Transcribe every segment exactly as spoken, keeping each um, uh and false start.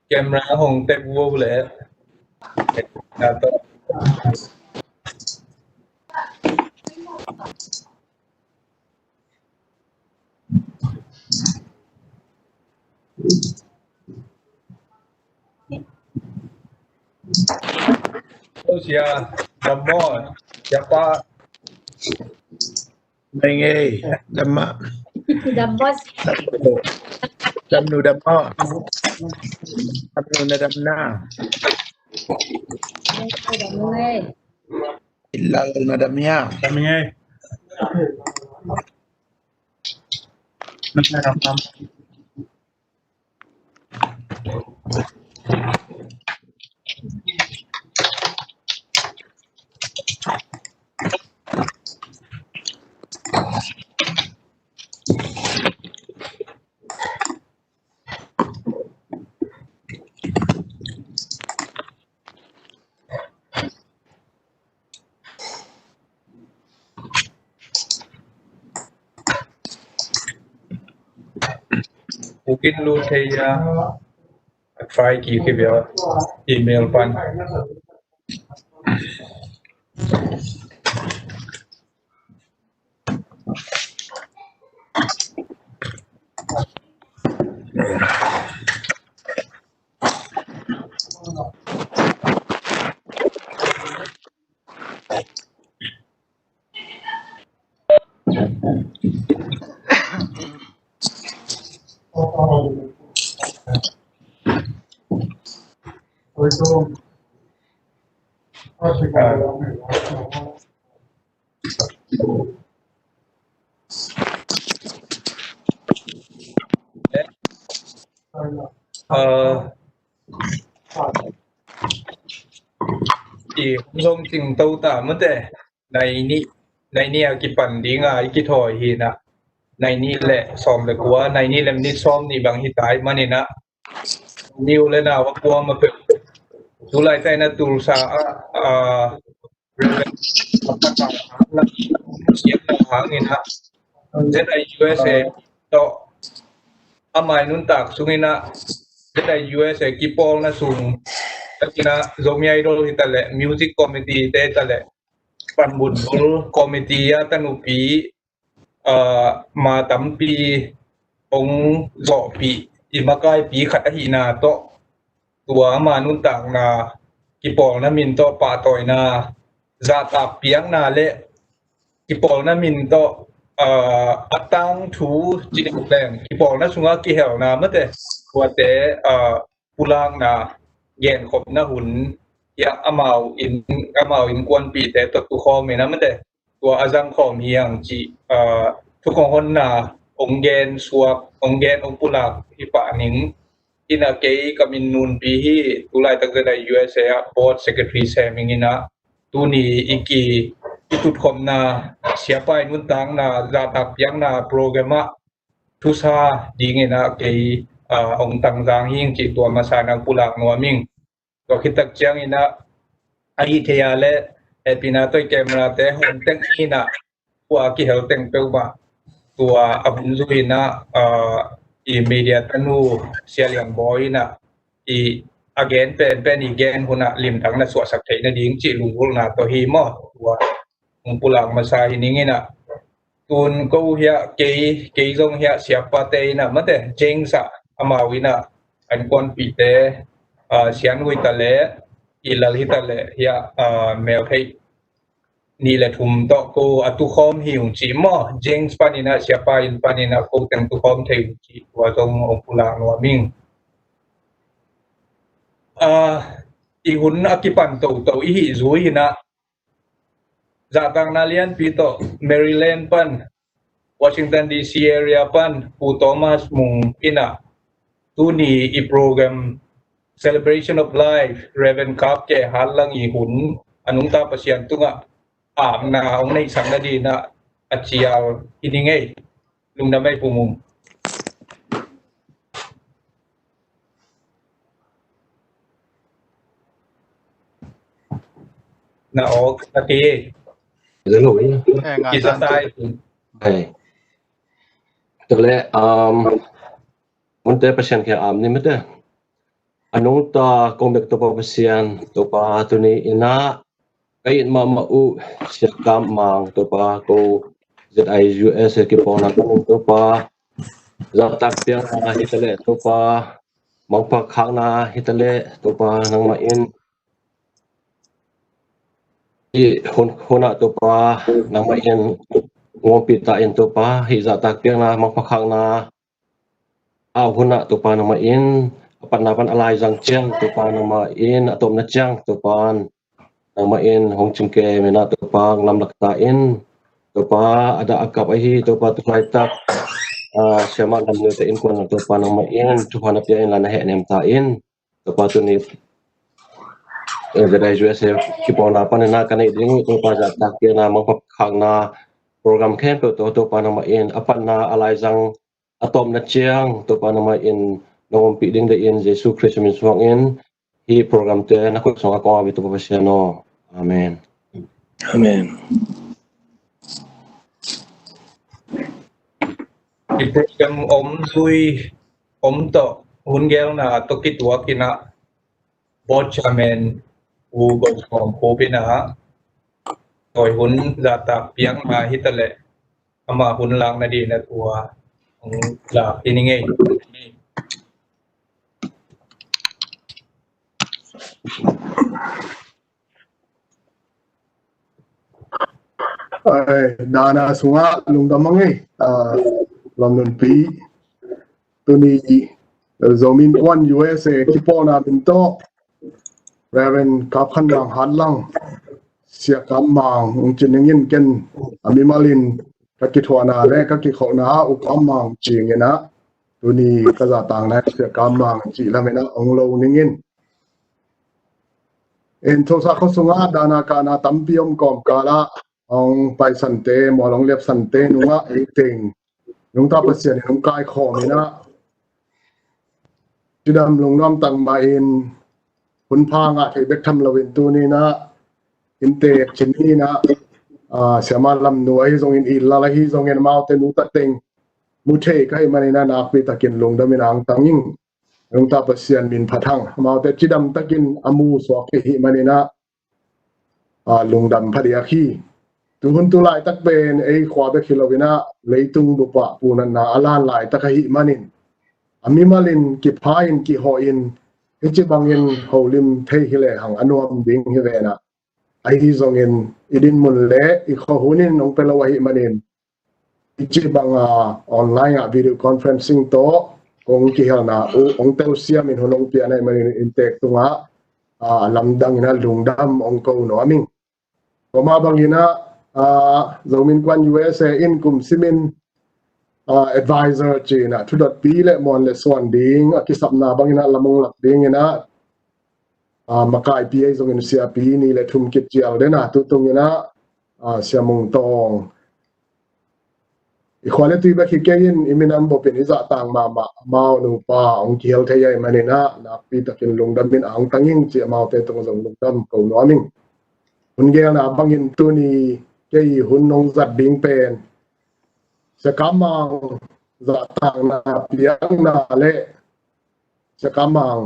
Camera hong tek vo le. Sia, dam maw, sia pa. Mei ngei, dam mah. Dam maw. Dam nu dam maw. Dam nu na dam na. Dam ngei. Ilal na dam ya. Dam ngei. Ukin lu thei a, a try ki ki bia email pan. Aa, i zong cing to ta mate, nai nih, nai nih a kipan ding a i kithawi hi na, nai nih le sawm le kua, nai nih le minit sawm nih bang hi tai manin a, niu le nau a kuam a peuh. Tulai tai na Tulsa a, a, Reverend Pastor hangin a, Z I U S A tawh amai nuntak sungin a, Z I U S A kipawlna sung takin a, Zomi Idol hi ta leh, Music Committee te hi ta leh, Panbun Bul Committee a tanupi, aa, ma tampi hong zawhpih, i makaipi khat ahihna tawh, tua ama nuntakna, kipawlna min tawh pahtawina, zahtak piakna le kipawlna min tawh, aa, a tangthu cih leng, kipawlna sungah kihelna mate, tuate, aa, pulakna, genkhopna hun, hiah amau in, amau innkuanpihte tawh tukhawm in a mate, tua a zangkhawm hi hang cih, aa, thukhong honna hong gen suak, hong gen, hong pulak hi pah ning. Ina kei ka min Nunpi hi, tulaitak Z I U S A ah Board Secretary sem ing ina, tuni i ki, i tutkhopna, siapa i nuntakna, zahtak piakna program ah thusa ding ina kei, aa, hong tangzang hi ing cih tua masa nang pulak nuam ing. Tua khit tak ciangin ah, a hih theih a leh, hehpihna tawh i camera te hong teng in ah, tua a kihel teng peuhmah, tua a hun zui in ah, aa, i media tanu Sia Lian Bawi in ah, i a gen penpen i gen hun ah limtak na suahsak theih nading cih lunggulhna tawh hi maw, tua hong pulak masa hi ning in ah. Tun ko hiah, kei, kei zong hiah siapate in ah mate, James ah, amau in ah, an kuanpihte, aa, Sian Hui ta leh, i lal hi ta leh, hiah, aa, meltheih nih le thum tawh ko a tukhawm hi ung cih maw, James panin ah, siapa inn panin ah ko teng tukhawm thei ung cih, tua zong hong pulak nuam ing. Aa, i hun a kipan toto i hih zui in ah, zahtakna lianpi tawh Maryland pan, Washington D C area pan, Pu Thomas Mung in ah, tuni i program Celebration of Life, Reverend Kap Khe Hat Lang i hun, a nungta Pasian tungah amna hong neihsak nadingin a cial hi ning ei. Lungdam ei Pu Mung. Na awk a ti ei. Hello, eh. Eh, nga kisa zan tai. Ei. Tole, um, munte Pasian kiang am ni mate. A nungta kong bek Topa Pasian, Topa tuni in ah ka it mahmah uh Sia Kam Mang, Topa ko Z I U S A kipawlna panin Topa zahtak piakna hi ta leh, Topa mangpha khakna hi ta leh, Topa nangmah in hih hun, hun ah Topa nangmah in hong ompih ta in, Topa hih zahtak piakna, mangpha khakna a hun ah Topa nangmah in a patna pan a laizang ciang Topa nangmah in a tawpna ciang Topa nangmah in hong cingkem in ah Topa lamlak ta in, Topa a dah a kap ahi Topa tu laitak, ah, Siamah Lam Nu te innkuan ah Topa nangmah in thupha na pia in la na hehnem ta in, Topa tuni, eh, Z I U S A kipawlna panin ah ka neih ding uh Topa zahtak piakna, mangpha khakna program khempeuh tawh Topa nangmah in a patna a laizang a tawpna ciang Topa nangmah in nong ompih ding deih in Jesu Khrist min suang in hih program te na khut sungah kong ap hi Topa Pasian aw. Amen. Amen. Hih program om zui om tawh hun gelna tawh kituak in ah Board Chairman U Go Sawm Khup in ah tawi hun zahtak piakna hi ta leh ama hun lakna dingin a tua hong lak hi ning ei. Ai, dana sungah lungdam mang ei, ah, Lam Nunpi. Tuni Zomi Innkuan U S A kipawlna min tawh Reverend Kap Khan Mang Hat Lang, Sia Kam Mang hong ci ning in, ken a mimal in ka kithuahna le ka kikholhna ah U Kam Mang ci ning in ah, tuni ka zahtakna Sia Kam Mang cih lam in ah hong lo ning in. En, Tulsa khua sungah dana kahna tampi om kawmkal ah hong paisante, mual hong liapsante nungah ei teng nungta Pasian in hong kaikhawm in ah, cidam lungnuam tak mah in hun pha ngah thei bek tham lo in tuni in ah inntek cin in ah, ah, Siamah Lam Nu ahi zongin, Ih Lal ahi zongin, amaute nungta teng mu thei ka hih manin ah nakpi takin lungdam in ah hong tang ing. Nungta Pasian min phat hang. Amaute cidam takin a mu suak ka hih manin ah, ah, lungdam phadiak hi. Tu hun tu laitak pen ei khua bek hi lo in ah leitung bup ah punatna a lan laitak ahih manin a mimal in kipha in kihawh in hih ci bangin holim thei hi lehang a nuam ding hi ven ah. Ahi zongin i dinmun le i khuahun in hong pia lo ahih manin hih ci bang a online ah video conferencing tawh kong kihelna uh hong telsiam in hun hong piakna ahih manin inntek tungah, ah, a lamdang in ah lungdam hong ko nuam ing. Tua mah bangin ah, ah, Zomi Innkuan U S A in kum simin, ah, advisor ci in ah thudotpi le muan le suan ding a kisapna bangin ah lam hong lak dingin ah, ah, makaipi ahi zongin siapi nih le thum kicial den ah tu tungin ah, ah, Sia Mung Tawng, i khua le tui bek hi kei in i minam bopin i zahtak mahmah amau nupa hong kihel thei ahih manin ah nakpi takin lungdam in ah hong tang ing ci, amaute tung zong lungdam ko nuam ing. Hun gelna bangin tuni kei hun hong zat ding pen Sia Kam Mang zahtakna piakna le Sia Kam Mang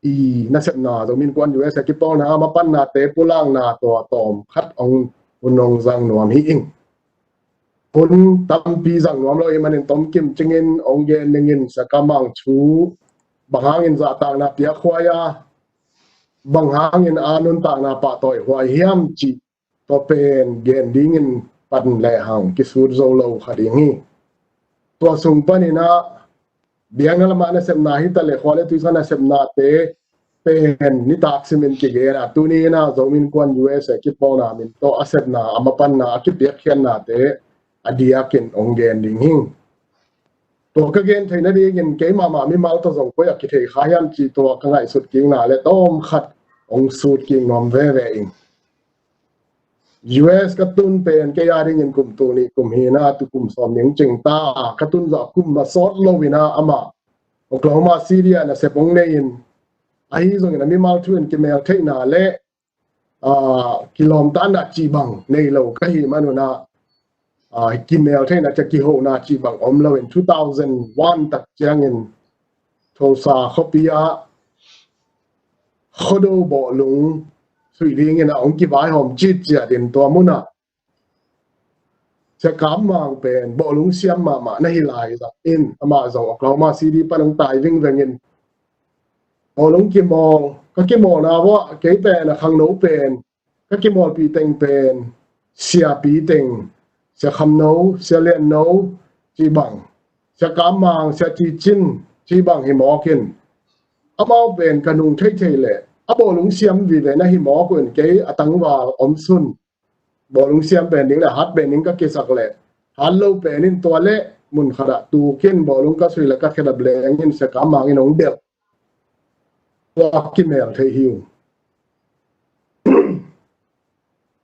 i nasepna, Zomi Innkuan U S A kipawlna a mapannate pulakna tua tawm khat hong hun hong zang nuam hi ing. Hun tampi zang nuam lo ahih manin tomkim cingin hong gen ning in, Sia Kam Mang thu bang hangin zahtakna piakhuai a, bang hangin a nuntakna pahtawihuai hiam cih tua pen gen dingin pan lehang kisut zo lo kha ding hi. Tua sung panin ah biakna lamah nasepna hi ta leh khua le tui sung nasepnate pen nitak simin kigen a, tuni in ah Zomi Innkuan U S A kipawlna min tawh a sepna, a mapanna, a kipiakkhiatnate a diakin hong gen ding hi. Tua ka gen theih nadingin keimah mah mimal tawh zong koi a kithei kha hiam cih tua ka ngaihsut kikna le tawm khat hong sut kik nuam veve ing. U S ka tun pen kei a dingin kum tul nih kum hi na, tu kum sawm ning cing ta a, ka tun zawh kum a sawt lo in a, amah Oklahoma City ah nasep hong nei in, ahi zongin a mimal thu in kimel theihna le, aa, kilawmtatna cih bang nei lo ka hih man un a, aa, kimel theihna, cia kihona cih bang om lo in, two thousand one tak ciangin Tulsa khuapi ah Khuado bawlung suih dingin a hong kivaihawm citciat in, tua mun ah Sia Kam Mang pen bawlung siam mahmah na hi lai zah in, amah zong Oklahoma City pan hong tai vingveng in, bawlung kimawl, ka kimawlna uah kei pen a khangno pen ka kimawlpih teng pen Sia Pi Teng, Sia Kham No, Sia Lian No cih bang, Sia Kam Mang, Sia Ci Cin cih bang hi mawk in, amau pen ka nung theithei leh a bawlung siam vive na hi mawk un, kei a tangval om sun bawlung siam pen ding le hat pen ding ka kisak leh, hat lo pen in tua leh mun khat ah tuk in bawlung ka suih leh ka khedap leng in Sia Kam Mang in hong delh. Tua kimel thei hi ung.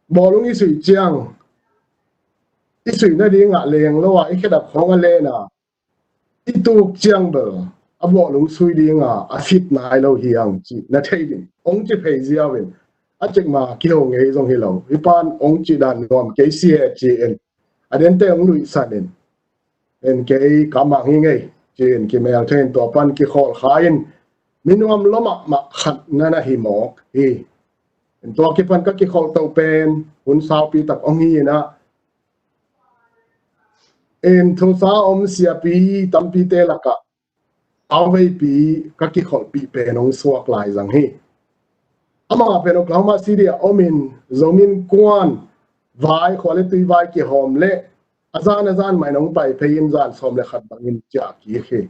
Bawlung i suih ciang, i suih nading ah leng lo a i khedap khawng a len a, i tuk ciang bel a bawlung sui ding a, a fit nai lo hi ang cih na thei ding. Hong ci phei ziau in, a cik ma kiho ngei zong hi lo. Hih pan hong cih dan nuam kei si e ci in, a dente hong luihsan in, en kei Kam Mang hi ngei ci in kimel thei in, tua pan kikhawl kha in, mi nuam lua mahmah khat na na hi mawk hi. En tua kipan ka kikholh to pen hun saupi tak hong hi in a, en Tulsa om siapi tampite lakah a veipi ka kikholhpih pen hong suak lai zang hi. Amah pen Oklahoma City ah om in, Zomi Innkuan vai, khua le tui vai kihawm leh a zan a zan mah in hong pai phei in, zan sawm le khat bangin ciah kik hi.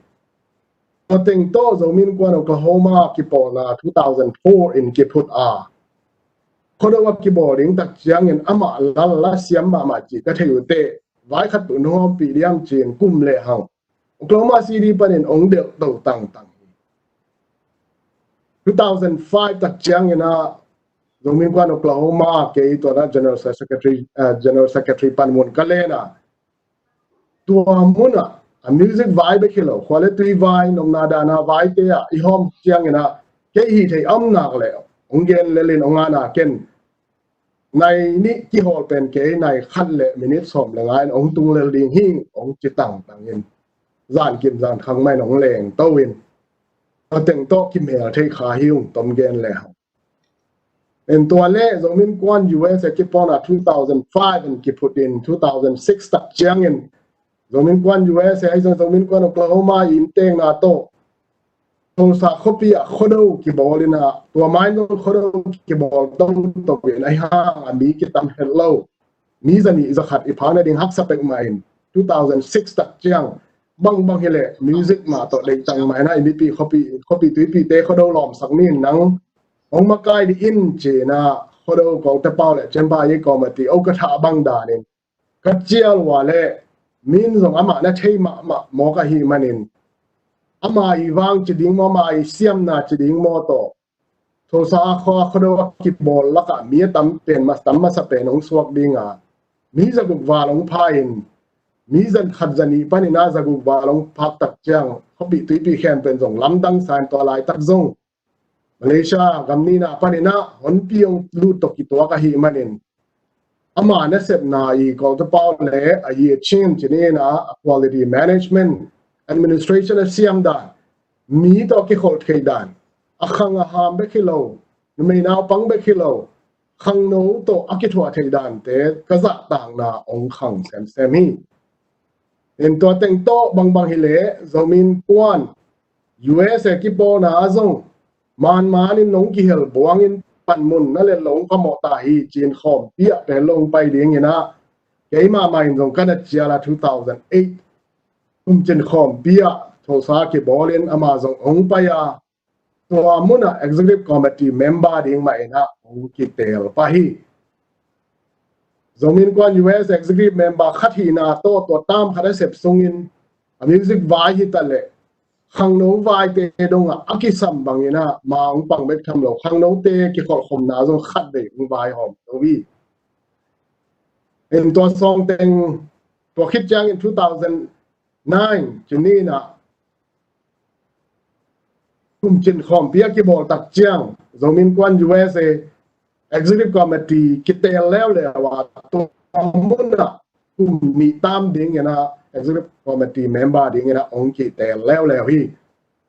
Tua teng tawh Zomi Innkuan Oklahoma kipawlna two thousand four in kiphut a, Khuado a kibawl ding tak ciangin amah lal la siam mahmah cih ka thei uh teh, vai khat tuh na hawmpih diam ci in kum le hang Oklahoma City panin hong delh to tangtang hi. Two thousand five tak ciangin a, Zomi Innkuan Oklahoma, kei tua na General Secretary, eh, General Secretary pan mun ka len a, tua mun ah a music vai bek hi lo, khua le tui vai, nopna dahna vaite ah i hawm ciangin a, kei hih theih a om nak leh hong gen lel in, hong ana ken nai nih kihawl pen kei nai khat le minute sawm le nga in hong tung lel ding hi, hong ci tangtang in, zan kim zan khang mah in hong leng to in, tua teng tawh kimel thei kha hi ung, tom gen le hang. En tua le Zomi Innkuan U S a kipawlna two thousand five in kiphut in, two thousand six tak ciangin Zomi Innkuan U S a, ahi zong Zomi Innkuan Oklahoma i inntekna tawh Tulsa khuapi ah Khuado kibawl in a, tua ma in zong Khuado kibawl tongtong in, ahi hang a mi kitam het lo, mi zanih zakhat i phak nading haksa pek mah in, two thousand six tak ciang bangbang hi leh music mah tawh deih tang mah in a, i mipi khuapi, khuapi tuipite Khuado lawmsak ni in, nang hong makai dih in ci in a, Khuado Kawlte Pau le Chenpa i committee o ka thah bang dan in ka cial uh a leh, min zong amah na thei mahmah mawk ahih manin, ama i vang ci ding maw, ama i siamna ci ding maw tawh, Tulsa khua Khuado a kibawl lakah mi a tam pen, mas tam masa pen hong suak ding a, mi zaguk val hong pha in, mi zan khat zanih panin a zaguk val hong phak tak ciang khuapi tuipi khempeuh in zong lamdang sa in, tua laitak zong Malaysia gam nihna panin a honpi hong lut tawh kituak ahih manin, ama nasepna i Kawlte Pau le a i a chin ci ni in a, a quality management, administration a siam dan, mi tawh a kikholh theih dan, a khang a ham bek hi lo, numei naupang bek hi lo, khangno tawh a kithuah theih dante ka zahtakna hong khang semsem hi. In tua teng tawh bangbang hi leh Zomi Innkuan U S a kipawlna ah zong manman in nong kihel buang in, panmun na let lo hong phamawh ta hi ci in khawmpi ah pen lo hong pai ding in a, kei mahmah in zong ka na cial a, two thousand eight kum cin khawmpi ah Tulsa kibawl in ama zong hong pai a, tua mun ah executive committee member ding mah in a hong kitel pah hi. Zomi Innkuan U S executive member khat hihna tawh tua tam khat a sep sungin a music vai hi ta leh, khangno vaite dong ah a kisam bangin a, ma hong pang bek tham lo, khangnote kikholhkhopna zong khat vei hong vaihawm to hi. In tua sawng teng, tua khit ciangin two thousand nine ci ni in ah, kum cin khawmpi a kibawl tak ciang Zomi Innkuan U S A Executive Committee kiteel leuleu a, tua mun ah kum nih tam dingin ah Executive Committee member dingin ah hong kiteel leuleu hi.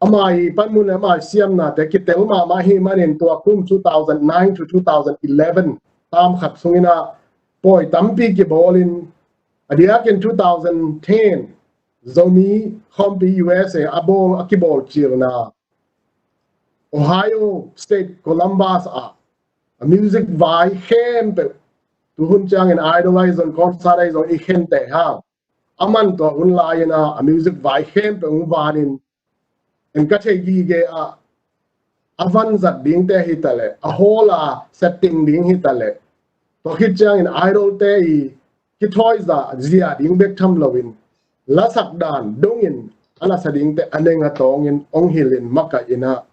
Ama i panmun le ama i siamnate kitel mahmah hi manin tua kum two thousand nine to two thousand eleven tam khat sungin ah pawi tampi kibawlin, a diakin two thousand ten Zomi Khawmpi U S A a bawl, a kibawl cilna Ohio State Columbus ah a music vai khempeuh, tu hun ciangin Idol ahi zong, concert ahi zong i khente hang, aman tua hun lai-in ah a music vai khempeuh hong vanin, en ka thei gige ah a vanzat dingte hi ta leh, a hall a setting ding hi ta leh, tua khit ciangin Idol te i kithawi zah zia ding bek tham loin, lasak dan dongin a lasa dingte a neng a tawngin hong hilhin makaih in ah,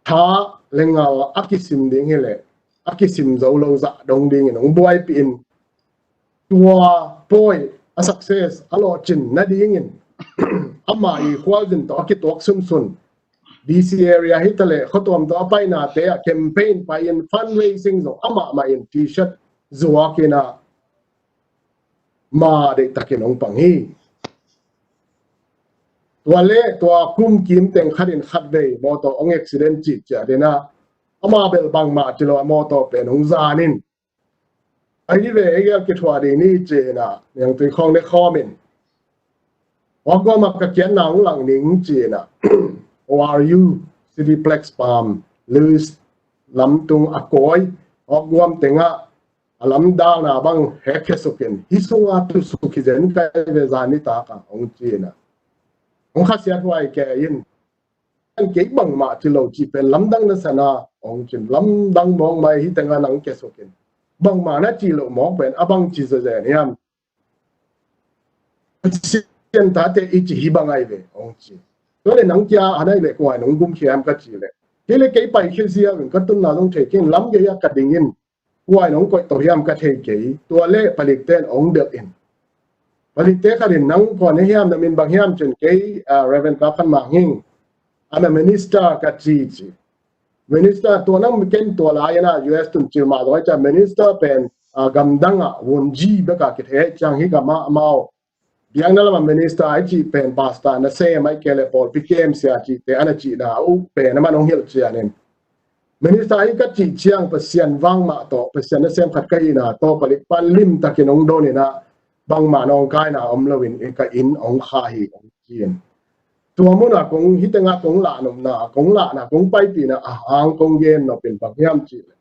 tha le ngal a kisim ding hi leh a kisim zo lo zah dong dingin hong buaipih in, tua pawi a success a lawhcin nadingin ama i khualzin tawh a kituak sunsun D C area hi ta leh khuatuam tawh a painate ah campaign pai-in fundraising zong amah mah in T-shirt zuak in ah ma deihtakin hong pang hi. Tua le tua kum kim teng khatin khatvei mawtaw hong accident cih ciat in ah, ama bel bangmah ci lo a mawtaw pen hong zanin, ahi ve, ei gel kithuah ding ni ci in ah, niangtui khawng ne khawmin, Wagua mah ka kiatna hong lang ning ci in ah, O R U, City Plex Palm, Lewis lamtung a kawi, Wagua tengah a lamdalna bang hekkhia sukin, hih sunga tusuk hi zen kai ve zan nitak ah hong ci in ah, hong khasiat huai kei in, an kei bangmah ci lo cih pen lamdang nasana hong cin, lamdang mawk mai, hih tengah nang kia sukin, bangmah na cih loh mawk pen a bang ci zazen hiam? Pasian tate i ci hi bang ai ve hong ci. Tua le nang kia a nai le kuai nong gum khiam ka ci le, kei le kei pai khia ziau in ka tunna zong thei kei in, lam gei a ka dingin kuai nong koih to hiam ka thei kei. Tua le palik ten hong delh in, palikte khatin nang kuan hi hiam, na min bang hiam cin kei, ah, Reverend Ka Khan Mang Hing, ana minister ka ci ci. Minister tua nang mi ken tua lai-in ah U S tun cil mah zong ai cia minister pen, ah, gamdang ah wunji bek a kithei ciang hi ka mah mau. Biakna lamah minister ai cih pen pastor nasem ai kei le pawlpi kem sia cihte ana cihna uh pen a man hong hilh cianin, minister hi ka cih ciang Pasian vang mah tawh, Pasian nasem khat ka hihna tawh palik pan limtakin hong don in ah, bangmah nawngkaina om loin ka inn hong kha hi hong ci in. Tua munah kong, hih tengah kong lahnopna, kong lahna, kong paipihna a hang kong gen nopin bang hiam cih leh,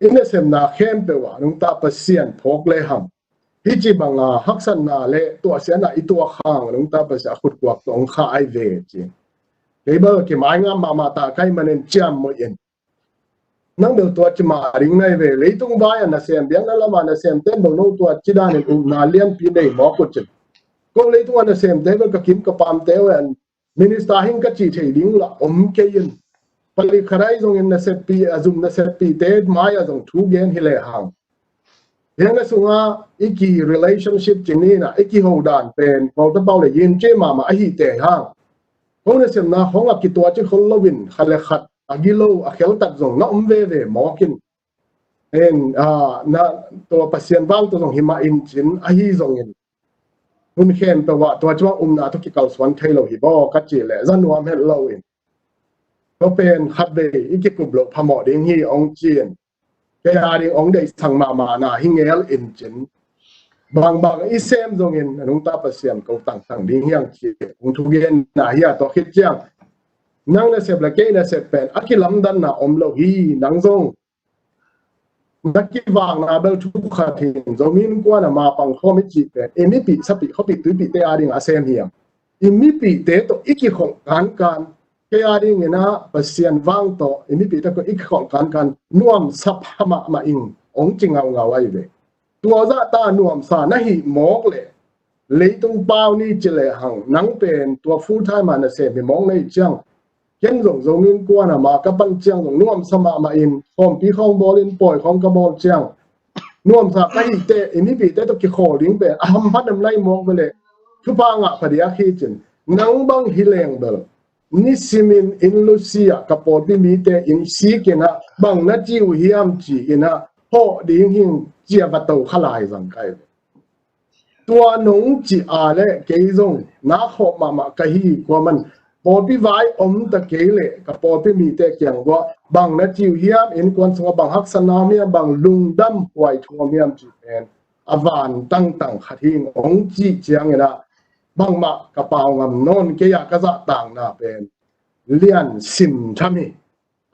i nasemna khempeuh ah nungta Pasian phawk le hang, hih ci banga haksatna le tuahsiatna i tuah hang nungta Pasian a khutkuak tawh hong kha ai ve ci. Kei bel kimaingam mahmah ta kai manin ciam moih in, nang bel tua ci mah ding nai ve. Leitung vai a nasem, biakna lamah nasem ten bang no tua ci danin upna lianpi nei mawk uh cin. Ko leitung a nasemte bel ka kim ka pamte uh an minister hing ka cih thei ding lah om kei in. Palik khat ai zongin naseppi, a zum naseppite mai a zong thu gen hi le hang, biakna sunga i ki relationship ci ni in ah, i kiho dan pen pau ta pau le yin ci mahmah ahi te hang, ko nasemna hong a kituak ci khol loin khat le khat a gilo a kheltat zong na om veve mawk in. En, ah, na, tua Pasian vang tawh zong hi mah in cin, ahi zongin hun khempeuh ah tua ci mah umna tawh kikalsuan thei lo hi baw ka cih leh za nuam het loin, tua pen khatvei i kikup loh phamawh ding hi hong ci in. Kei a ding hong deihsak mahmahna hi ngel in cin, bangbang i sem zongin a nungta Pasian ko tangtang ding hi hang ci hong thugenna hi a, tua khit ciang nang nasep le kei nasep pen a kilamdanna om lo hi. Nang zong na kivakna bel thu khat hin, Zomi Innkuan a ma pang khawm i cih pen i mipih, sapih, khuapih, tuipihte a ding a sem hiam? I mipihte tawh i kikholh kankan, kei a dingin ah Pasian vang tawh i mipihte tawh i kikholh kankan nuamsa pha mahmah ing hong ci ngaungau ai ve. Tua zahta nuamsa na hih mawk leh leitung pau ni ci le hang, nang pen tua full time a nasem hi mawk na hih ciang, ken zong Zomi Innkuan a ma ka pan ciang zong nuamsa mahmah in, khawmpi khawng bawlin, pawi khawng ka bawl ciang, nuamsa ka hihte, i mipite tawh kikhawl ding pen a hamphat nam lai mawk ve leh thupha ngah phadiak hi cin. Nang bang hi leng bel nisimin inn lusi ah ka pawlpi mite inn sik in ah bang na ci uh hiam ci in ah hawh ding hing ci a va to kha lai zang kai ve. Tua nong ci a leh kei zong na khawh mahmah ka hi. Kuaman pawlpi vai om ta kei leh ka pawlpi mite kiang vua bang na ci uh hiam, innkuan sungah bang haksatna om hiam, bang lungdam huai thu om hiam ci pen a van tangtang khat hing ong cih ciangin ah bangmah ka pau ngam nawn kei a, ka zahtakna pen lian sim tham hi.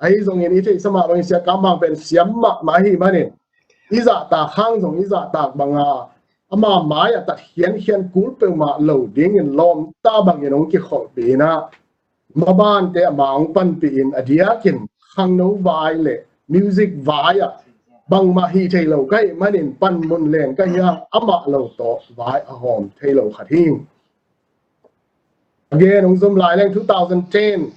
Ahi zongin i theihsa mah bangin Sia Kam Mang pen siam mahmah ahih manin i zahtak hang zong i zahtak banga ama mai a tat khiankhian kul peuhmah lo dingin lawmta bangin hong kikholhpih in ah mabante ama hong panpih in a diakin khangno vai le music vai ah bangmah hih thei lo ka hih manin panmun leng ka hi a, amah lo tawh vai a hawm thei lo khat hing. Again, hong zom lai leng two thousand ten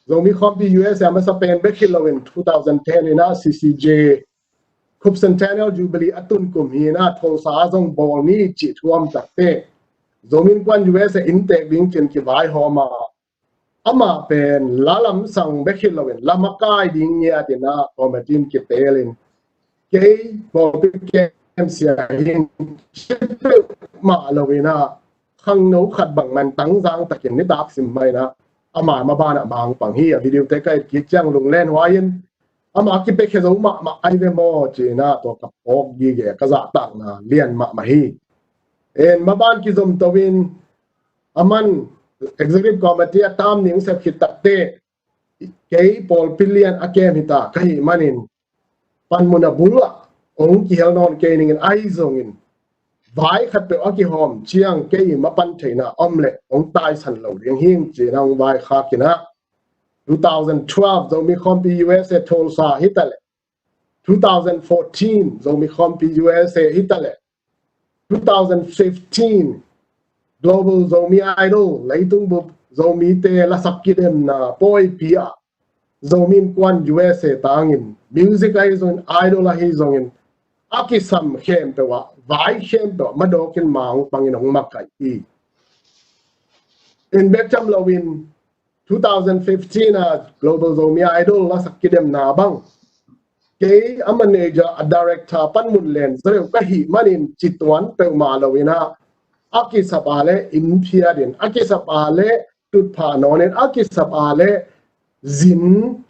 Zomi Khawmpi U S A masa pen bek hi loin two thousand ten in ah C C J Khup Centennial Jubilee a tun kum hi in ah Tulsa zong bawl ni cih thuam takte Zomi Innkuan U S A inntek ding cin kivaihawm a, amah pen la lamsang bek hi loin la makai ding ngiat in ah committee in kitelin kei pawlpi kem sia hing ci peuhmah lo in ah khangno khat bang man tangzang takin nitak sim mah in ah ama maban ah mang pang hi. A video te ka et kik ciang lunglen huai in ama kipiakhia zo mahmah ai ve maw ci in ah tua ka phawk gige ka zahtakna lian mahmah hi. En maban kizom to in aman executive committee a tam ning sep khit takte kei pawlpi lian a kem hita ka hih manin panmun a bul ah hong kihel nawn kei ningin ahi zongin vai khat peuh a kihawm ciang kei mapan theihna om leh hong taisan lo ding hing ci in ah hong vaikhak in ah two thousand twelve Zomi Khawmpi U S A Tulsa hi ta leh two thousand fourteen Zomi Khawmpi U S A hi ta leh two thousand fifteen Global Zomi Idol leitung bup Zomite lasak kidemna pawipi ah Zomi Innkuan U S A tangin music ahi zongin idol ahi zongin a kisam khempeuh ah vai khempeuh ah madawkin mang pangin hong makaih hi. In bek cam loin two thousand fifteen a Global Zomi Idol lasak kidemna bang kei a manager a director panmun len zareu ka hih manin cituan peuhmah lo in ah a kisap a leh inn phiat in a kisap a leh tutphah nawn in a kisap a leh zin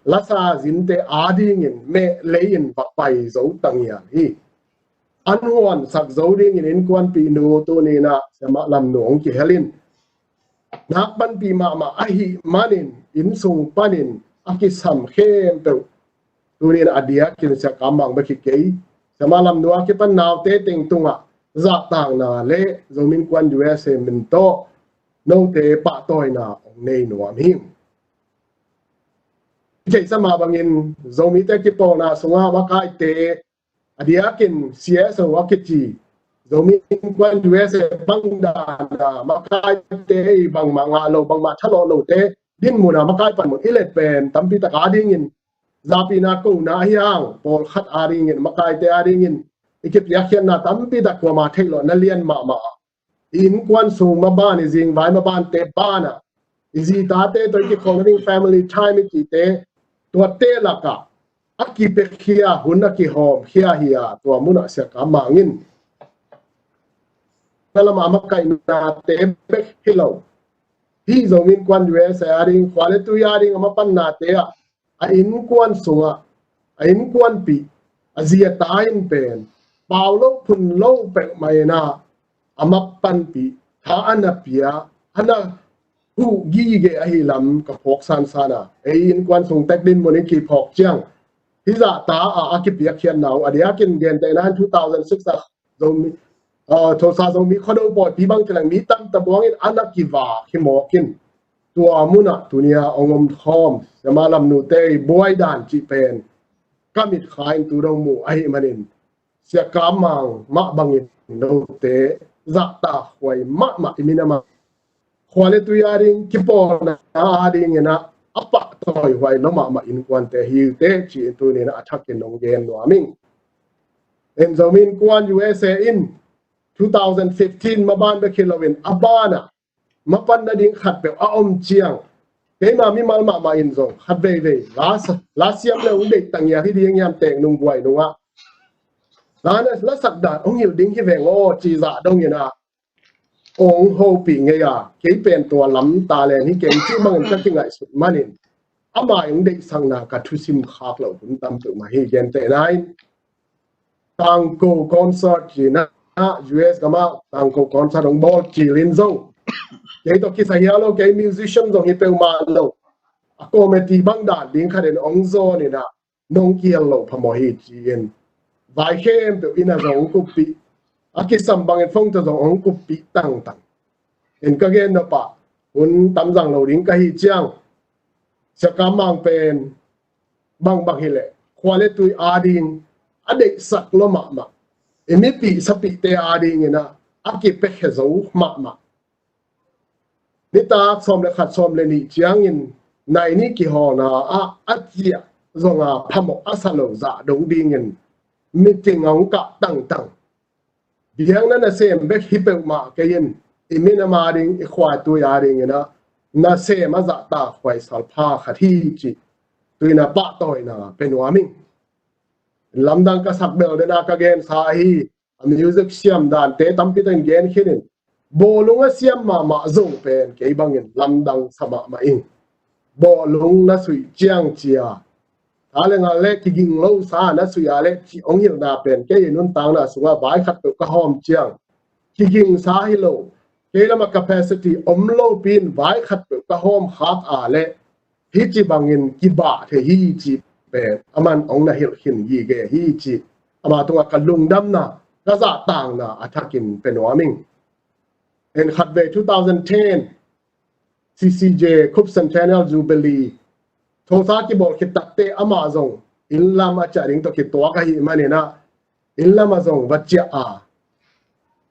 lasa zinte adingin meh lei in va pai zo ta ngial hi. An huansak zo dingin innkuanpihnu tuni in ah Siamah Lamnu hong kihel in nak panpih mahmah ahih manin inn sung panin a kisam khempeuh tuni in a diakin Sia Kam Mang bek hi kei, Siamah Lamnu a kipan naute teng tungah zahtakna le Zomi Innkuan U S A min tawh note pahtawina hong nei nuam hi. Theihsa mah bangin Zomite kipawlna sungah makaite a diakin C S O a kici Zomi Innkuan U S A bang dana makaite i bangmah ngah lo bangmah thalawh lote dinmuna makai panmun i let pen tampi tak adingin zapina kona ahi hang pawlkhat adingin makaite adingin i kipiakkhiatna tampi tak kuama theih loh na lian mahmah. I innkuan sung maban i zingvai mabante banah i zitate tawh i kikhawm ding family time i cihte tuate lakah a kipiakhia hun a kihawmkhia hi a tua munah Sia Kam Mang in na lamah a makaihnate bek hi lo hi Zomi Innkuan U S A ading khua le tui ading a mapannate ah a innkuan sungah a innkuanpih a zi a ta in pen pau lo phun lo peuhmah in ah a mapanpih tha a na pia a na huh gige ahi lam ka phawk sansan a ei innkuan sung tek dinmun i kiphawk ciang hizah ta a a kipiakkhiatna uh a diakin gentehna in two thousand six a Zomi Tulsa Zomi Khuado pawipi bang tileng mi tamta buangin a na kivak hi mawkin tua munah tunia hong om khawm Siamah Lamnute i buai dan cih pen ka mitkha in tu dong muh ahih manin Sia Kam Mang mah bangin note zahtakhuai mahmah i minam a khua le tui ading kipawlna adingin ah a pahtawihuai lo mahmah innkuante hi uh teh ci-in tuninah a thakin hong gen nuam ing. En zomin kuan U S A in two thousand fifteen maban bek hi loin a banah mapan nading khatpeuh a om ciang, keima mimal mahmah in zong khat veivei la, la siam le hong deih tangial hi ding hiam teng nung buai nungah la na, la sak dan hong hilh ding hi veng aw ci zah dongin ah hong hopih ngei a, kei pen tua lam talent hi keng cih bangin ka kingaihsut manin ama hong deihsakna ka thusim khak loh hun tam peuhmah hi. Gentehna in tangko concert ci-in ah U S gamah tangko concert hong bawl cilin zong kei tawh kisahia lo, kei musician zong hi peuhmah lo, a committee bang dan ding khatin hong zawnin ah nong kihel loh phamawh hi ci-in vai khempeuh inn ah zong hong kuppih, a kisam bangin phone tawh zong hong kuppih tangtang. En ka gen nopah hun tam zang lo ding ka hi ciang, Sia Kam Mang pen bangbang hileh khua le tui ading a deihsak lua mahmah, i mipih sapihte adingin ah a kipekhe zo mahmah. Nitak sawm le khat sawm le nih ciangin nai ni kihawlna ah a ciah zonga phamawh a sa lo zah dong dingin meeting a hong kah tangtang. Biakna nasem bek hi peuhmah kei in, i minam ading, i khua tui adingin ah nasem a zahtak huai salpha khat hi cih tuina pahtawina pia nuam ing. Lamdang ka sak bel dena ka gensa ahi a music siam dante tampi tawh in gen khinin bawlung a siam mahmah Zo pen kei bangin lamdang sa mahmah ing. Bawlung na suih ciang cia, tha le ngal le kiging lo sa na suih a le cih hong hilhna pen kei i nuntakna sungah vai khatpeuh ka hawm ciang kigingsa hi lo, kei lamah capacity om lopi in vai khatpeuh ka hawm khak a le hih ci bangin kibah thei hi cih pen aman hong na hilh khin gige hi cih ama tungah ka lungdamna, ka zahtakna a thakin pia nuam ing. En khatvei two thousand ten C C J Khup Centennial Jubilee thosa kibawl khit takteh amah zong inn lam a ciah ding tawh kituak ahih manin ah inn lamah zong va ciah a,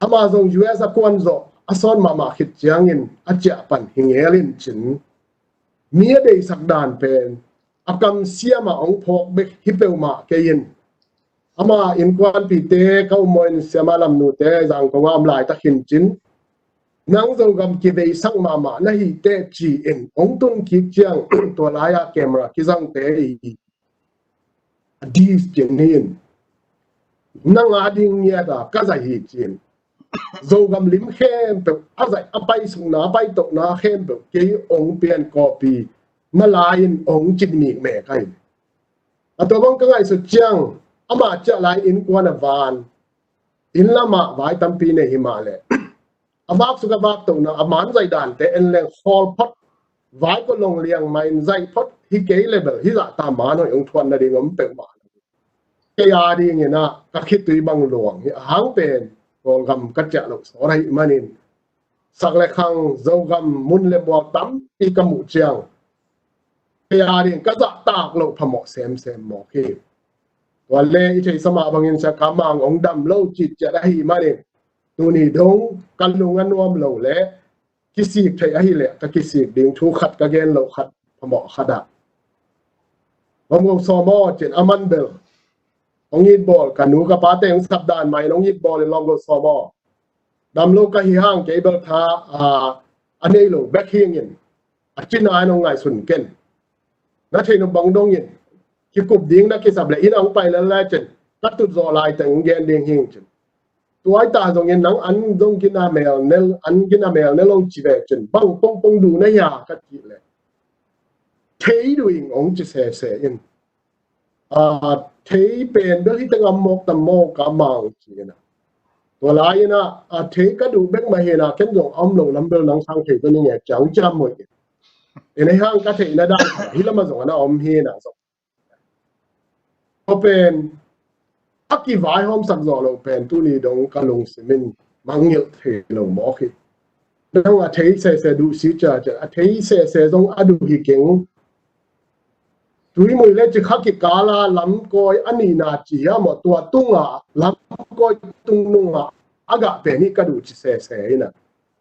amah zong U S a kuan zawh a sawt mahmah khit ciangin a ciah pan hi ngel in cin. Mi a deihsak dan pen a kamsiam ah hong phawk bek hi peuhmah kei in, ama innkuanpihte ka um maw in, Siama Lam Nute Zangkong ah om laitak hin cin, nang Zogam kiveisak mahmah na hi teh ci-in hong tun kik ciang tua lai-ah camera kizangte i a dis cin hi in, nang ading ngiat a ka zaih hi cin. Zogam lim khempeuh a zaih, a paisukna, a paitohna khempeuh kei hong pian copy na lai-in hong cin mikmek ahi. A tua bang ka ngaihsut ciang amah ciah lai innkuan a van, inn lamah vai tampi nei hi mah leh a vaksuk a vaktohna, a man zaih dante en leng khawl phot, vai kua long liang mah in zaih phot hi kei le bel hih zahta man hoih hong thuan nading om peuhmah. Kei adingin ah ka khitui bang luang hi a, hang pen Kawlgam ka ciah loh sawt ahih manin sak le khang Zogam mun le mual tampi ka muh ciang kei ading ka zahtak loh phamawh semsem mawk hi. Tua le i theihsa mah bangin Sia Kam Mang hong dam lo citciat ahih manin tuni dong ka lung a nuam lo le kisik theih ahih leh ka kisik ding thu khat ka gen loh khat phamawh khat ah, Lawm Go Sawm aw cin, a man bel hong it bawl, ka nu ka pate hong sap dan mah in hong it bawl in Lawm Go Sawm aw. Dam lo ka hi hang kei bel tha a nei lo bek hi ing in, a cina in hong ngaihsun ken. Na theih nop bang dongin kikup ding na kisap leh inn ah hong pai lel lai cin ka tut zawh laiteng hong gen ding hi ing cin. Tuaita zongin nang an zong gina mel ne, an gina mel ne lo ci ve cin, bang pongpong duh na hia ka cih leh thei duh ing hong ci sese in. A, thei pen bel hi teng a mawk tam maw Kam Mang ci in ah. Tua lai in ah a thei ka duh bek mah hi in ah ken zong a om loh lam bel nang sang thei bel ning e ciang ciam mawh in. En hang ka theihna dan hi lamah zong a na om hi in ah zong. Tua pen a kivaihawmsak zawh loh pen tuni dong ka lungsim in mangngilh thei lo mawk hi. Nang a thei sese duh si ciacia, a thei sese zong a duh hi keng. Tuimui le Cikha kikala lamkawi a nihna ci hiam aw, tua tunga lamkawi tung nunga a gah pen hi ka duh ci sese in ah.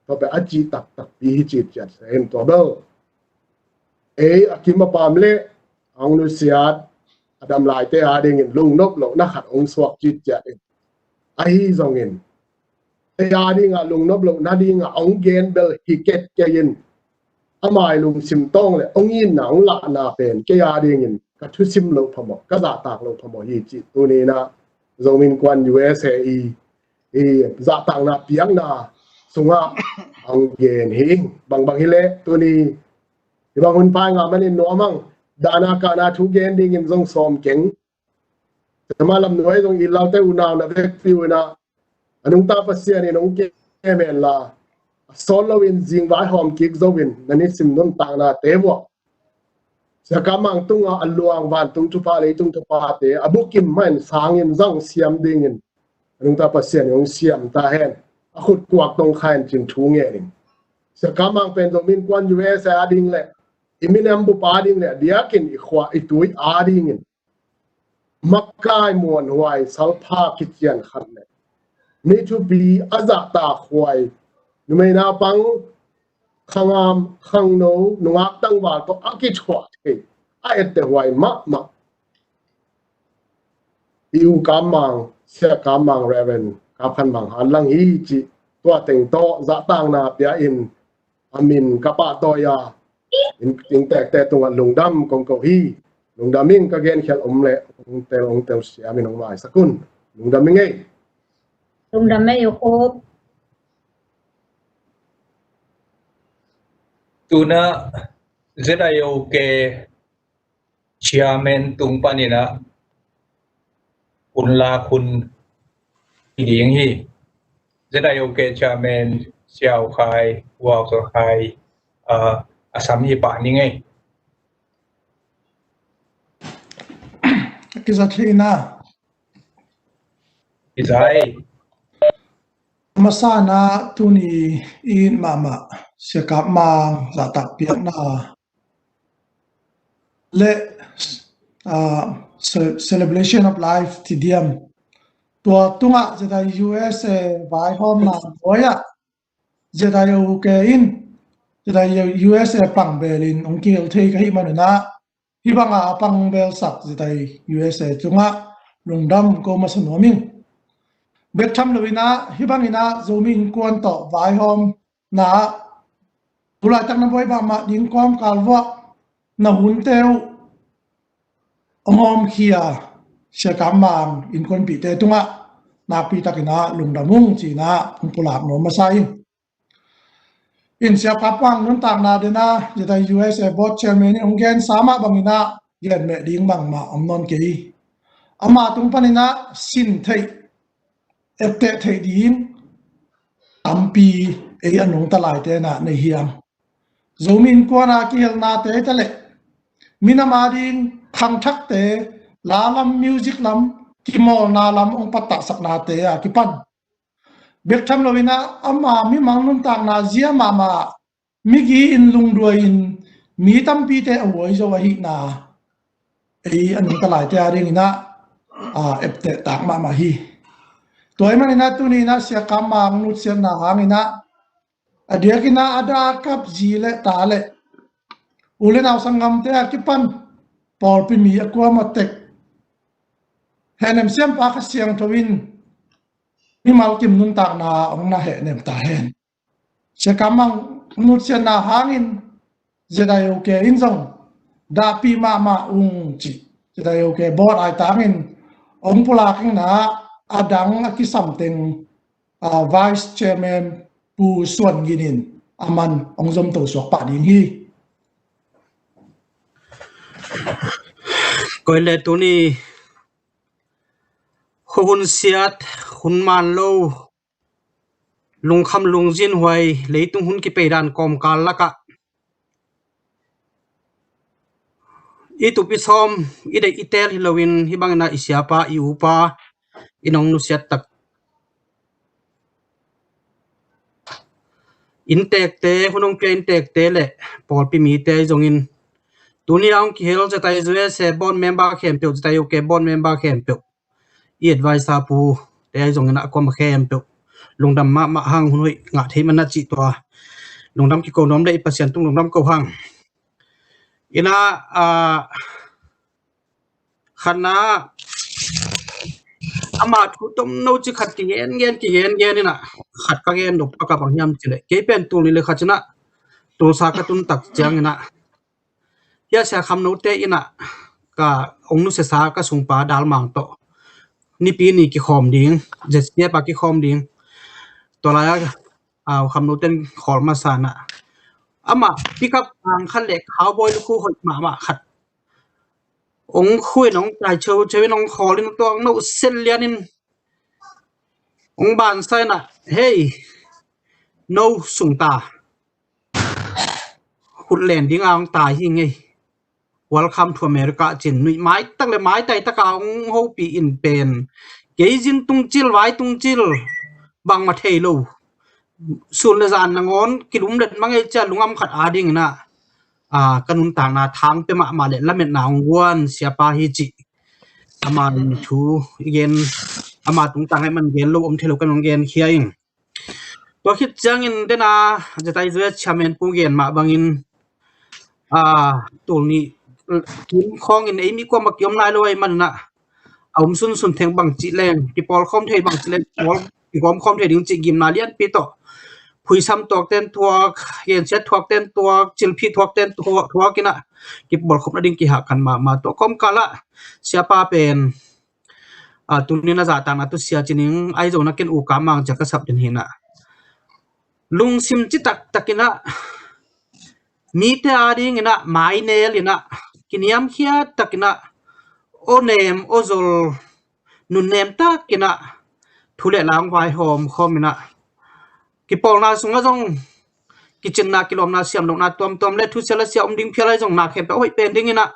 Tua pen a cih taktakpi hi citciat se in tua bel ei a kim a pam le a hong nusiat a dam laite adingin lungnop lohna khat hong suak citciat in. Ahi zongin kei a dingah lungnop loh nadingah hong gen bel hi ketkei in, a mai lungsim tawng le hong itna hong lahna pen kei a dingin ka thusim loh phamawh, ka zahtak loh phamawh hi cih tuni in ah Zomi Innkuan U S A i, i zahtakna piakna sungah hong gen hi. Bangbang hileh tuni hih bang hun pha i ngah manin nuam hang. Dahna kahna thu gen dingin zong sawm keng. Siamah Lam Nuai zong i laute unau na vekpi un ah a nungta Pasian in hong kem hen la, a sawt loin zing vaihawm kik zo in na nisim nuntaknate vuah Sia Kam Mang tungah a luang vantung thupha leitung thuphate a bukim mah in sangin zang siam dingin a nungta Pasian in hong siam ta hen. A khut kuak tong kha in cin thu ngen in. Sia Kam Mang pen Zomi Innkuan U S A a ding le i minam bup a ding le a diakin i khua i tui a dingin makai muanhuai salpha kician khat le mi thupi a zahtakhuai, numei naupang, khangam khangno, nungak tangval tawh a kithuah thei, a ettehhuai mahmah i U Kam Mang, Sia Kam Mang, Reverend Kap Khan Mang Hanlang hi cih tua teng tawh zahtakna pia in a min ka pahtawi a, inntekte tungah lungdam kong ko hi. Lungdam ing. Ka genkhial om leh hong tel, hong tel siam in hong maisak un. Lungdam ing ei. Lungdam ei U Khup. Tu-in ah Z I O K chairman tung panin ah hun lak hun hi ding hi. Z I O K chairman Sia U Khai, Ua Khai, ah, a sam hi pah ning ei. Kizat hi na. Kizai. Masa in ah tuni i it mahmah Sia Kam Mang zahtak piakna le, ah, ce-, celebration of life ti diam. Tua tungah Z I U S A vaihawmna nuai ah Z I O K in, Z I U S A pangbel in hong kihel thei ka hih man un ah hih banga a pangbelsak Z I U S A tungah lungdam ko masa nuam ing. Bek tham lo in ah hih bangin ah Zomi Innkuan tawh vaihawm na ah tu laitak na buai mahmah ding kawmkal vuah na hunte uh hong hawmkhia Sia Kam Mang innkuanpihte tungah nakpi takin ah lungdam ung ci-in ah hong pulak nuam masa ing. In Sia Kam Mang nuntakna den a Z I U S A board chairman in hong gensa mah bangin ah gen meh ding bangmah om nawn kei. Ama tung panin ah sin theih, etteh theih ding tampi ei a nungta laite in ah nei hiam? Zomi Innkuan a kihelnate ta leh minam a ding khangthakte, la lam, music lam, kimawlna lam hong pattahsaknate a kipan bek tham lo in ah ama mimang nuntakna zia mahmah, migi in lungduai in mi tampite a huai zo ahihna ei a nungta laite a dingin ah, ah, etteh tak mahmah hi. Tua ahih manin ah tuni in ah Sia Kam Mang nutsiatna hangin ah a diakin ah a dah a kap zi le ta le u le nau sanggamte a kipan pawlpi mi a kuamah tek hehnem siampa Kha Siangtho in mimal kim nuntakna hong na hehnem ta hen. Sia Kam Mang nutsiatna hangin Z I O K in zong dahpih mahmah ung ci, Z I O K board aitangin hong pulak ing. Na a dang a kisam teng, ah, Vice Chairman Pu Suan Gin in a man hong zomto suak pah ding hi. Koi le tuni hun siat, hun man lo, lungkham lungzinhuai leitung hun kipei dan kawmkal lakah i tup i sawm, i deih i teel hi loin hih bangin ah i siapa, i upa in hong nusiat tak inntekte, hun hong pia inntekte le pawlpi mite zongin tuni a hong kihel Z I U S A board member khempeuh, Z I U K board member khempeuh, i advisor pute ahi zongin a kuamah khempeuh lungdam mahmah hang, hun hoih ngah thei man na cih tua lungdam kiko nuam le i Pasian tung lungdam ko hang. Ina, ah, khatna Ama thu tomno ci khat kigen gen kigen gen inah, khat ka gen nop ka bang hiam cileh, kei pen tul nih le khat cinah Tulsa ka tun tak cianginah, hia Sia Kham Note inah ka ong nusiasa ka sungpa Dal Mang tawh nipi ni kikhawm ding, Z C F a kikhawm ding. Tua lai-a Kham Note in khawl masa inah, amah pickup ang khat le cowboy lukhu hoih mahmah khat ong khuin ong tai cheu cheu in ong khawl in tua ong no sen lian in ong bansa inah, "Hei, no sungta, khut len ding a ong tai hi ngei. Welcome to America," cin nuih maitak le maitai taka ong hopih in pen, kei zin tungcil vai tungcil bangmah thei lo, sun le zan nangawn kilumlet mangei cia lungam khat adinginah, ka nuntakna thang pia mahmah le lametna ong guan siapa hi cih ama thu i gen, ama tungtang ai man gen lo om thei lo kan ong gen khia in. Tua khit ciangin dena Zetaizwe chairman pu gen mah bangin, tul nih kim khawngin ei mi kuamah kiom nai lo ai manah, a um sunsun theng bangcih leng kipawlkhawm thei, bangcih leng kipawl kigawmkhawm thei ding cih gimna lianpi tawh, phuisam thuakten thuak, gensiat thuakten thuak, cilphih thuakten thuak inah kipawlkhawm nading kihahkan mahmah. Tua kawmkalah siapa pen tunin a zahtakna tu sia cining Aizona ken uka mang cia ka sap den hinah, lungsim citak takinah mite adinginah mainel inah, kiniamkhiat takinah, aw nem aw zol, nunnem takinah thu le la ong vaihawm khawm inah, kipawlna sungah zong kicinna kilawmna siamlohna tuamtuam le thusia lasia om ding phial ahi zong na khempeuh a hoih pen dinginah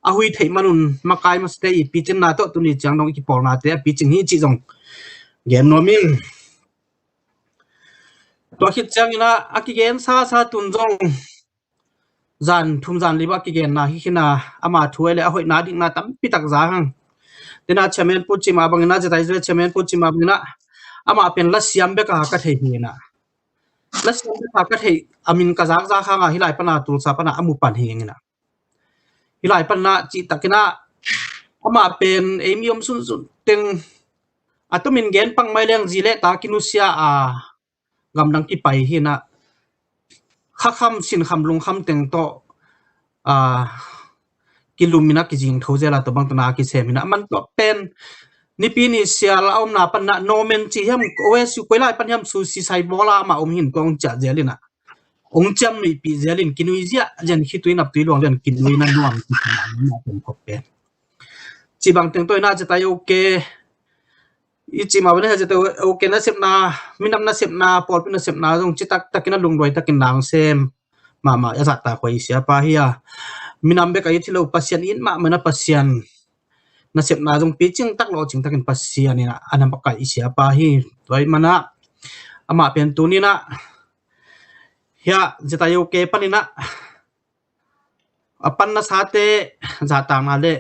a hui theih manun makai masate i picinna tawh tuni ciang dong i kipawlnate a picing hi cih zong gen nuam in. Tua khit cianginah a kigen sasa tun zong zan thum zan li bah a kigenna hi khinah, ama thu ai le a hoihna dikna tampi tak za hang. Dena chairman pu cih mah bangin ah, Zetaizwe chairman pu cih mah bangin ah, amah pen lasiam beka ka thei hinah, lasiam beka ka thei, a min ka zakzak hanga hih lai pana Tulsa pana a mu pan hinginah, hih lai pana cihtakinah amah pen ei mi om sunsun teng a tomin gen pang mai leng zi le ta kinusia a gamdang kipai hinah, khakham sinkham lungkham teng tawh kiluminah kizingtho zela tua bang tana kisem hinah, a man tua pen nipi ni sial a omna panah nomen ci hiam, osu koi lai pan hiam, susi sai bawla amah om hin tua ong ciah zel inah, ong ciam nuihpih zel in kinui ziah zian, khitui naptui luang lian kinui na nuam ci bang teng tawh inah Zetaizwe i cih mah bangin ah Zetaizwe nasepna, minam nasepna, pawlpi nasepna zong citak takin a lungduai takin nangsem mahmah a zahtak huai i siapa hi a, minam bek a it hi lo, Pasian it mahmah in ah Pasian nasepna zong picing tak lawhcing takin Pasian inah a na makaih i siapa hi. Tua ih manah amah pen tuninah hiah Zetaizwe paninah a pan nasate zahtakna le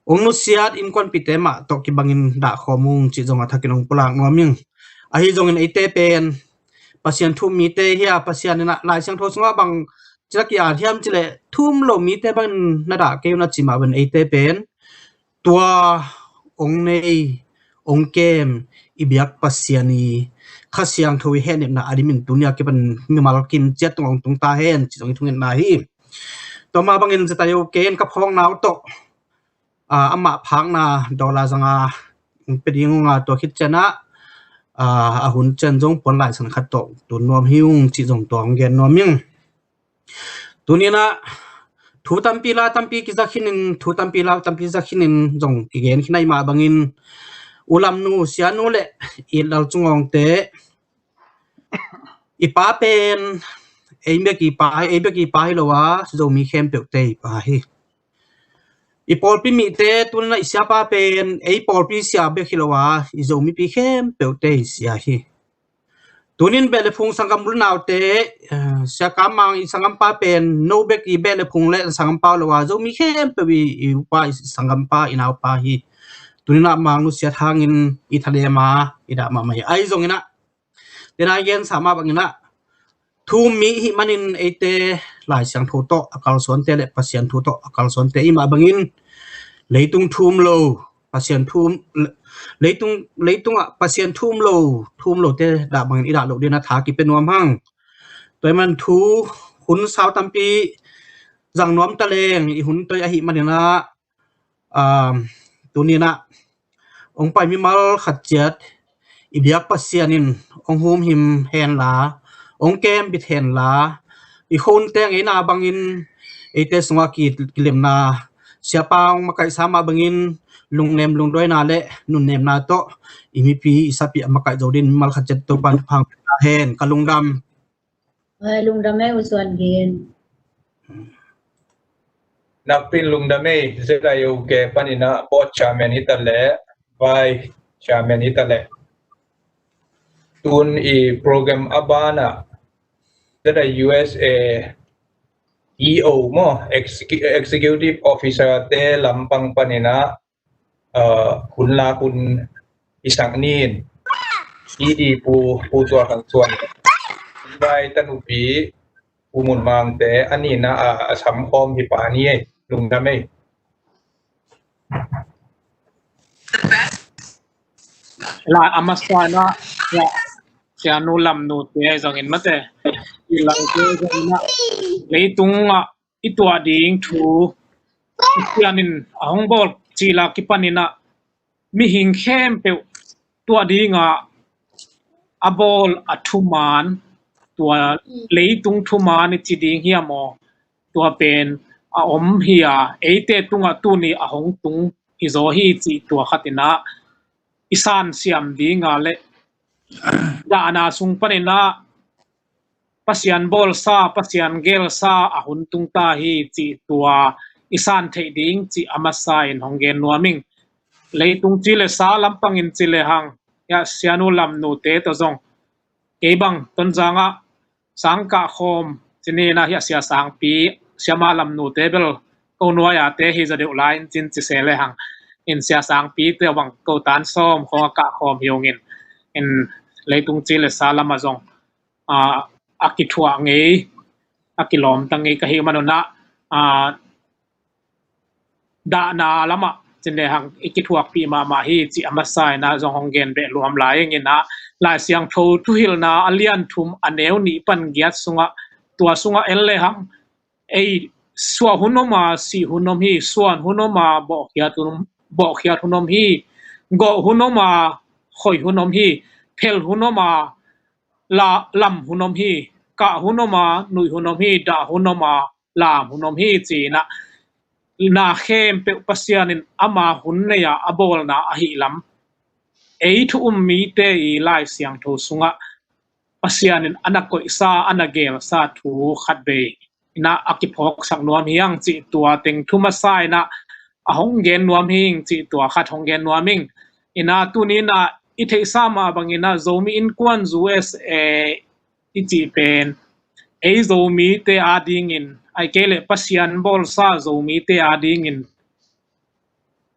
ong nusiat innkuanpihte mah tawh kibangin dahkhawm ung cih zong a thakin ong pulak nuam ing. Ahi zongin eite pen Pasian thu um mite hi a, Pasian inah Lai Siangtho sungah bang cina ki-at hiam cileh thu um lo mite bangin na dah kei un a cih mah bangin eite pen tua ong nei, ong kem i biak Pasian i Kha Siangtho i hehnepna a dimin tunia kipan mimal kim ciat tung ong tung ta hen ci zong i thungetna hi. Tua mah bangin Zetaizwe in ka phawkna uh tawh amah phakna dollar zanga ong pia ding unga, tua khit cianah a hun cian zong puan laisan khat tawh tun nuam hi ung cih zong tua ong gen nuam ing. Tuninah thu tampi la tampi kizak khinin, thu tampi la tampi zak khinin zong kigen khin ahi mah bangin, ulamnu sianu le itlal cungawngte, i pa pen ei bek i pa, ei bek i pa hi lo a, Zomi khempeuhte i pa hi. I pawlpi mite tuninah i siapa pen ei pawlpi sia bek hi lo a, i Zomipi khempeuhte i sia hi. Tunin beh le phung sanggam bulnaute, Sia Kam Mang i sanggampa pen no bek i beh le phung le sanggampa lo a, Zomi khempeuh i upa, i sanggampa, i naupa hi. Tuninah Mang nusiat hangin i thalema i dah mahmah hi. Ahi zonginah dena i gensa mah banginah thu um mi i hih manin eite Lai Siangtho tawh a kalsuante le Pasian thu tawh a kalsuante i mah bangin leitung thu um lo, Pasian thu um, Leitung, leitungah Pasian thu um lo, thu um lote dah bangin i dah loh dingin a tha kipia nuam hang. Tua ahih man thu hun sau tampi zang nuam ta leng i hun toi ahih manin ah, um, tuni-in ah hong pai mimal khat ciat i biak Pasian in hong humhim henla, hong kembit henla, i khonte ngeina bangin eite sungah ki, kilemna, siapa hong makaihsa mah bangin lungnem lungduaina le nunnemna tawh i mipi i sapi a makaih zo dingin mimal khat ciat Topa'n thupha hong pia ta hen. Ka lungdam. Ai, lungdam e, U Suan Gin. Nakpi-in lungdam e, Z I U K panin ah board chairman hi ta leh, vice chairman hi ta leh. Tun i program a banah Z I U S A E O maw, Execu-, Executive Officer te lampang panin ah, uh, hun lak hun i sak ni in, i di Pu, Pu Tua Khang Suan, vai tanupi Pu Mun Mang te, a nihna a, a samkhawm hi pa ni ei, lungdam ei. La a masa-in ah, ya, Sianu Lam Nu te zongin mate, i Lam te zongin ah, leitungah i tuah ding thu Pasian in a hong bawl cil a kipanin ah mihing khempeuh tuah dingah a bawl a thuman, tua leitung thuman i ci ding hiam aw, tua pen a om hi a, eite tungah tuni a hong tung hi zaw hi cih tua khatin ah i sansiam ding a le dahna sung panin ah Pasian bawlsa, Pasian gelsa a hun tung ta hi cih tua i san theih ding cih a masa in hong gen nuam ing. Leitung ci le sa lampangin ci le hang, ya, Sianu Lam Nu te tawh zong, kei bang Tonzang ah sang kah khawm ci ni in ah, ya, Sia Sangpi, Siama Lam Nu te bel ko nuai-a te hi zaw deuh lai in cin ci se le hang, in Sia Sangpi te bang ko tan sawm khawng a kah khawm hi ung in, in leitung ci le sa lamah zong a, a kithuah ngei, a kilawmta ngei ka hih manun ah, a, dahna lamah cin le hang i kithuakpih mahmah hi cih a masa in ah zong hong gen beh luam lai ing in ah, Lai Siangtho Thuhilhna a lian thum a neu nih pan giat sungah, tua sungah en le hang, ei, suah hun om a, sih hun om hi, suan hun om a, bawhkhiat hun om, bawhkhiat hun om hi, gawh hun om a, khoih hun om hi, phel hun om a, la, lam hun om hi, kah hun om a, nuih hun om hi, dah hun om a, lam hun om hi ci in ah, na khempeuh Pasian in ama hun nei a a bawlna ahih lam, ei thu um mite i Lai Siangtho sungah Pasian in a na koihsa, a na gelsa thu khat vei in ah a kiphawksak nuam hi hang cih tua teng thu masa in ah a hong gen nuam hi ing cih tua khat hong gen nuam ing. In ah tuni in ah i theihsa mah bangin ah Zomi Innkuan U S A i cih pen ei Zomite adingin, ahih kei leh Pasian bawlsa Zomite adingin,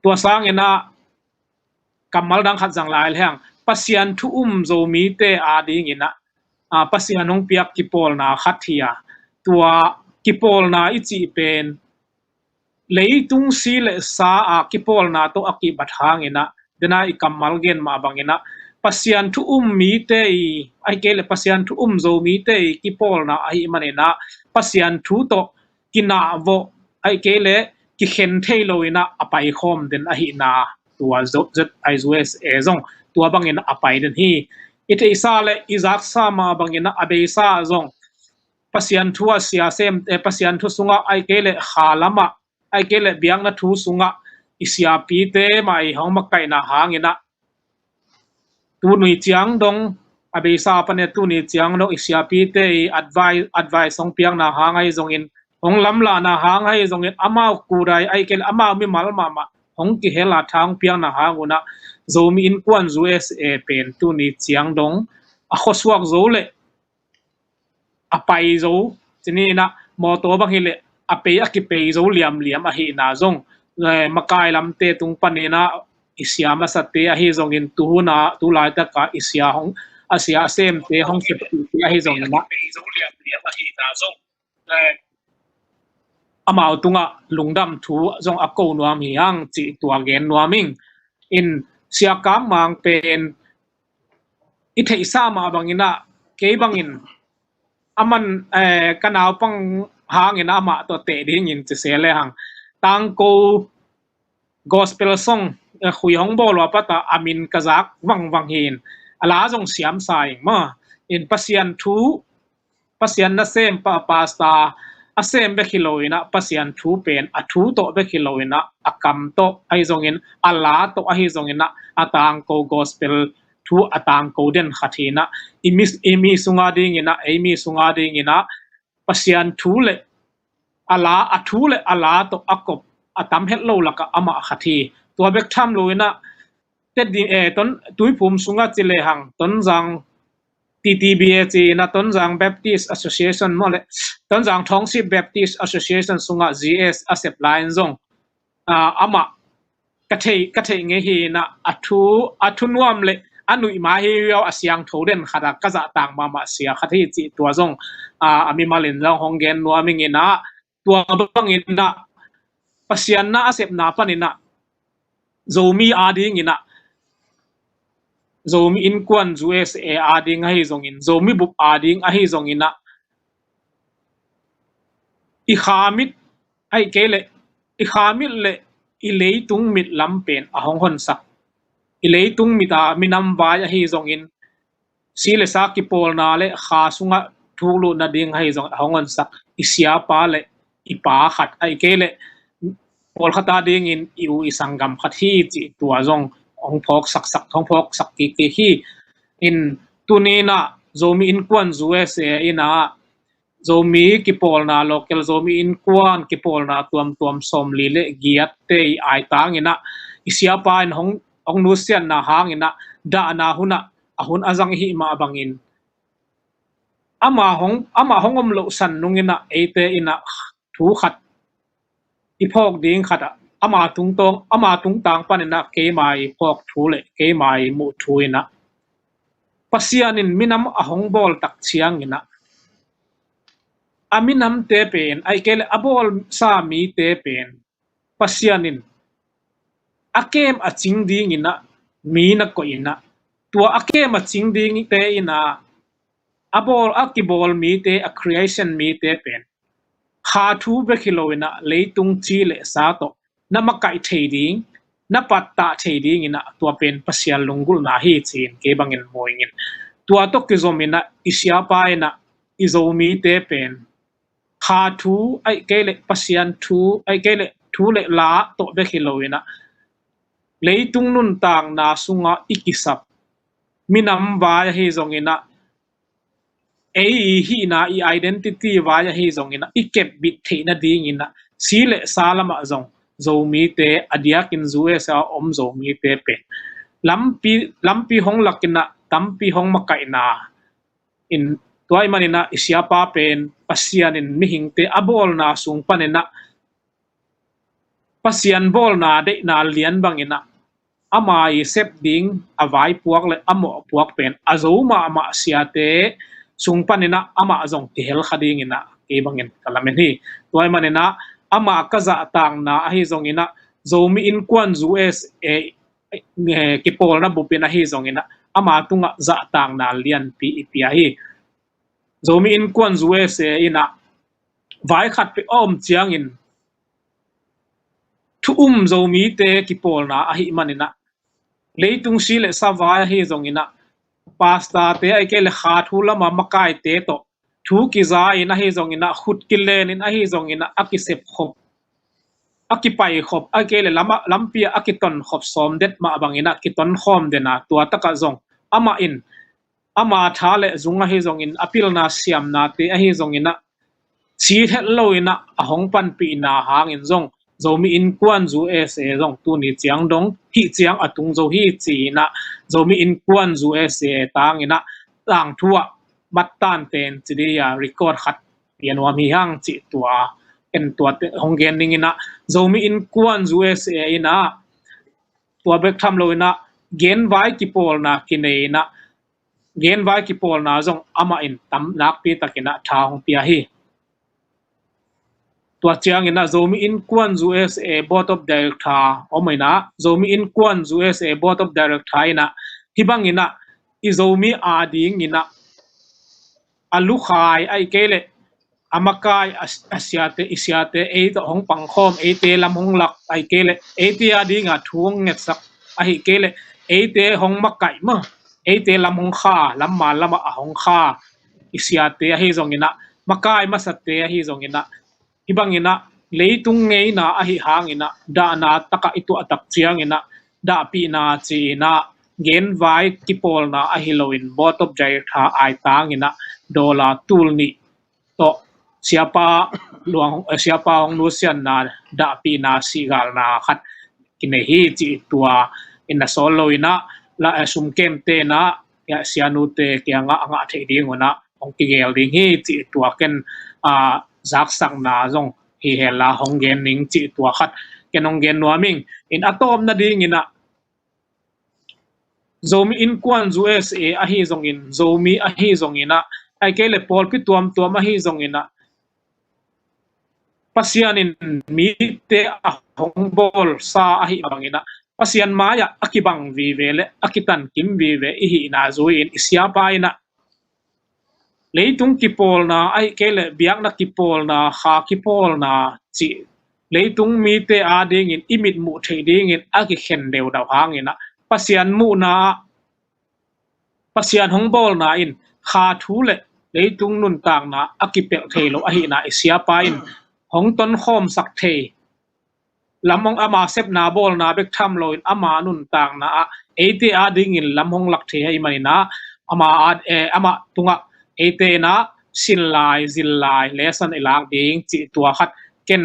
tua sangin ah kammal dang khat zang lai le hang, Pasian thu um Zomite adingin ah, a, Pasian hong piak kipawlna khat hi a, tua kipawlna i cih pen leitung si le sa a kipawlna tawh a kibat hangin ah, dena i kammal gen mah bangin ah, Pasian thu um mite i, ahih kei leh Pasian thu um Zomite i kipawlna ahih manin ah, Pasian thu tawh kinah vawh, ahih kei leh kikhen thei lo in ah a paikhawm den ahihna tua Z I U S A zong tua bangin a pai den hi. I theihsa le i zaksa mah bangin ah a beisa zong Pasian thu a sia sem, eh, Pasian thu sungah, ahih kei leh kha lamah, ahih kei leh biakna thu sungah i siapite mah i hong makaihna hangin ah, tuni ciang dong, a beisa pan e, tuni ciang dong i siapite i advice, advice hong piakna hang ahi zongin, hong lamlahna hang ahi zongin, amau kudai, ahih kei leh amau mimal mahmah hong kihel a tha hong piakna hang un ah, Zomi Innkuan U S A pen tuni ciang dong a khuasuak zo le a pai zo, ci ni in ah, mawtaw bang hi leh a pei, a kipei zo liamliam ahihna zong, eh, makai lamte tung panin ah i sia masate ahi zongin, tu hun ah, tu laitak ah i sia hong, a sia a semte hong septe ahi zongin ah, amau tungah lungdam thu zong a ko nuam hi hang cih tua gen nuam ing. In Sia Kam Mang pen i theihsa mah bangin ah, kei bangin aman, eh, ka naupang hangin ah amah tawh teh dingin ci se le hang, tangko gospel song, eh, khui hong bawl ua pat ah a min ka zak vangvang hi in, a la zong siam sa ing maw. In Pasian thu, Pasian nasem pa, pastor a sem bek hi lo in ah, Pasian thu pen a thu tawh bek hi lo in ah, a kam tawh ahi zongin, a la tawh ahi zongin ah, a tangko gospel thu a tangko den khat hi in ah, i mi, i mi sunga dingin ah, ei mi sunga dingin ah, Pasian thu le a la, a thu le a la tawh a kop a tam het lo lakah amah khat hi. Tua bek tham lo in ah, te ding, eh, Ton, Tuiphum sungah ci le hang, Tonzang T T B A ci in ah, Tonzang Baptist Association maw le, Tonzang Township Baptist Association sungah G S a sep lai in zong, ah, amah ka thei, ka thei ngei hi in ah, a thu, a thu nuam le a nuih ma hi viau, a siangtho den khat ah ka zahtak mahmah sia khat hi cih tua zong, ah, a mimal in zong hong gen nuam ing in ah, tua bangin ah Pasian na a sepna panin ah Zomi adingin ah, Zomi Innkuan U S A ading ahi zongin, Zomi bup ading ahi zongin ah, i kha mit, ahih kei leh i kha mit le i leitung mit lam pen a hong honsak, i leitung mit a minam vai ahi zongin, si le sa kipawlna le kha sungah thukluh nading ahi zong a hong honsak i siapa le i pa khat, ahih kei leh pawlkhat adingin i u i sanggam khat hi cih tua zong hong phawk saksak, hong phawk sak kik kik hi. In tuni in ah Zomi Innkuan U S A in ah Zomi kipawlna, local Zomi Innkuan kipawlna tuamtuam sawmli le giat te i aitang in ah, i siapa in hong, hong nusiatna hangin ah, dahna hun ah a hun a zang i hih mah bangin, ama hong, ama hong om loh san nung in ah, eite in ah thu khat i phawk ding khat ah, ama tungtawng, ama tungtang panin ah keima i phawk thu le keima i muh thu in ah, Pasian in minam a hong bawl tak ciangin ah, a minamte pen, ahih kei leh a bawlsa mite pen, Pasian in a kem a cing dingin ah mi na koih in ah, tua a kem a cing dingte in ah, a bawl, a kibawl mite, a creation mite pen kha thu bek hi lo in ah, leitung ci le sa tawh na makaih thei ding, na pattah thei dingin ah, tua pen Pasian lunggulhna hi ci-in kei bangin mu ing in. Tua tawh kizom in ah, i siapa in ah, i Zomite pen kha thu, ahih kei leh Pasian thu, ahih kei leh thu le la tawh bek hi lo in ah, leitung nuntakna sungah i kisap minam vai ahi zongin ah, ei i hihna, i identity vai ahi zongin ah, i kepbit theih nadingin ah, si le sa lamah zong Zomite, a diakin U S A a om Zomite pen lampi, lampi hong lak in ah, tampi hong makaihna in, tua ahih manin ah i siapa pen Pasian in mihingte a bawlna sung panin ah, Pasian bawlna deihna lian bangin ah, ama i sep ding a vaipuak le a mawhpuak pen a zo mahmah siate sung panin ah amah zong kihel kha dingin ah kei bangin ka lamen hi. Tua ahih manin ah ama ka zahtakna ahi zongin ah, Zomi Innkuan U S A, eh, kipawlna bupin ahi zongin ah, ama tungah zahtakna lianpi i pia hi. Zomi Innkuan U S A in ah vai khat peuh a om ciangin, thu um Zomite kipawlna ahih manin ah, leitung si le sa vai ahi zongin ah, pastorte ahih kei leh kha thu lama makaite tawh thu kiza in ahi zongin ah, khut kilen in ahi zongin ah, a kisep khop, a kipai khop, ahih kei leh lam, lampi ah a kiton khop sawm det mah bangin ah kiton khawm den a, tua takah zong amah in ama tha le zung ahi zongin, a pilna siamnate ahi zongin ah, si het lo in ah a hong panpihna hangin zong Zomi Innkuan U S A zong tuni ciang dong hih ciang a tung zo hi ci-in ah, Zomi Innkuan U S A tangin ah tangthu ah mat tan ten ci dih a record khat pia nuam hi hang cih tua, en tua te hong gen dingin ah, Zomi Innkuan U S A in ah tua bek tham lo in ah genvai kipawlna kinei in ah, genvai kipawlna zong amah in tam nakpi takin ah tha hong pia hi. Tua ciangin ah Zomi Innkuan U S A Board of Director om in ah, Zomi Innkuan U S A Board of Director in ah, hih bangin ah i Zomi adingin ah a lukhai ahih kei leh a makai a, a siate, i siate ei tawh hong pangkhawm, eite lam hong lak ahih kei leh eite adingah thu hong ngetsak ahih kei leh eite hong makaih mah, eite lam hong kha, lammal lamah a hong kha i siate ahi zongin ah, makai masate ahi zongin ah, hih bangin ah leitung ngeina ahi hangin ah dahna takah i tuah tak ciangin ah dahpihna ci-in ah genvai kipawlna ahi loin Board of Director aitangin ah dollar tul nih tawh siapa luang, eh, siapa hong nusiatna dahpihna sihgalna khat kinei hi cih tua in a sawl loin ah la, eh, sumkemte in ah, eh, sianute kiangah a ngah theih dingun ah hong kigel ding hi cih tua ken, ah, zaksakna zong hi hen la hong gen ning cih tua khat ken hong gen nuam ing. In a tawpna dingin ah Zomi Innkuan U S A ahi zongin, Zomi ahi zongin ah, ahih kei leh pawlpi tuamtuam ahi zongin ah, Pasian in mite a hong bawlsa ahi bangin ah, Pasian mai-ah a kibang vive le a kitankim vive i hihna zui-in i siapa in ah leitung kipawlna ahih kei leh biakna kipawlna, kha kipawlna cih leitung mite adingin i mitmuh theih dingin a kikhen deudau hangin ah Pasian muhna ah, Pasian hong bawlna in kha thu le leitung nuntakna a kipelh thei lo ahihna i siapa in hong tonkhawmsak thei lam hong, ama sepna bawlna bek tham loin ama nuntakna ah eite adingin lam hong lak thei ahih manin ah ama ad, eh, amah tungah eite in ah sin lai, zin lai, lesson i lak ding cih tua khat ken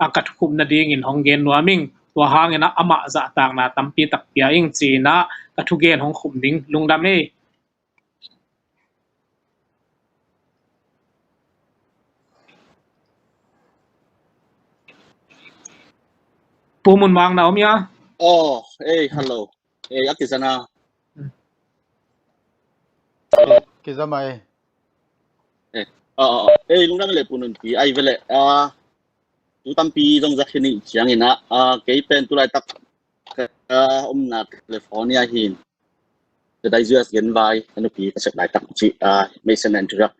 a ka thukhupna dingin hong gen nuam ing. Tua hangin ah amah zahtakna tampi tak pia ing ci-in ah ka thugen hong khum ding. Lungdam ei. Pu Mun Mang na om ia? Oh, eh, hello. Eh, a kizana. Kizama ei. Eh, oh, oh, oh. Eh, lungdam le Pu Nunpi, ai vele. Ah, tu tampi zong zak hi ni ciangin ah, ah, kei pen tu laitak, ah, omna California hin. Tadai U S genvai, ka nupi ka sep laitak ci, ah, Mason and Turak.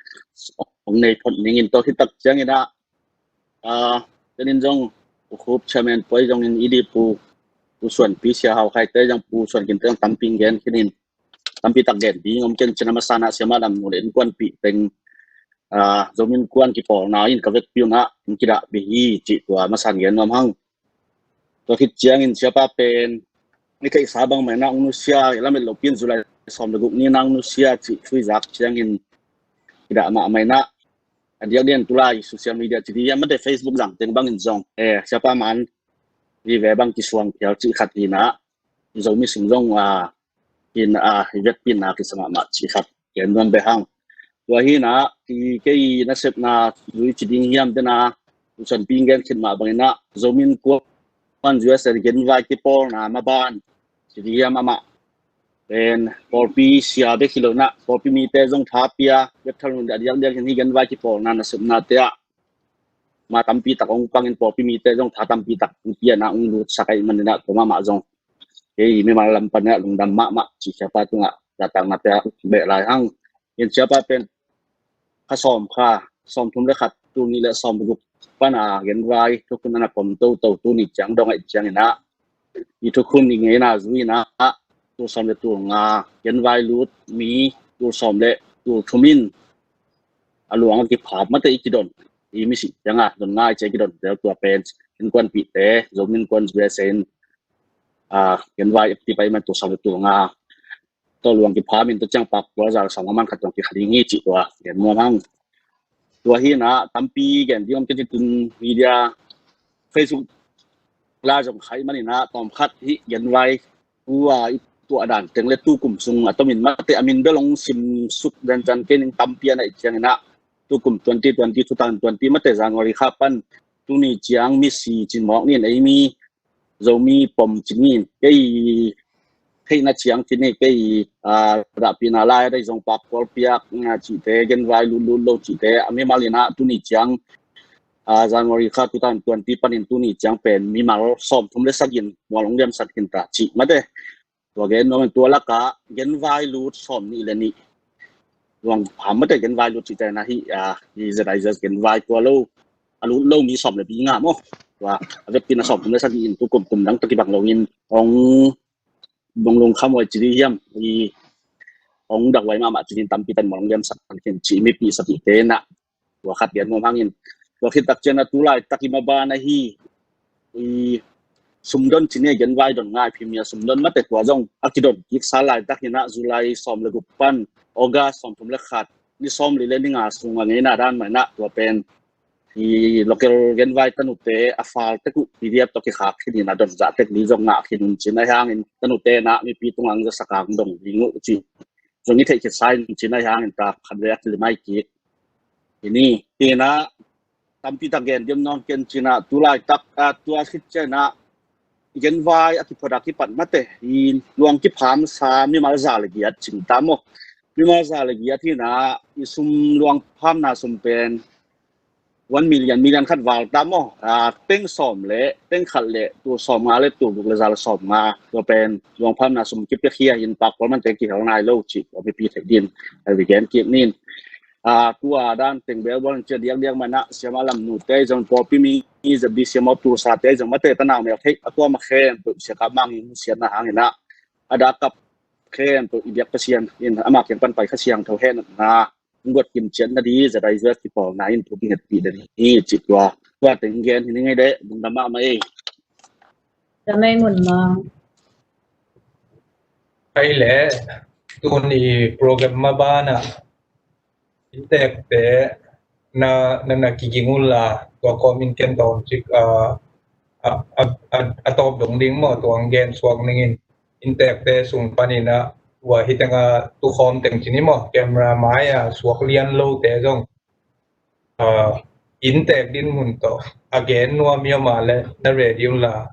Ong nei phot ningin to hi tak ciangin ah, ah, tenin zong, Pu Khup Chairman poi zongin i di Pu, Pu Suanpi Sia Hau Khai te zong Pu Suan Kin te zong tampi gen kinin, tampi tak gen ding om ken cina masana siama dam nu le innkuanpih teng, ah, Zomi Innkuan kipawlna in ka vekpi un ah in kidah bia hi cih tua masan gen nuam hang. Tua khit ciangin siapa pen i theihsa bang mai na ong nusia, i lamet lopi in July sawm le guk ni na ong nusia cih thuizak ciangin kidah mah mai na. A diakdiak in tulai social media ci di hiam, mate Facebook zang teng bangin zong, eh, siapa man vive bang kisuang phial cih khat hi na, Zomi sung zong, ah, in, ah, i vekpina kisa mahmah cih khat gen nuam beh hang. Tua hi na, i kei nasepna zui ci ding hiam te na, Pu Suanpi in gen khit mah bangin ah, Zomi Innkuan U S A genvai kipawlna maban ci ding hiam, amah pen pawlpi sia bek hi lo na, pawlpi mite zong tha pia, bek thal nun a diakdiak in hi genvai kipawlna nasepnate ah ma tampi tak ong pangin pawlpi mite zong tha tampi tak ong pia na ong lutsak ahih manin ah tua mahmah zong kei mimal lam pan ah lungdam mahmah ci siapa tungah zahtaknate ah beh lai hang. In siapa pen kha sawm kha, sawm thum le khat, tul nih le sawm guk pan a genvai thukhun a na pom toto tuni ciang dong ahih ciangin ah, i thukhun i ngeina zui in ah, tul sawm le tul nga genvai lut mi tul sawm le tul thum in a luang a kiphap mate i kidon, i misi ciang a don ngai ci a kidon tel tua pen innkuanpihte, Zomi Innkuan U S A in, ah, genvai active ahih man tul sawm le tul nga tawh luang kipham in tua ciang pak tua zal sawm a man khat tawng kikha ding hi cih tua gen nuam hang. Tua hi na tampi gen ding om kei ci tun media Facebook la zong khai manin ah tawm khat hi genvai tua i tuah dan teng le tu kum sung a tomin mate a min bel ong sim suk dan zan kei ning tampi a na i ciangin ah tu kum twenty twenty, two thousand twenty mate January kha pan tuni ciang misi cin mawk nin ei mi Zomi pom cin nin kei theihna ciang cin ni kei, ah, dahpihna lai a dei zong pak kual piak, ah, cihte genvai lutlut lo cihte a mimal in ah tuni ciang a, January kha two thousand twenty panin tuni ciang pen mimal sawmthum le sagih in mual hong liamsak hi ta cih mate. Tua gen nuam in tua lakah genvai lut sawmnih le nih, Luang Pham mate genvai lut cih ciang a hi, a, hi Z I Z genvai tua lo a lut lo mi sawm le bi nga maw. Tua a vekin a sawmthum le sagih in tu kum kum dang tawh kibang lo in hong dong lungkham huai ci ding hiam, i hong dak huai mahmah ci ding, tampi tan mual hong liamsak khin cih mipih sapihte na. Tua khat gen nuam hangin, tua khit tak ciang a tu laitak i maban ahi, i sumdon ci ni, genvai don ngai phim hi a, sumdon mate tua zong a kidon kik sa laitak hi na, July sawm le guk pan August sawmthum le khat, ni sawmli le ni nga sung a ngeina dan mah hi na, tua pen i local genvai tanute a fal tek uh P D F tawh kikhak khin in a don zah tek ding zong ngah khin un ci na hi hangin, tanute na mipi tungah hong zasak a hong dong ding uh ci zong i theih khit sa in ci na hi hangin, ta khat vei a kilim mai kik hi ni. Hi na, tampi tak gen diam nawn ken ci na, tu laitak, a, tua khit ciang a i genvai a kiphot a kipat mate i luang kipham sa mimal za le giat cing ta maw. Mimal za le giat hi na, i sum luang phamna sum pen one million, million khat val ta maw. A, peng sawm le peng khat le tul sawm nga le tul guk le za le sawm nga, tua pen luang phamna sum kipiakhia in pakpal mante kihel nai lo cih tua mipi theih din a vi gen kik nin. A, tua dan teng bel bual in cia diakdiak mah na, siama lam nute zong pawlpi mi i Z B C M of Tulsa te zong mate tanau mel theih a tua ma khen tu sia ka mang in siatna hangin a, a dak kap khen tu i biak Pasian in ama kiang pan pai Kha Siangtho hen na, hong guat kim ciat na di, Z I Z kipawlna in thu kingetpih den hi cih tua, tua teng gen hi ni ngei deh, bung dam mahmah ei. Dam ei mun mang. Ai le, tuni program ma bana, inntekte na, na, na kiging unla, tua kawmin ken tawm cik, a, a, a, a, a tawp dong ding maw, tua ang gen suak ningin. Inntekte sung panin a, ua hi teng a tukhawm teng ci ni maw, camera mai a suak lian lote zong, a, inntek din mun tawh a gen nuam i om a le na ready unla,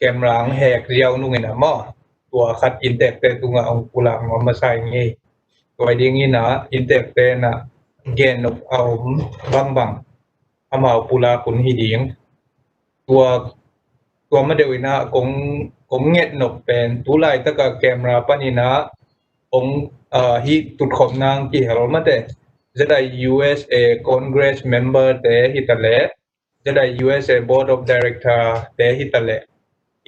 camera ang hek ziau nungin a maw, tua khat inntekte tungah hong pulak nuam masa i ngei. Tua dingin a inntekte na gen nop a om bangbang amau pulak hun hi ding. Tua, tua ma deuh in a kong, kong nget nop pen tu laitaka camera panin a hong, a, hi tutkhop nang kihel mate, Z I U S A Congress member te hi ta le, Z I U S A Board of Director te hi ta le,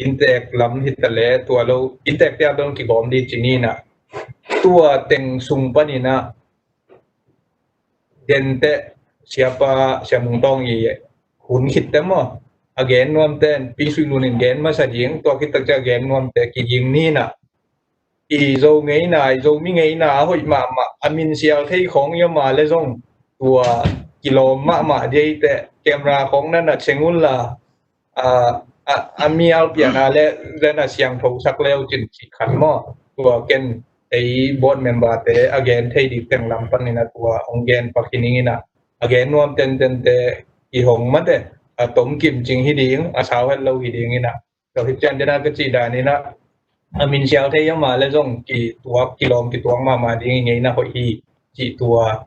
inntek lam hi ta le, tua lo inntek te a bel kigawm di ci ni na. Tua teng sung panin a dente siapa Sia Mung Tawng i hun khit te maw, a gen nuam ten Pi Sui Lun in gen masa ding, tua khit tak cia a gen nuam te kiging ni na. I Zo ngeina, i Zomi ngeina a hoih mahmah, a min sial thei khawng i om a le zong tua kilawm mahmah dia i te, camera khawng na na cheng unla, a, a, a mial piana le, le na siangtho sak leu cin cih khan maw. Tua ken ei board member te a gen thei dik teng lam panin a tua hong gen pak hi ningin a, a gen nuam tenten te i hong mate, a tom kim cing hi ding, a sau het lo hi dingin a. Tua hi cian dena ka cih danin a, a min sial thei a ma le zong kituak, kilawm kituak mahmah ding i ngeina hoih hi cih tua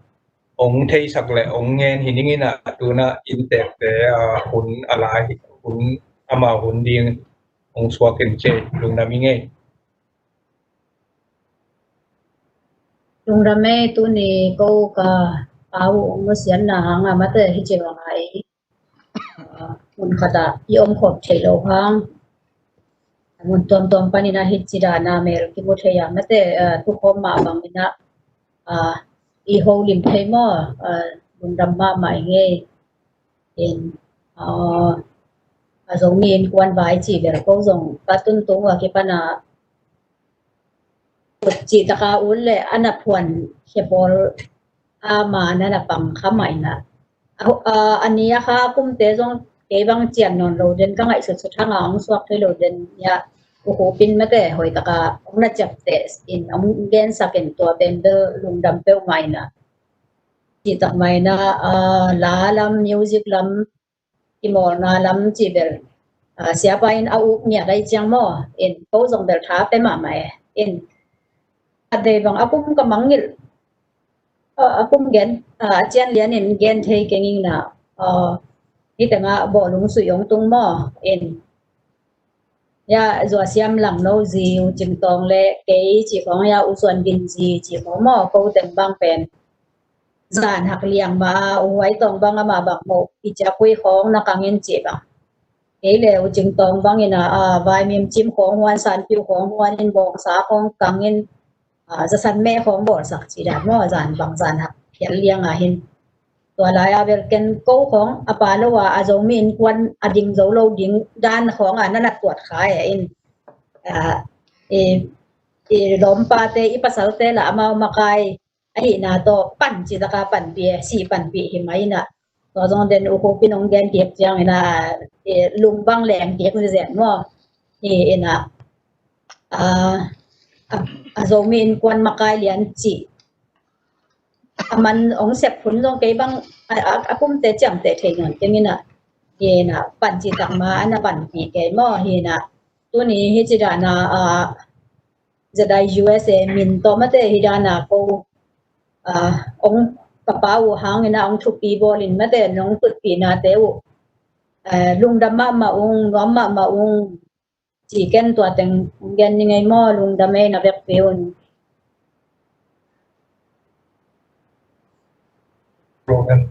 hong theisak le hong ngen hi ningin a, tuna inntekte, a, hun a lai, hun amau hun ding hong suak in ci, lungdam i ngei. Lungdam ei, tuni ko ka pau hong masiatna hang a mate hi ci bang a ei. A, mun khat ah i om khop thei lo hang, mun tuamtuam panin a hi ci dan a mel kimu thei a mate, a, tukhawm mah bangin a, a, i holim thei maw, a, lungdam mahmah i ngei. In, a, a Zomi Innkuan Vai ci bel ko zong ka tuntung a kipan a ut cih taka ut le a na phuan khia pawl a ma na na pang kha mah in a. A, a, a ni a kha a kumte zong kei bang cian nawn lo den, ka ngaihsutsut hang a hong suak thei lo den, ia, u Hupin mate hoih taka hong na ciapteh in hong gensak in tua pen bel lungdam peuhmah in a. Cih tak mah in a, a, la lam, music lam, kimawlna lam cih bel, a, siapa in a uk ngiat ahi ciang maw, in ko zong bel tha pe mahmah e. In a dei bang a kum ka mangngilh, a, a kum gen, a, a cian lian in gen thei keng ing na, a, Hih tengah bawlung suih hong tung maw in. Ya, Zuasiam Langno zi U Cing Tawng le kei cih khawng, ya, U Suan Gin zi cih khawng maw, ko teng bang pen zan hak liang mah a, U Huai Tawng bang amah bang moh i ciapui khawng na kang in cih bang. Kei le U Cing Tawng bang in a, a, vaimim cim khawng huan, sanpiu khawng huan in, bawngsa khawng kang in, a, zasan meh khawng bawlsak cih dan maw, zan bang zan hak phial liang a hin. Tua lai a bel ken ko khawng a pa lo a, a Zomi Innkuan a ding zo lo ding dan khawng a na na tuat khai a in. A, i, i lawmpate, i pasalte la amau makai ahihna tawh pan citaka panpih, si panpih hi mai in a. Tua zong den U Khup in hong gen kik ciangin a, e, lung bang leng kik zenzen maw. Hi in a, a, a, a Zomi Innkuan makai lian cih a man hong sep hun zong kei bang a, a, a pumte ciamteh thei nawn keng in a. Hi in a, pan citak ma a na panpih kei maw. Hi in a, tuni hi ci dan a, a, Z I U S A min tawh mate hi dan a ko, a, hong ka pa uh hang in a hong thupi bawl in mate nong tutpih nate uh, a, lungdam mahmah ung, nuam mahmah ung, ci ken tua teng gen ni ngei maw, lungdam ei na vekpi un. Program,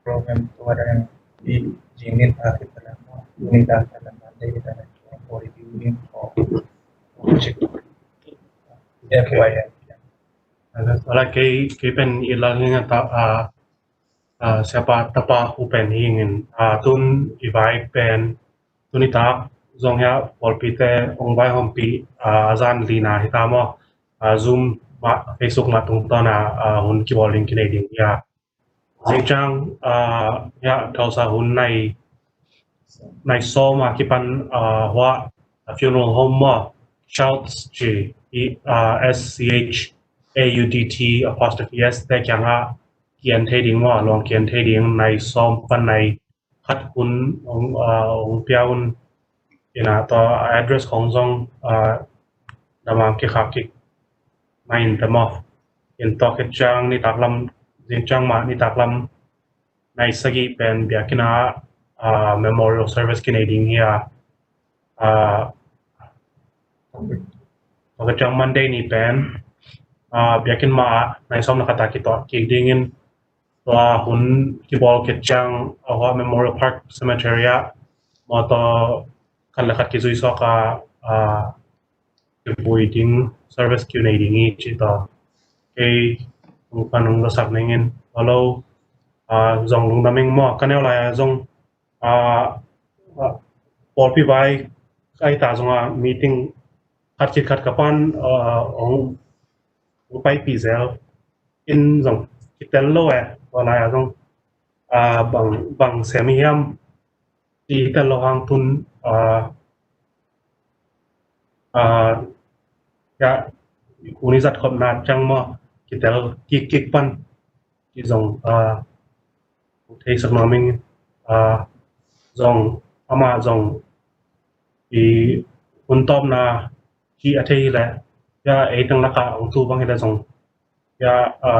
program tua dan i jingin a kita lama, ini dah kita lama, kita lama, for reviewing for project. F Y I. Ala kei, kei pen i lal hinga ta, a, a, siapa tapa hu pen hingin, a, tun i vai pen, tun i tak zong hia pawlpite hong vai hompi, a, a zan lina hi ta maw, a, Zoom ma, Facebook ma tungtawn a, a, hun kibawl ding kinei ding hia. Zingciang, a, hia thausa hun nai, nai sawm a kipan, a, hua, a funeral home maw, Shouts ci, i, a, S C H A U D T apostrophe S te kiangah kian thei ding maw, luang kian thei ding nai sawm pan nai khat hun hong, a, hong pia un. Ina tua address khong zong, a, damang kikhak kik mai in te maw. In tua khit ciang nitak lam, zingciang mah nitak lam nai sagih pen biakinn ah, a, memorial service kinei ding hi a, a, tua khit ciang Monday ni pen, a, biakinn mah ah nai sawm le khat a kituah kik dingin tua hun kibawl khit ciang a hua Memorial Park Cemetery ah mawtaw khat le khat kizui suak a, a, kivui ding service kiu nei ding hi ci ta. Kei hong pan hong zasak nengin, tua lo, a, zong lungdam ing maw, ka neu lai a zong, a, a, pawlpi vai ai ta zong a meeting khat khit khat ka pan, a, hong, hong paipih zel in zong kitel lo e, tua lai a zong, a, bang, bang sem hi hiam, kitel lo hang tun, a, a, ya, uni zat khop na ciang maw, kitel kik kik pan, ki zong, a, theisak nuam ing, a, zong, ama zong, i hun tawpna, ki a thei hi leh, ya, ei teng laka, ong tu bang hi leh zong, ya, a,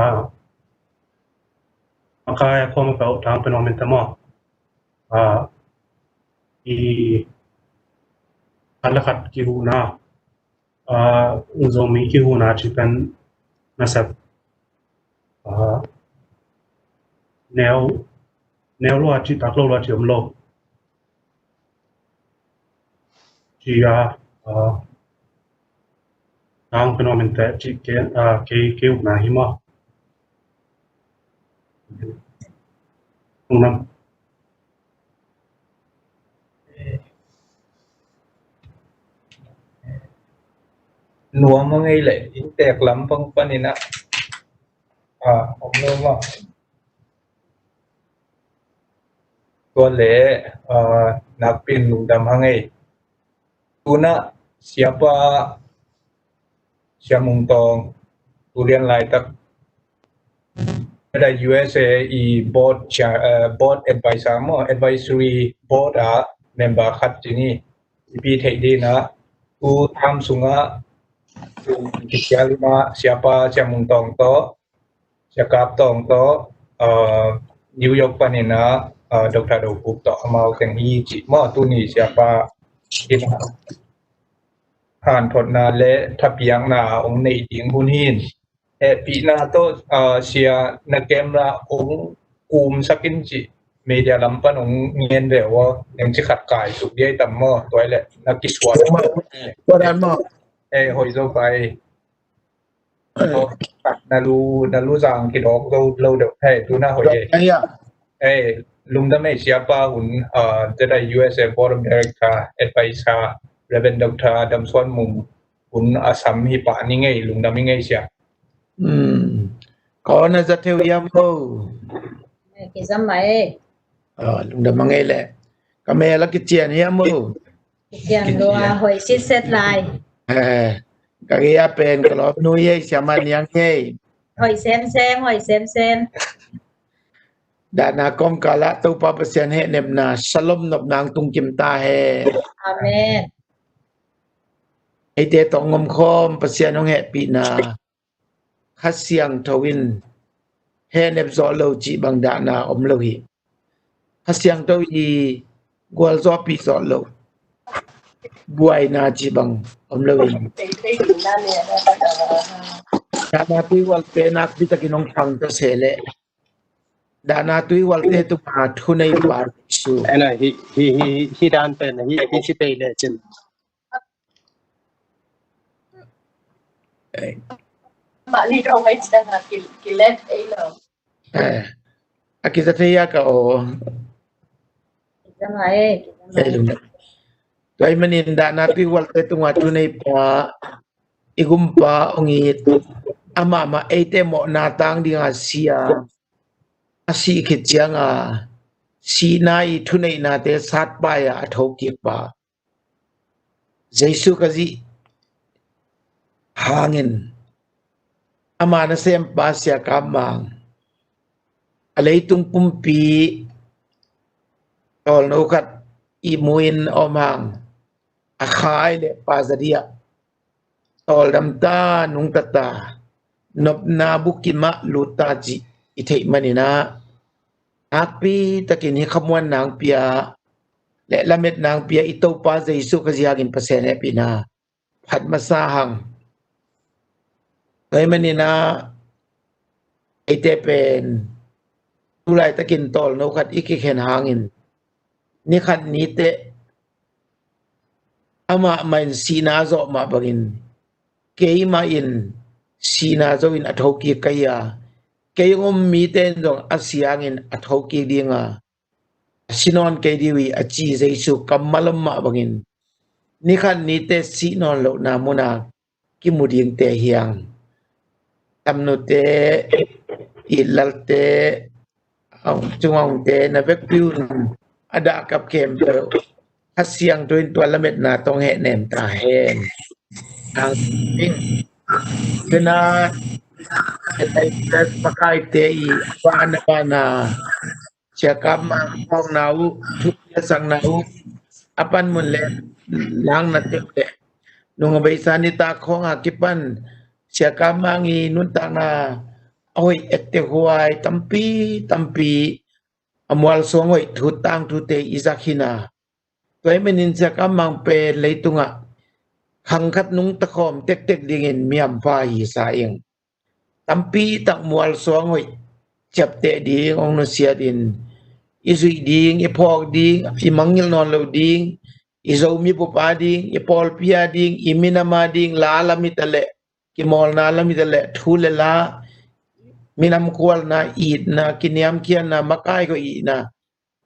makai a khawm a peuh tang pen om in te maw. A, i khat le khat kihuhna, a, Zomi kihuhna ci pen nasep, a, neu, neu lua ci, tak lo lua ci om lo. Ci a, a, tang pen om in te ci ke, a, ke, ke upna hi maw. Ung nam. Nuam a ngei leh inntek lam pang panin ah, a, om lo maw. Tua leh, a, nakpi in lungdam hang ei. Tuna siapa Sia Mung Tawng, tu lian laitak U S A i board chair, eh, board advisor maw, advisory board a member khat ci ni. Ipi theih ding ah, tu tham sungah, tu kisial in ah, siapa Sia Mung Tawng tawh, Sia Kap Tawng tawh, uh, New York panin ah, uh, Doctor Do Khup tawh amau teng hi cih maw, tuni siapa in hanthotna le thapiakna hong neih ding hun hi. Hehpihna tawh, uh, sia na camera hong kumsak in cih media lam pan hong ngen ve uh aw, neng ci khat kai suk dia i tam maw, tua i leh na kisuat. Tua dan maw? Eh, hoih zo pai. Na lu, na lu zang kidawk zo lo deuh. Hei, tuna hoih e. Hei, lungdam ei siapa hun, uh, Jedi U S A Board of Director, Advisor, Reverend Doctor Dam Suan Mung hun a sam hi pah ni ngei, lungdam i ngei sia. Hmm. Kau na za theu hiam lo? Eh, kizam mai. Ah, lungdam a ngei le. Ka mel a kician hiam lo? Kician lua, hoih sitset lai. Eh, ka gei a pen ka lawm nu ei, siama niang ei. Hoih semsem, hoih semsem. Dahna kawmkal ah Topa Pasian hehnepna, Shalom nopna hong tung kim ta hen. Amen. Eite tawh hong om khawm Pasian hong hehpihna, Kha Siangtho in hehnep zawh lo cih bang dahna om lo hi. Kha Siangtho i gualzawhpih zawh lo, buaina cih bang om lo hi. Dahna tuihualte nakpi takin hong thang ta se leh, dahna tuihualte tungah thuneipa Jesu. Ena, hi, hi, hi, hi dan pen, hi, hi ci pei le cin. Eh. Mah li dong ai ci dang a ki, ki let ei lo. Eh. A kiza thei a ka aw. Kiza mai, kiza mai. Eh, lungdam. Tua ahih manin dahna tuihualte tungah thuneipa, i gumpa hong it, amah mah eite mawhna tang dinga si a, a sih khit cianga sihna i thuneihnate satpai-a a thokikpa Jesu Khazih hangin, ama nasempa Sia Kap Mang a leitung pumpi tawlno khat ihmu in a om hang, a khai le Pa Za Di ah tawldam ta, nungta ta, nopna bukim ah lut ta cih i theih manin ah, nakpi takin hih khamuanna hong pia le lametna hong pia i Topa Jesu Khazih hangin Pasian hehpihna phat masa hang. Tua ahih manin ah, eite pen tu laitakin tawlno khat i kikhen hangin, ni khat ni teh amah mah in sihna a zawh mah bangin, keimah in sihna zo in a thokik ka hi a, kei hong om mite in zong a si hangin a thokik ding a, a si nawn kei ding uh hi a ci Jesu kammal om mah bangin, ni khat ni teh sih nawn lohna munah kimu dingte hi hang. Tamnute, itlalte, a hong, cung a hongte, na vekpi un a dahkap khempeuh Kha Siangtho in tua lametna tawh hong hehnem ta hen. Hang ding. Tena, makaite i vana vana Sia Kap Mang khawkna uh, thu piaksakna uh, a panmun le langna teuh le nung a beisa nitak khawng a kipan Sia Kap Mang i nuntakna a hoih etteh huai tampi tampi, a mualsuang hoih thu tangthute i zak hi na. Tua ahih manin Sia Kap Mang pen leitungah khang khat nungta khawm tektek dingin mi hampha hi sa ing. Tampi tak mualsuang hoih ciapteh ding hong nusiat in, i zuih ding, i phawk ding, i mangngilh nawn lo ding, i Zomi bup a ding, i pawlpi a ding, i minam a ding, la lam hi ta leh, kimawlna lam hi ta leh, thu le la, minam khualna, itna, kiniamkhiatna, makai khawh itna,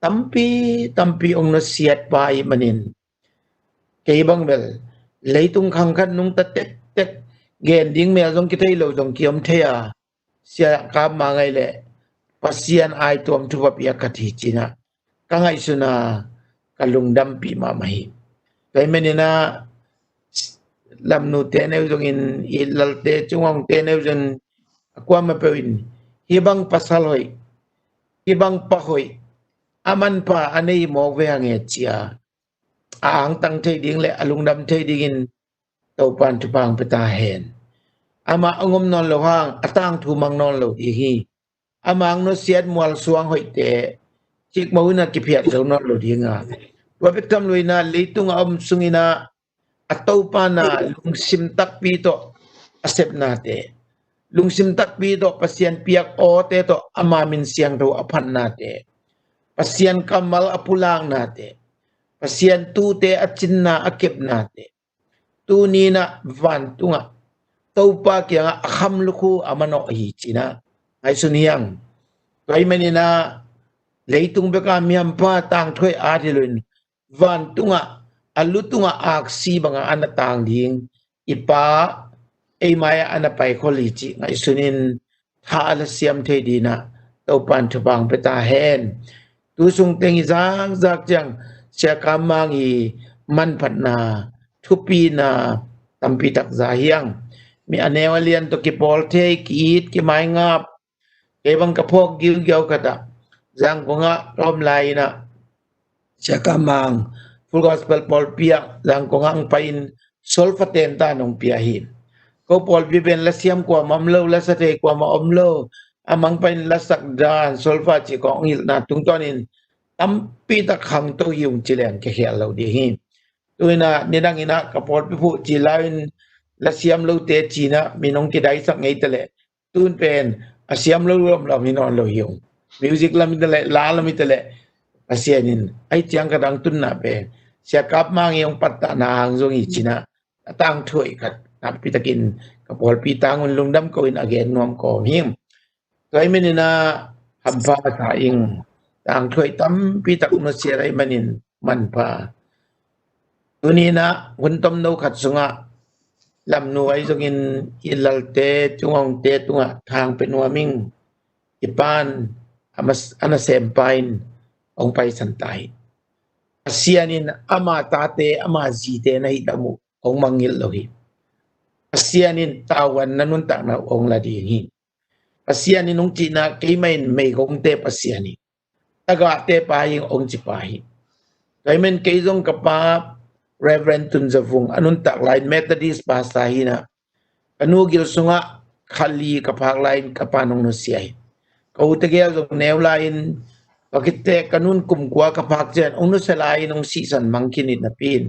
tampi tampi hong nusiat pa ahih manin, kei bang bel leitung khang khat nungta tektek, gen ding mel zong kithei lo zong kiom thei a, Sia Kap Mang ahi leh Pasian aituam thupha piak khat hi ci-in ah ka ngaihsun a, ka lungdampih mahmah hi. Tua ahih manin ah, lamnute neu zongin, itlalte, cung a hongte neu zongin, a kuamah peuh in hih bang pasal hoih, hih bang pa hoih, a manpha a nei mawk ve hang e ci-a, a angtang thei ding le a lungdam thei dingin Topa'n thupha hong pia ta hen. Amah hong om nawn loh hang a tangthu mang nawn lo ding hi. Amah hong nusiat mualsuang hoihte cikmah in a kiphiat zo nawn lo ding a. Tua bek tham lo in a leitung a om sung in a a Topa na lungsim takpi tawh a sepnate, lungsim takpi tawh Pasian piak awte tawh ama min siangtho a phatnate, Pasian kammal a pulaknate, Pasian tute a cinna a kepnate, tuni in a vantungah Topa kiangah a kham lukhu a manawh hi ci in a ngaihsun hi hang. Tua ahih manin a leitung bek a mi hampha tangthu hoih a at hi lo in vantungah a lu tungah aksi bangah a na tang ding i Pa ei mai-ah a na paikhol hi cih ngaihsun in tha a la siam thei ding in a Topa in thupha hong pia ta hen. Tu sung teng i zakzak ciang Sia Kam Mang i manphatna, thupina tampi tak za hi hang. Mi a neu a lian tawh kipawl thei, ki-it, kimaingap, kei bang ka phawk giugiau khat ah Zangkong ah rom lai in a Sia Kam Mang Full Gospel pawlpi ah Zangkong ah hong pai in solfa tenta nong pia hi. Ko pawlpi pen lasiam kuamah om lo, lasathei kuamah om lo. A mang pai in lasak dan, solfa cih kong hilhna tungtawn in tampi tak khangto hi ung ci leng kikhial lo ding hi. Tu in a nidang in a ka pawlpi phuh ci lai in lasiam lote ci in a mi nong kidaisak ngei ta leh tun pen a siam lo lam lam hi nawn lo hi ung. Music lam hi ta leh, la lam hi ta leh, Pasian in ai ciang ka dang tunna pen Sia Kam Mang i hong pattahna hang zong hi ci in a a tangthu hoih khat nakpi takin ka pawlpi tang un lungdam ko in a gen nuam kawm hi. Tua ahih manin a hampha sa ing, tangthu hoih tampi tak nusia ahih manin manpha. Tuni in a hun tomno khat sungah Lamnu ahi zongin i lalte, Cung Hongte tungah tha hong pia nuam ing. I Pa in a na sempa in hong paisan ta hi. Pasian in ama tate, ama zite na hih lam uh hong mangngilh lo hi. Pasian in tavuan na nuntakna uh hong la ding hi. Pasian in hong cihna, keimah in meigongte Pasian hi, tagahte Pa hi ing hong ci pa hi. Tua ahih manin kei zong ka pa Reverend Tun Za Vung a nuntak lai in Methodist pastor hi in a, ka nu gil sungah kha li ka phak lai in ka pa in hong nusia hi. Ka u tegel zong neu lai in ka kitte ka nun kum kua ka phak ciang hong nusia lai in hong sihsan mang khin hi napi in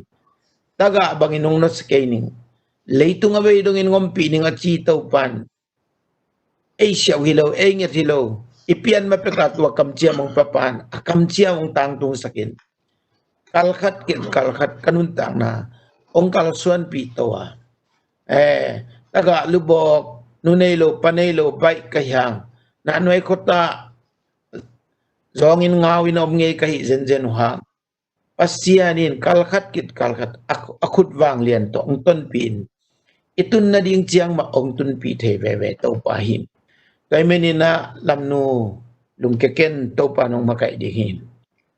tagah bangin hong nusia kei ning, leitung a vei dongin hong ompih ning a ci Topa in ei siauh hi lo, ei nget hi lo, i pian ma pek a tua kamciam hong pia pa in a kamciam hong tangtungsak in kalkhat kit kalkhat ka nuntakna hong kalsuanpih to a, eh, tagah lubawk, nu nei lo, pa nei lo, baih ka hi hang, na nuai khuata zawngin ngau in om ngei ka hi zenzen uh hang, Pasian in kalkhat kit kalkhat a, a khut vanglian tawh hong tonpih in i tun nading ciang mah hong tunpih thei veve Topa hi. Tua ahih manin a Lamnu lungkia ken, Topa in hong makaih ding hi.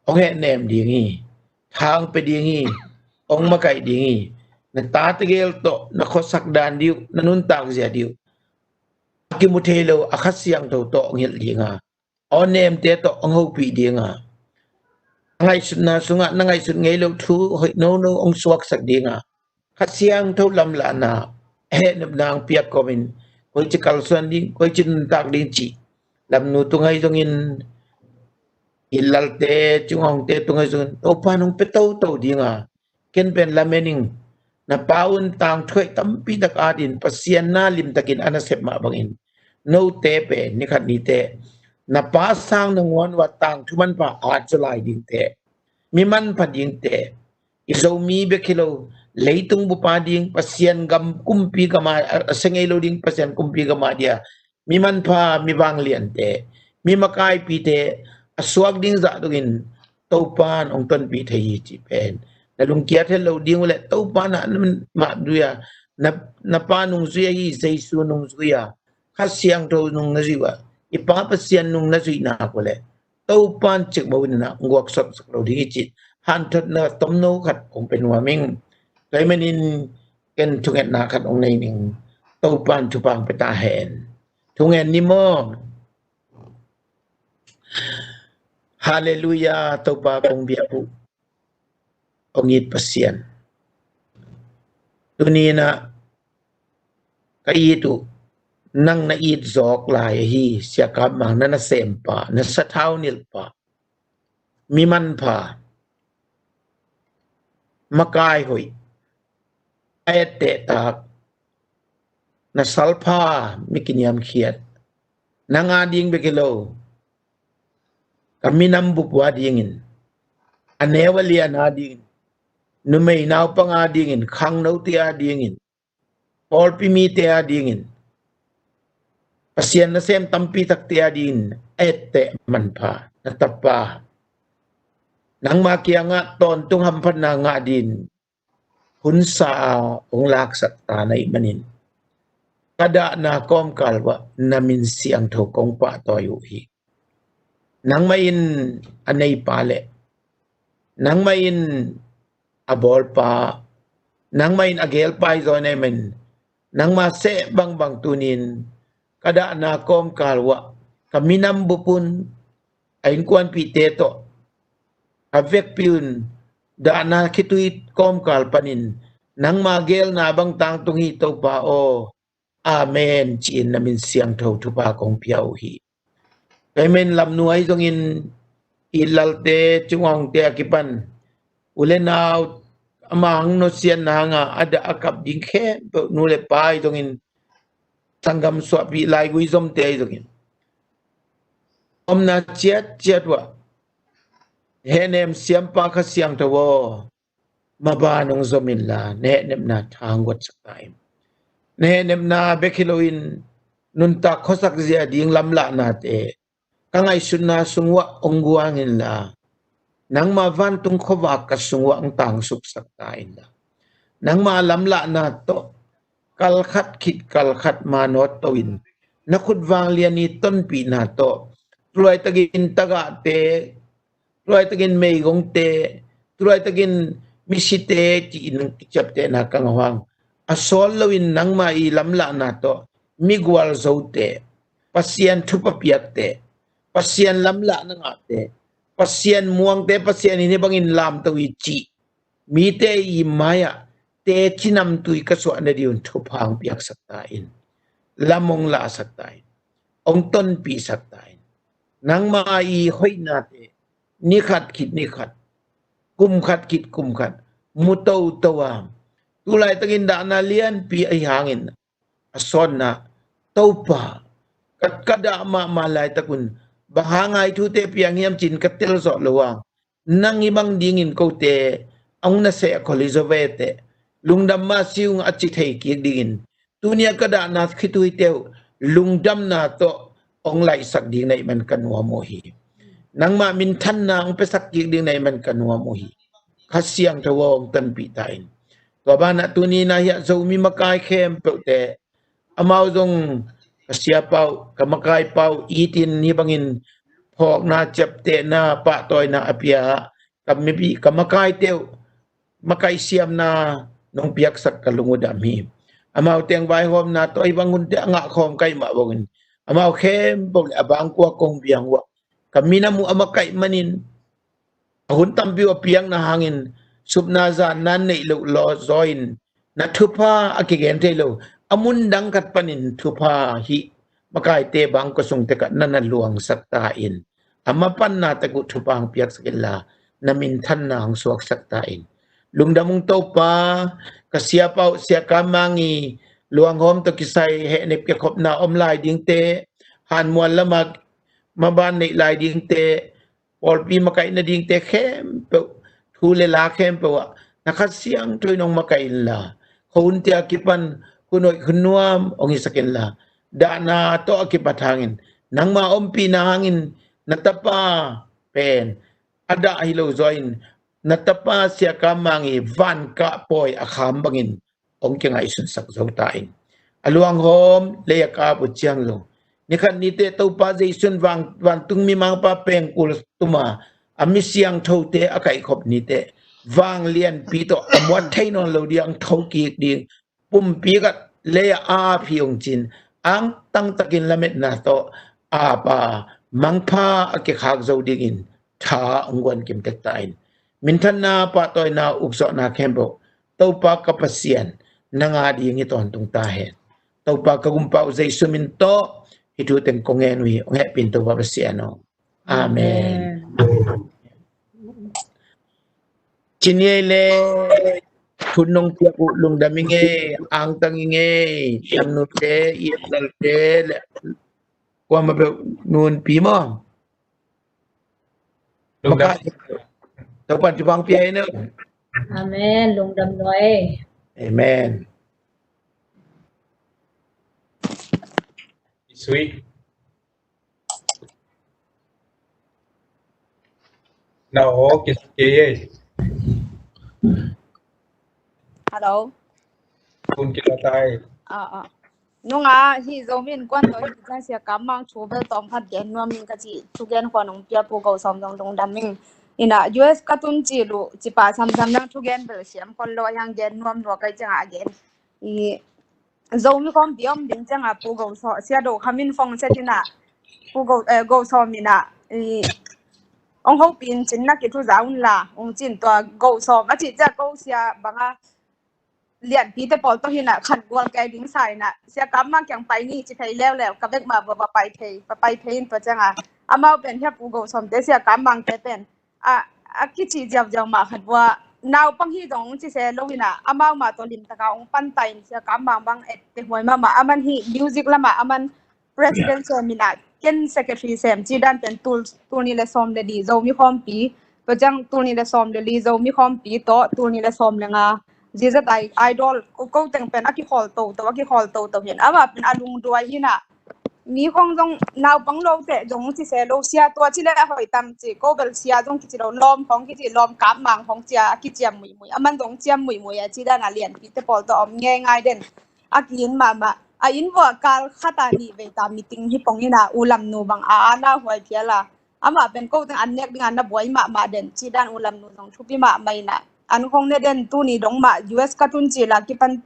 Hong hehnem ding hi. Tha hong pia ding hi. Hong makaih ding hi. Na ta tegel tawh na khuasak dan ding uh, na nuntak zia ding uh a kimu thei lo a Kha Siangtho tawh hong hilh ding a, aw nemte tawh hong hopih ding a, a ngaihsutna sungah na ngaihsut ngei lo thu hoih nono hong suaksak ding a, Kha Siangtho lamlahna, hehnepna hong piak kawmin koici kalsuan ding, koici nuntak ding cih Lamnu tung ahi zongin, i lalte, Cung Hongte tung ahi zongin Topa in hong pia toto ding a, ken pen lamen ing. Na pa un tangthu hoih tampi tak at in Pasian na limtakin a na sep mah bangin note pen nikhat nite na pa sang nangawn uh a tangthu manpha at zaw lai dingte, mi manpha dingte, i Zomi bek hi lo, leitung bup a ding, Pasian gam kumpi gam a, a sia ngei lo ding Pasian kumpi gam a dia mi manpha, mi vangliante, mi makaipite a suak ding zah dongin Topa in hong tonpih thei hi cih pen na lungkiat het lo ding uh leh Topa in a mah zui a, na, na pa nungzui ahi Jesu nungzui a, Kha Siangtho nung na zui uh a, i Pa Pasian nung na zuih nak uh leh Topa in cikmah uh in a hong guaksawpsak lo ding hi cih hanthotna tomno khat hong pia nuam ing. Tua ahih manin ken thungetna khat hong nei ning. Topa in thupha hong pia ta hen. Thungen ni maw? Halleluiah, Topa kong biak uh, hong it Pasian. Tuni in a ka it uh, nang na it zawk lai ahi Sia Kam Mang, na nasempa, na sathau nilhpa, mi manpha, makai hoih, a ettehtak, na salpha, mi kiniamkhiat, nang a ding bek hi lo, ka minam bup uh a dingin, a neu a lian a dingin, numei naupang a dingin, khangnote a dingin, pawlpi mite a dingin, Pasian nasem tampi takte a dingin a etteh manpha na tapa, nangma kiangah tawntung hamphatna ngah dingin hunsa a hong laksak ta na hih manin, ka dahna kawmkal uah na min siangtho kong pahtawi uh hi. Nangmah in a neipa le nangmah in a bawlpa, nangmah in a gelpa hi zaw na hih manin, nangma seh bangbang tunin ka dahna kawmkal uah ka minam bup un, a innkuanpihte tawh, a vekpi un, dahna khitui kawmkal panin nangma gelna bang tangtung hi, Topa aw. Amen, ci-in na min siangtho thupha kong pia uh hi. Ka hih manin lamnuai zongin, i lalte, cungawngte a kipan, u le nau, ama hang nusiatna hanga a dah a kap ding khempeuh, nu le pa ahi zongin, sanggam suahpih laigui zomte ahi zongin, omna ciatciat uah hehnem siampa Kha Siangtho aw, maban hong zom inla, na hehnepna tha hong guatsak ta in. Na hehnepna bek hi loin, nuntak khuasak zia ding lamlahnate ka ngaihsutna sung uah hong guang inla, nangma vantung khuavak ka sung uah hong tangsuksak ta inla, nangma lamlahna tawh kalkhat khit kalkhat manawt to in, na khut vanglian i tonpihna tawh, tulaitakin tagahte, tulaitakin meigongte, tulaitakin misite, ci-in kiciaptehna ka ngah uh hang, a sawl loin nangma i lamlahna tawh migual zote, Pasian thupha piakte, Pasian lamlahna ngahte, Pasian muangte, Pasian in hih bangin lamto hi cih mite i mai-ah teci namtui ka suah nading un thupha hong piaksak ta in. Lam hong lahsak ta in. Hong tonpihsak ta in. Nangma i hoihnate ni khat khit ni khat, kum khat khit kum khat mu toto a, tulaitakin dahna lianpi ahi hangin, a sawtna, Topa, ka, ka dah mahmah laitak un, bang hanga hih thute piang hiam ci-in ka telzawh loh a, nang hih bang dingin kote a hong naseh a khol hi zaw ve teh, lungdam mah si ung, a ci thei kik dingin, tuni-a ka dahna khituite uh lungdamna tawh hong laihsak ding na hih man ka nuam uh hi. Nangmah minthanna hong piasak kik ding na hih man ka nuam uh hi. Kha Siangtho aw, hong tonpih ta in. Tua banah tuni-in ah hiah Zomi makai khempeuhte, amau zong ka siapa uh, ka makaipa uh itin hih bangin phawkna, ciaptehna, pahtawina a pia, ka mipi, ka makaite uh makaih siamna nong piaksak ka lung uh dam hi. Amau teng vaihawmna tawh hih bang hunte a ngahkhawm ka hih mah bangin, amau khempeuh le a bangkua kong biang uh ah, ka minam uh a makaih manin, a hun tampi uh a piakna hangin, supna zanna neih loh law zaw in, na thupha a kigen thei lo, a mundang khat panin thupha hih makaite bangkua sung tek ah na na luangsak ta in, a mapanna tek uh thupha hong piaksak inla, na minthanna hong suaksak ta in. Lungdam ung Topa, ka siapa uh Sia Kam Mang i luanghawm tawh kisai hehnep kikhopna om lai dingte, Hanmual lamah maban neih lai dingte, pawlpi makaih nadingte khempeuh, thu le la khempeuh ah na Kha Siangtho in hong makaih inla, khuahunte a kipan hun hoih hun nuam hong hisak inla, dahna tawh a kipat hangin, nangma ompihna hangin, na tapa pen a dah hi lo zaw in, na tapa Sia Kam Mang i vankah pawi a kham bangin hong kingaihsunsak zo ta in. A luanghawm lei a kap uh ciang zong, ni khat ni teh Topa Jesu in van, vantung mimangpa pengkul tuma a mi siangthote a kaihkhop ni teh, vanglianpi tawh a muat thei nawn lo ding, a thokik ding, pumpi khat lei ah a ap hi ung ci-in, angtang takin lametna tawh a ap a, mangpha a kikhak zo dingin tha hong guan kim tek ta in. Minthanna, pahtawina, upzawhna khempeuh Topa ka Pasian, nang a ding hi tawntung ta hen. Topa ka Gumpa uh Jesu min tawh hih thu teng kong ngen uh hi. Hong hehpih in Topa Pasian aw. Amen. Amen. Cin ei le, thun nong piak uh lungdam ing ei, angtang ing ei, Siamnute, Itlalte le kuama peuh nunpi maw. Lungdam. Maka Topa'n thupha pia hen aw. Amen. Lungdam nuai. Amen. Sweet. Na aw, ki, ki, eh. Hello. Kun ki la tai. Ah, ah. Nunga hi Zomi Innkuan tawh hi, Sia Kam Mang thu bel tawm khat gen nuam ing ka ci, thugen khua nong pia Pu Go Sawm zong lungdam ing. Ina U S ka tun ci lu, ci pa samsam nang thugen bel siam khol lo, a hiang gen nuam lua kai ciang a gen. I Zomi khawmpi om ding ciang a Pu Go Sawm, Sia Do Kham in phone set ina, Pu Go, eh, Go Sawm ina, i, ong hopih in cin na kithuza un la, ong cin tua Go Sawm, a ci ciang Go Sia bang a, lianpite pawl tawh hi na, khan gual kei ding sa ina, Sia Kam Mang kiang pai ni ci thei leuleu, ka vek mah va, va pai thei, va pai thei in tua ciang a, amau pen hi a Pu Go Sawmte, Sia Kam Mangte pen a, a kici ziauziau mah khat vua, naupang hi zong ci se lo ina, amau mah tawh limtaka ong panta in Sia Kam Mang bang etteh huai mahmah, aman hi music lamah aman president sem ina, ken secretary sem ci dan pen tul, tul nih le sawm le li Zomi khawmpi, tua ciang tul nih le sawm le li Zomi khawmpi tawh tul nih le sawm le nga Z Z I Idol, ko, ko teng pen a kikhawl toto, a kikhawl toto hin. Amah pen a lungduai hi na, mi khong zong naupang lo teh zong ci se lo, Sia tua ci le a hoih tam ci, ko bel Sia zong kici lo, lawm khong kici, lawm Kam Mang khong cia, a kiciam muimui. Aman zong ciam muimui a ci dan a lianpite pawl tawh om ngeingai den. A ki-in mahmah. A inn vua kal khat a nih vei ta meeting hi pong ina, U Lam Nu bang a, a na huai phial a. Amah pen ko teng an nek ding a na buai mahmah den, ci dan U Lam Nu zong thupi mahmah ina. An khong ne den, tuni dong mah U S ka tun ci la kipan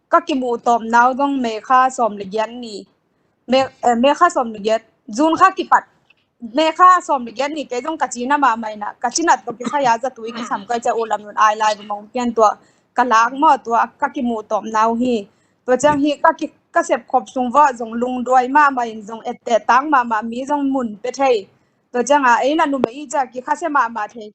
ka kimuh tawm nau zong May kha sawm le giat ni. May, eh, May kha sawm le giat, June kha kipat. May kha sawm le giat ni kei zong ka cina mahmah ina, ka cinat tawh kisai a zatui kisam kai ciang U Lam Nun ai lai mong pian tua ka lak maw, tua ka kimuh tawm nau hi. Tua ciang hi ka ki, ka sep khop sung vua zong lungduai mahmah in, zong etteh tang mahmah, mi zong mun pe thei. Tua ciang a ei na numei i ciang kikhase mahmah thei.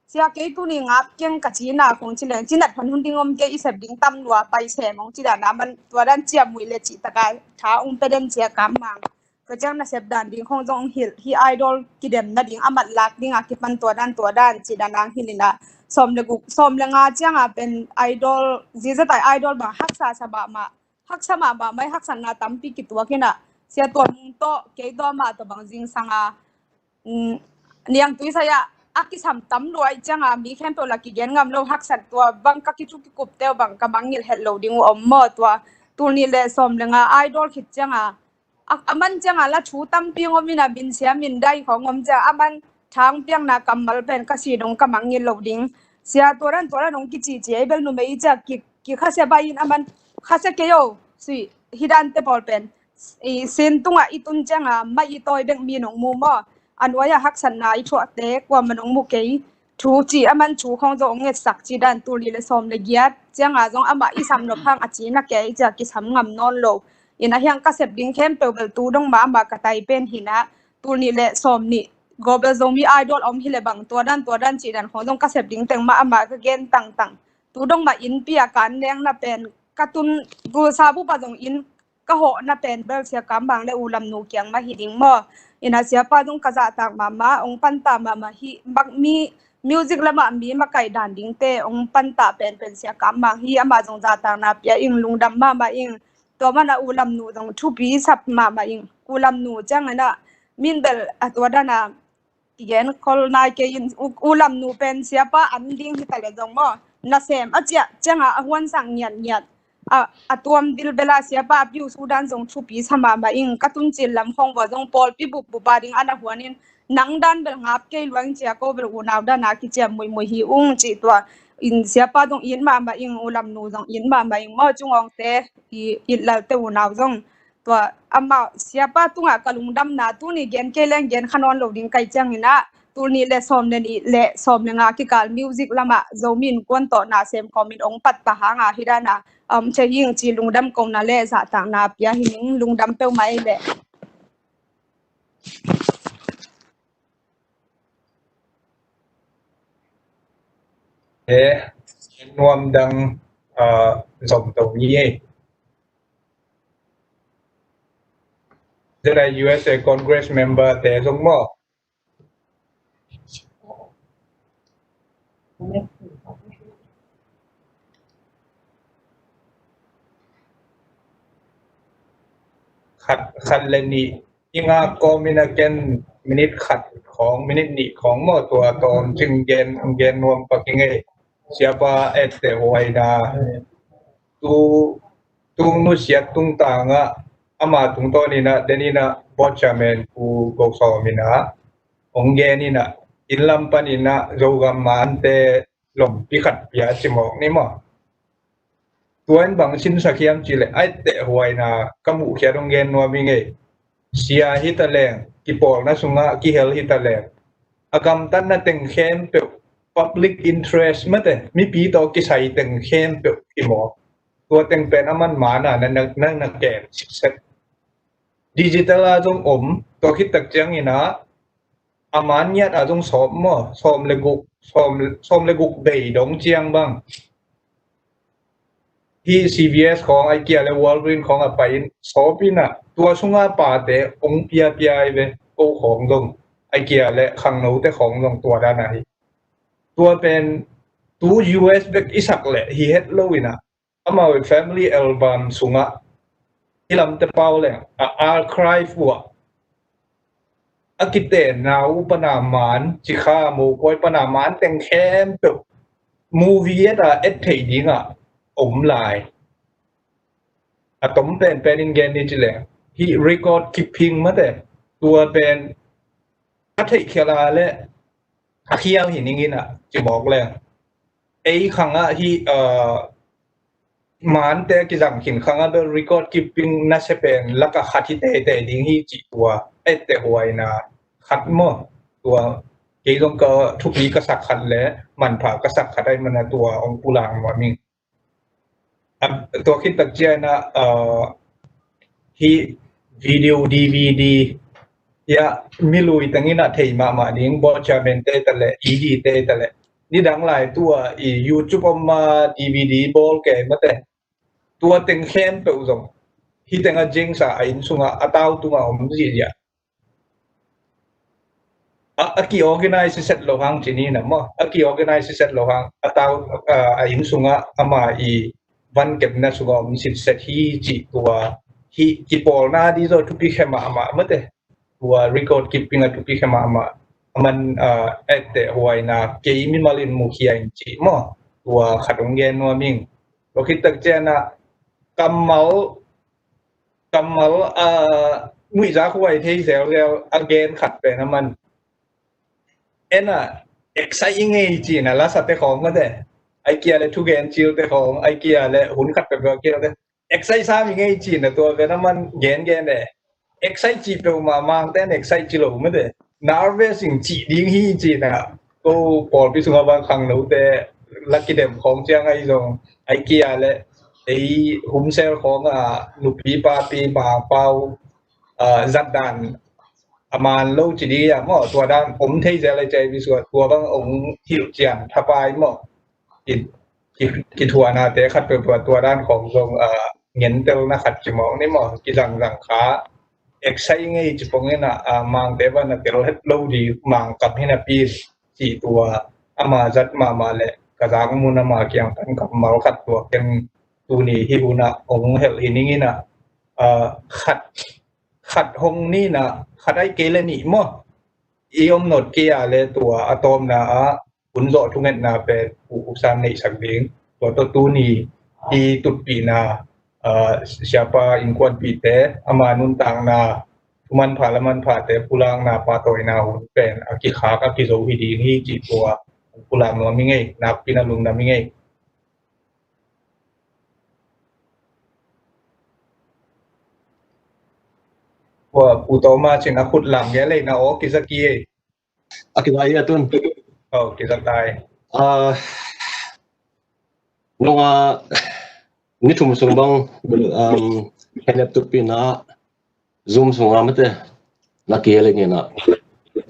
Sia kei tuni ngap keng ka cina khong ci leng, cinat phan hun ding om kei, i sep ding tam lua, pai sem ong ci dan a, aman tua dan ciam muih le cih taka tha ong pe den Sia Kam Mang. Tua ciang na sep dan ding khong zong hilh, hi Idol kidem nading a mat lak ding a kipan tua dan, tua dan ci dan ang hilh ina. Sawm le guk, sawm le nga ciang a pen Idol, Z Z I Idol bang haksa sa mahmah, haksa mahmah mai, haksatna tampi kituak ina. Sia tua mung tawh, kei tua mah tawh bang zingsang a, mm, niangtui sai a, a kisam tam lua i ciang a, mi khempeuh la kigen ngam lo, haksat tua bang ka kithu kikup teu bang ka mangngilh het lo ding uh om maw, tua tul nih le sawm le nga Idol khit ciang a, a, aman ciang a la thu tampi ngom ina, min sia min dai khong om ciang, aman thang piakna kammal pen ka si dong ka mangngilh lo ding. Sia tua dan tua dan ong kici ci ei bel numei i ciang ki, kikhase bai in, aman khase kei o, sui, hi dante pawl pen i sin tungah i tun ciang a, mai i tawi dek mi nong mu maw? A nuai a haksatna i thuahte kuamah nong mu kei. Thu ci, aman thu khong zong ong ngetsak ci dan, tul nih le sawm le giat ciang a zong amah i sam nop hang a cina kei ciang kisam ngam nawn lo. Ina hiang ka sep ding khempeuh bel tu dong mah amah ka tai pen hi na, tul nih le sawm nih Global Zomi Idol om hi le bang tua dan, tua dan ci dan khong zong ka sep ding teng mah amah ka gen tangtang. Tu dong mah innpi a kan nengna pen ka tun, Tulsa bup a zong inn ka hawhna pen bel Sia Kam Mang le U Lam Nu kiang mah hi ding maw? Ina Siapa zong ka zahtak mahmah, ong panta mahmah hi, mak mi, music lamah mi makaih dan dingte ong panta penpen Sia Kam Mang hi, amah zong zahtakna pia ing, lungdam mahmah ing. Tua mana U Lam Nu zong thupi sap mahmah ing. U Lam Nu ciang ina min bel a tua dan a kigen khol nai kei in, U, U Lam Nu pen Siapa an ding hi ta le zong maw, nasem a ciah ciang a, a huan sang ngiatngiat, a, a tuam bilbel a Siapa a piu su dan zong thupi sa mahmah ing. Ka tun cil lam khong vua zong pawlpi bupbup a ding a na huan in, nang dan bel ngap kei luang cia, ko bel unau dan a kiciam muimui hi ung ci tua in Siapa zong it mahmah ing, U Lam Nu zong it mahmah ing maw, Cungawngte, i, Itlalte unau zong. Tua amah Siapa tungah ka lungdamna tuni gen kei leng gen kha nawn lo ding kai ciang ina, tul nih le sawm le nih le sawm le nga kikal music lamah Zomi Innkuan tawh na sem khawm in ong patta hang a hi dan a, um, thei hing ci lungdam kohna le zahtakna pia hi ning, lungdam peuhmah ei le. te nuam dang, ah, zom to ni ei. Zeta U S A Congress member te zong maw. Khat, khat le nih i ngak kawm in a ken minute khat khawng, minute nih khawng maw, tua tawm cing gen, gen nuam pak ing ei. Siapa etteh huaina tu, tung nusiat tungtang ah ama tungtawn in a, den in a board chairman Pu Go Sawm in a hong gen in a, inn lam pan in a Zogam mante lompi khat pia ci mawk ni maw. Tua in bang sinsak hiam cih leh, a etteh huaina ka muhkhiat hong gen nuam ing ei. Sia hi ta leng, kipawlna sungah kihel hi ta leng, a gamtatna teng khempeuh, public interest mate, mipi tawh kisai teng khempeuh hi maw. Tua teng pen a man man a na, na, na, na ken sitset. Digital a zong om, tua khit tak ciangin a, a man ngiat a zong sawm maw, sawm le guk, sawm, sawm le guk bei dong ciang bang. Hih C V S khawng ai kia le Walgreen khawng a pai in sawp in a, tua sunga pate hong pia pia ai ve, ko khawng zong ai kia le khangnote khawng zong tua dan a hi. Tua pen tu U S bek i sak leh hi het lo in a, amau family album sungah hi lamte pau leng a archive uh ah a kitenna uh pana man, cikha mopawi pana man teng khempeuh movie et a et theih dingah om lai. A tom penpen in gen ni ci leng, hih record keeping mate, tua pen a theih khial a le a khial hi ning in a ci mawk leng. Ei khangah hih, uh, mante a kizang khin khangah bel record keeping nasia pen laka khat hi teitei ding hi cih tua etteh huaina khat maw. Tua kei zong ka thupi ka sak khat le manpha ka sak khat ai mana tua hong pulang nuam ing. A, tua khit tak ciang a, ah, hih video D V D, ya, milui teng in a thei mahmah ding, board chairman te ta leh, E D te ta leh. Nidang lai tua i YouTube om ma D V D bawl kei mate. Tua teng khempeuh zong. Hih teng a jingsa a inn sungah, a tau tungah om zihziah. A, a ki-organize set lo hang ci ni na maw. A ki-organize set lo hang. A tau, a, a inn sungah ama i van kepna sungah om sitset hi cih tua. Hih kipawlna di zaw thupi khe mahmah mate. Tua record keeping a thupi khe mahmah. A man, a, etteh huaina kei mimal in mukhia in cih maw. Tua khat hong gen nuam ing. Tua khit tak ciang a kammal kammal, ah, muihzak huai thei zelzel a gen khat pen a man. En a, excite i ngei cih na lasate khawng mate. Ai kia le thugen cilte khawng, ai kia le hun khat peuh a kia le. Excite sam i ngei cih na tua pen a man gen gen e. Excite cih peuhmah mangte an excite ci lo mate. Nervous in cih ding hi cih na. Ko pawlpi sungah bang khangnote la kidem khawng ciang ai zong. Ai kia le ei humsel khawng a nupi papi mangpau, ah, zatdan a man lo ci di a maw, tua dan om thei zel ai cai bisuat, tua bang ong hilh cian thapai maw. Ki, ki, kithuanate khat peuh tua, tua dan khawng zong, ah, ngentelna khat ci mawk ni maw, kizangzang kha. Excite ngei ci pong in a, ah, mangte bang a tel het lo di, mangkam hi napi cih tua, ama zat mahmah le, ka zak mun ama kiang pan kammal khat tua ken tuni hih hun ah hong helh hi ning in a, ah, khat, khat hong ni na, khat ai kei le nih maw. I om not kei a le tua a tawmna ah hun zawh thungetna pen u, u sang neihsak ding. Tua tawh tuni i tutpihna, ah, siapa innkuanpihte ama nuntakna thumanpha lamanphate pulakna pahtawina hun pen a kikhak a kizo hi ding hi cih tua pulak nuam hi ngei, nakpi na lungdam hi ngei. Ua, Pu Thomas in a khut lam ge lei na aw kizak hi ei. A kizak hi a tun. Oh, kizak tai. Ah, nunga ni thum sung bang, um, helep tutpihna Zoom sunga mate na kihel ing in a.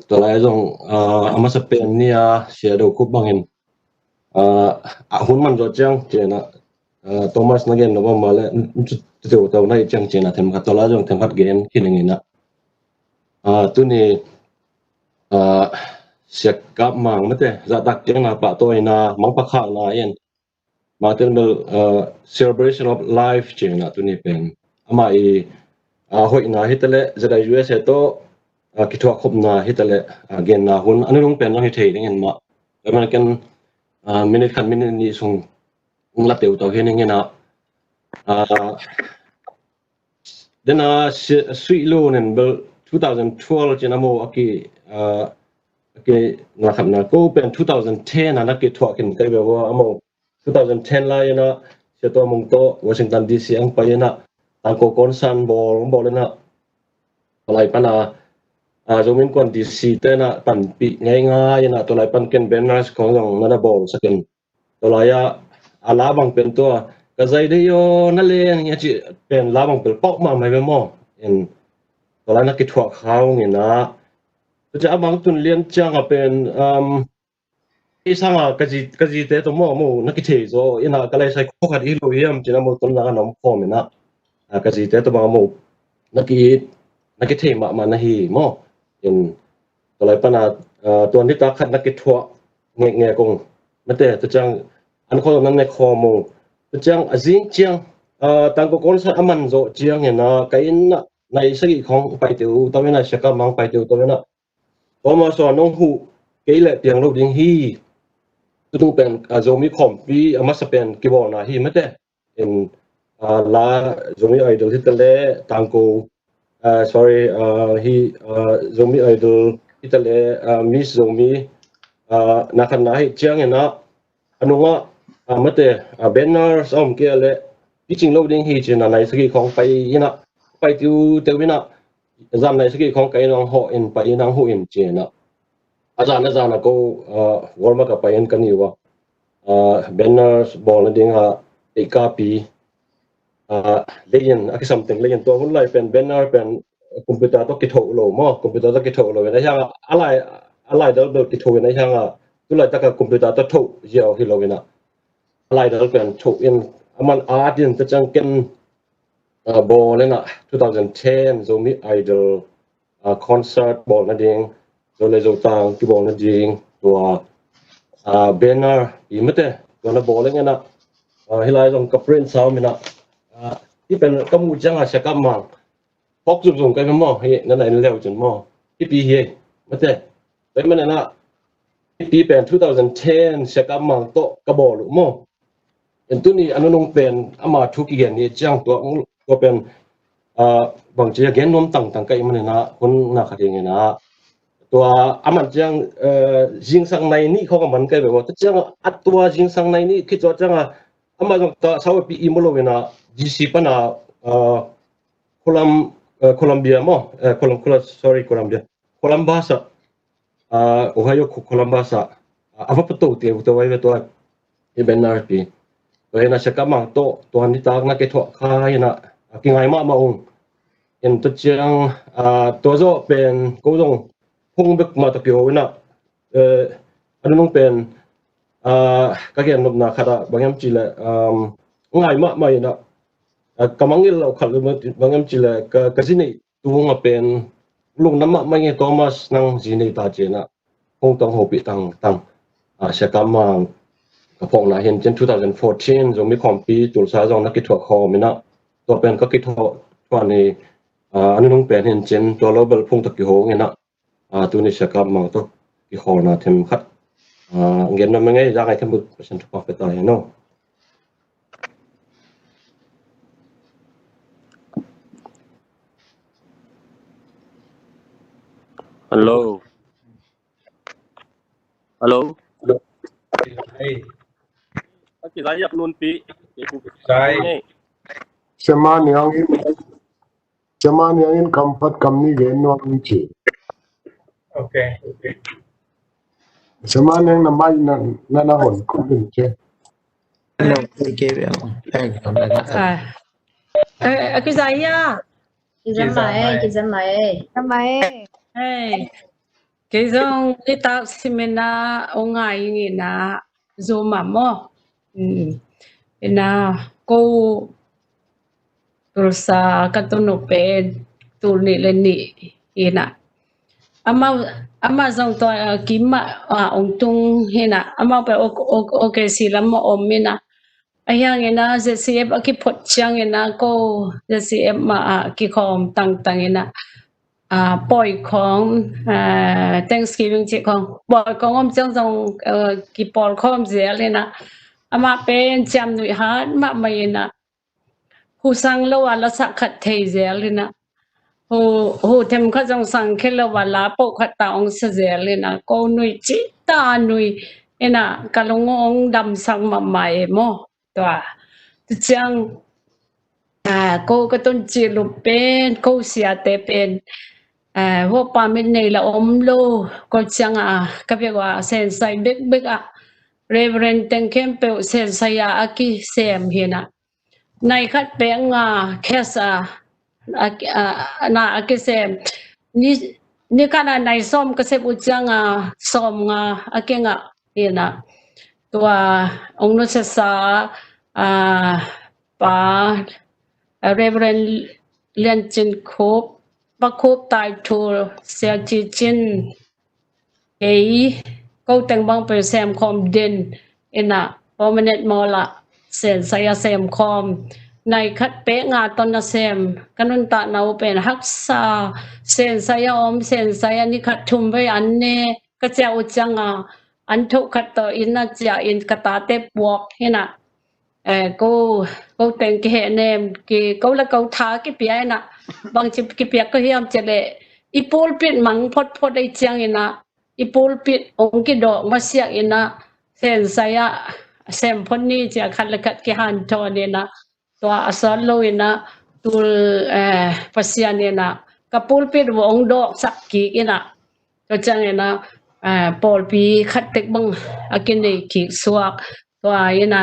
Tua lai zong, ah, a masa pen ni a Sia Do Kup bangin ah, a hun man zawh ciang ci-in ah, ah, Thomas na gen lo mahmah leh, tu teu tau na hi ciang ci-in ah themkhat tua lai zong themkhat gen khin ing in ah. Ah, tuni, ah, Sia Kap Mang mate, zahtak ciang na pahtawi na, mangpha khakna in, Martin bel, ah, celebration of life ci-in ah tuni pen. Amah i, ah, hoihna hi ta leh, Z I U S A tawh, ah, kithuah khopna hi ta leh, ah, genna hun, a nunung pen zong hi thei ding in mah. Tua man ken, ah, minute khat minute nih sung ung la teu tau hi ning in ah. Ah, den a si-, Sui Lun in bel two thousand twelve ci-in a mo a ki, ah, a ki na khat na ko pen two thousand ten a na kithuah khin kai ve ua a mo. Two thousand ten lai in ah Sia Tua Mung tawh Washington D C ang pai in ah tangko concert bawl, bawl in ah tua lai pan a, ah, Zomi Innkuan D C te in ah panpih ngeingai in ah tua lai pan ken banners khawng zong na na bawl sak in. Tua lai ah, a la bang pen tua, ka zai dei aw na leng a cih pen la bang bel pau mahmah ve maw. In, tua lai na kithuah kha ung in ah. Tua ciang a bang tun lian ciang a pen, um, ei sang a ka zi, ka zite tawh maw, maw, na kithei zaw in ah, ka lai sai khua khat i hi lo hiam ci-in a maw, tun na ka na om khawm in ah. Ah, ka zite tawh bang a maw, na ki, na kithei mahmah na hi maw. In, tua lai pan a, ah, tua nitak khat na kithuah ngekngek ung. Mate, tua ciang an khawm na ne khawm ung. Tua ciang a zing ciang, ah, tangko concert a man zawh ciang in ah, ka inn ah nai sagih khawng pai teu tau in ah, Sia Kap Mang pai teu tau in ah. Tua mah sua nong huh kei leh piang lo ding hi. Tutung pen, ah, Zomi khawmpi a masa pen kibawlna hi mate. In, ah, la Zomi Idol hi ta leh tangko, ah, sorry, ah, hi, ah, Zomi Idol hi ta leh, ah, Miss Zomi, ah, na khat na hi ciang in ah, a nung ah, ah, mate, ah, banners a om kei leh, kicing lo ding hi ci-in ah nai sagih khawng pai in ah, pai teu teu in ah, zan nai sagih khawng ka inn ah hong hawh in pai in ah hong huh in ci-in ah. A zan a zan a ko, ah, Walmart ah pai in ka ni ua. Ah, banners bawl nading a, ei kapi, ah, lei in, a kisam teng lei in tua hun lai pen banner pen computer tawh kithoh lo maw, computer tawh kithoh lo in a hiang a, a lai, a lai dal bel kithoh in a hiang a, tu laitak a computer tawh thoh ziau hi lo in a, a lai dal pen thoh in, a man art in tua ciang ken, ah, bawl in a two thousand ten Zomi Idol, ah, concert bawl nading, Zo le Zotang kibawl nading, tua, ah, banner i mate, tua na bawl in a, ah, hi lai zong ka print sa om in a, ah, hi pen ka muh ciang a Sia Kap Mang phawk zungzung kai maw, hi na na in leu cun maw, hi pi hi, mate, tua man in a, hi pi pen two thousand ten Sia Kap Mang tawh ka bawl uh maw. In tuni a nunung pen ama thu kigen ni ciang tua, tua pen, ah, bangci a gen nuam tangtang ka hih manin ah hun na kha ding in ah. Tua a man ciang, eh, zingsang nai nih khawng a man kai ve ua. Tua ciang a tua zingsang nai nih khit zawh ciang a ama zong ta sau a pi i mu lo in ah D C pan a, ah, Colum-, eh, Columbia maw, eh, Colum-, Colum-, sorry, Columbia. Columbus ah, ah, Ohio, Columbus ah, ah, a va pato te, tua vai ve tua, i banner pi. Tua hi in ah Sia Kap Mang tawh, tua nitak na kithuah kha hi in ah, a kingai mahmah ung. In tua ciang, ah, tua zawh pen, ko zong phung bek mah tawh kiho in ah, eh, a nunung pen, ah, ka gen nopna khat ah, bang hiam cih leh, um, ngai mahmah in ah, ah, ka mangngilh loh khat, bang hiam cih leh, ka, ka zi neih tung a pen lungdam mahmah ing e Thomas, nang zi nei ta ci in ah hong tawng hopih tangtang. Ah, Sia Kap Mang ka phawkna hi in cin two thousand fourteen Zomi Khawmpi Tulsa zong na kithuah khawm in ah tua pen ka kithuah, thuah ni, ah, a nunung pen hi in cin tua lo bel phung tawh kiho ing in ah, ah, tuni Sia Kap Mang tawh kikhawlna themkhat, ah, gen nuam ing e, za ngai themkhat Pasian thupha pia ta hen aw. Hello. Hello. Hey. Aki zai yak nun pi. Zai. Sema niang in, sema niang in kam phat kam ni gen nuam ci. Okay, okay. Sema niang na mai na, na, na hon ko din ci. Hello, okay, okay. Ah. Eh, aki zai ya. Kizam mai, kizam mai. Kizam mai. Hey. Kei zong nitak simina ong ngai ing in ah. Zoom ah maw. Ina ko Tulsa ka tun uh pen tul nih le nih hi na. Amau amau zong tua kimah ong tung hi na. Amau pen OK, OK, OK si lam a om hi na. A hiang ina Z C F a kiphot ciang ina ko Z C F mah a kikhawm tangtang ina. Pawi khawng, Thanksgiving cih khawng pawi khawng om ciang zong kipawl khawm zel ina. Amah pen ciam nuih hat mahmah ina. Hu sang lo a lasak khat thei zel ina. Hu them khat zong sang khe lo a la poh khat ta ong sa zel ina. Ko nuih cih ta nuih ina, ka lung ong damsak mahmah e maw. Tua tu ciang ko ka tun cih lup pen ko siate pen huapa mit nei la om lo. Ko ciang a ka bek a sensai bekbek a Reverend teng khempeuh sensai a a kisem hi na. Nai khat pek nga khesa na a kisem. Ni khat a nai sawm ka sep uh ciang a sawm nga a kingah hi na. Tua ong nusiasa pa Reverend Lian Cin Khup, Pa Khup, Tai Thul, Sia Ci Cin, kei ko teng bang pen sem khawm den ina, permanent mawl ah sensai a sem khawm. Nai khat pek nga ton a sem. Ka nuntakna uh pen haksa, sensai a om, sensai a ni khat thum vei an ne ka ciah uh ciang a an thoh khat tawh inn a ciah in ka tate puak hi na. Ko teng kiheh nem ki ko la ko tha kipia ina. Bangci kipiak ko hiam cih leh i pulpit mang photphot ei ciang ina, i pulpit ong kidawk masiak ina, sensai a sem phot ni cia khat le khat kihanthawn ina. Tua a sawt lo ina tul Pasian ina ka pulpit uh ong dawksak kik ina. Tua ciang ina pawlpi khat tek bang a kinei kik suak. Tua ina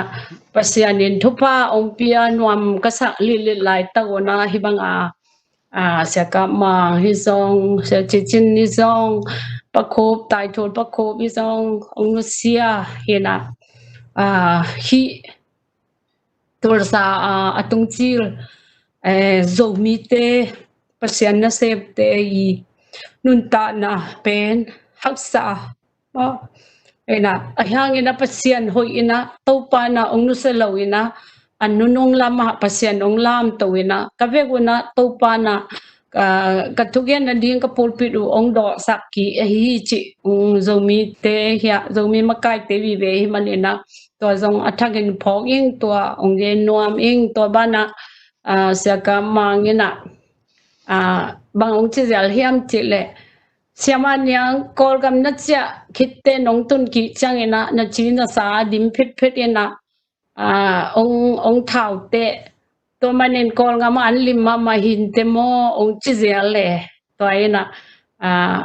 Pasian in thupha ong pia nuam ka sak litlit lai tak una hi bang a Sia Kap Mang hi zong, Sia Ci Cin hi zong, Pa Khup, Tai Thul Pa Khup hi zong ong nusia hi na. Hi Tulsa a tungcil Zomite, Pasian nasemte i nuntakna pen haksa ina, a hiang ina Pasian hoih ina, Topa na ong nusia lo ina, an nunung lam ah Pasian ong lamto ina, ka vek una Topa na ka thugen nading ka pulpit uh ong dawksak kik ahi hi cih Zomite hi a, Zomi makaite vive hi man ina. Tua zong a thakin phawk ing, tua ong gen nuam ing. Tua bana Sia Kap Mang ina bang ong ci zel hiam cih leh, Siamah Niang, Kawlgam na ciah khit teh nong tun kik ciang ina na ci na sa dim phitphit ina ong thauteh. Tua manin Kawlgam ah an lim mahmah hi inteh maw ong ci zel le. Tua ina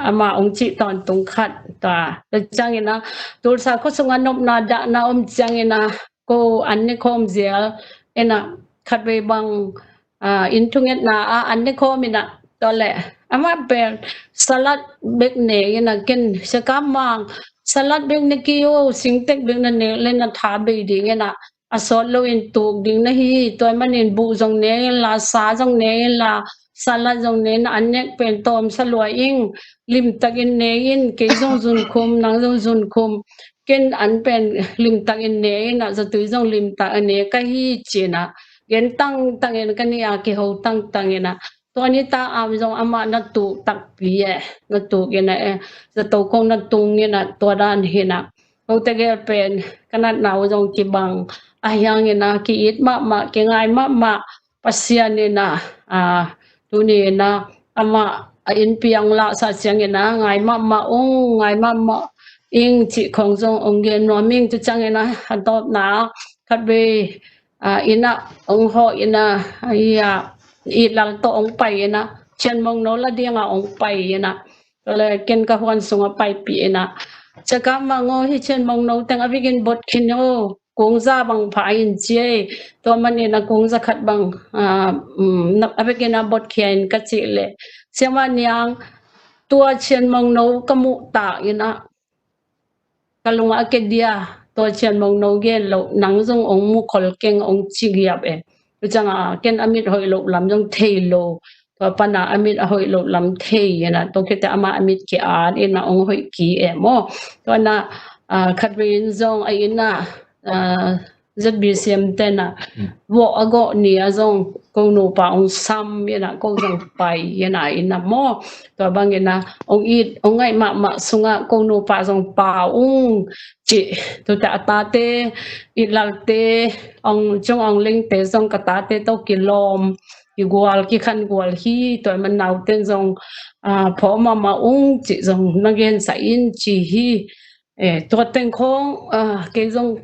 amah ong cih tawntung khat. Tua ciang ina Tulsa khua sungah nopna dahna om ciang ina ko an ne khawm zel ina, khatvei bang inn thungetna ah an ne khawm ina. Tua leh amah pen salad bek ne ina, ken Sia Kap Mang, salad bek ne kei o, singtek bek na ne le na tha bei ding ina, a sawt lo in tuk ding na hi. Tua manin buh zong ne inla, sa zong ne inla, salad zong ne ina, an nek pen tawm sa lua ing. Limtak in ne in, kei zong zunkhum, nang zong zunkhum. Ken an pen limtak in ne ina, zatui zong limtak in ne ka hi ci ina, gen tangtang ina, ka ni a kiho tangtang ina. Tua ni ta am zong amah na tuk takpi e, na tuk ina e, zato khong na tung ina, tua dan hi ina. Kote gel pen ka natna uh zong kibang, a hiang ina ki-it mahmah, kingai mahmah. Pasian ina tuni ina amah a innpi ong lahsa ciang ina ngai mahmah ung, ngai mahmah ing cih khong zong ong gen nuam ing. Tu ciang ina a tawpna khatvei ina ong hawh ina, i lal tawh ong pai ina, Chin Mongno la dinga ong pai ina. Tua leh ken ka huan sungah paipih ina, Sia Kap Mang aw, hi Chin Mongno teng a vekin bot khin o, kungza bang pha in ci ei. Tua manin a kungza khat bang a vekin a bot khia in ka cih leh, Siamah Niang, tua Chin Mongno ka muh tak ina ka lungah a ke dia. Tua Cian Mong no gen loh, nang zong ong mu khol keng, ong ci giap e. Tua ciang a, ken a mit hoih loh lam zong thei lo. Tua pan a a mit a hoih loh lam thei hi na, tua khit teh ama a mit ki-at hi na, ong hoih kei e maw. Tua na, a, khat vei in zong a inn ah, a, Z B C M te na, vawh a gawh ni ah zong ko nupa ong sam hi na, ko zong pai hi na, a inn ah maw. Tua bang hi na, ong it, ong ngaih mahmah sungah ko nupa zong pau ung cih, tua teh a tate, it lalte, ong cung ong lengte zong ka tate tawh kilawm, kigual, kikhan gual hi, tua man nauten zong, a, phawk mahmah ung cih zong na gensak in ci hi. E, tua teng khawng, a, kei zong,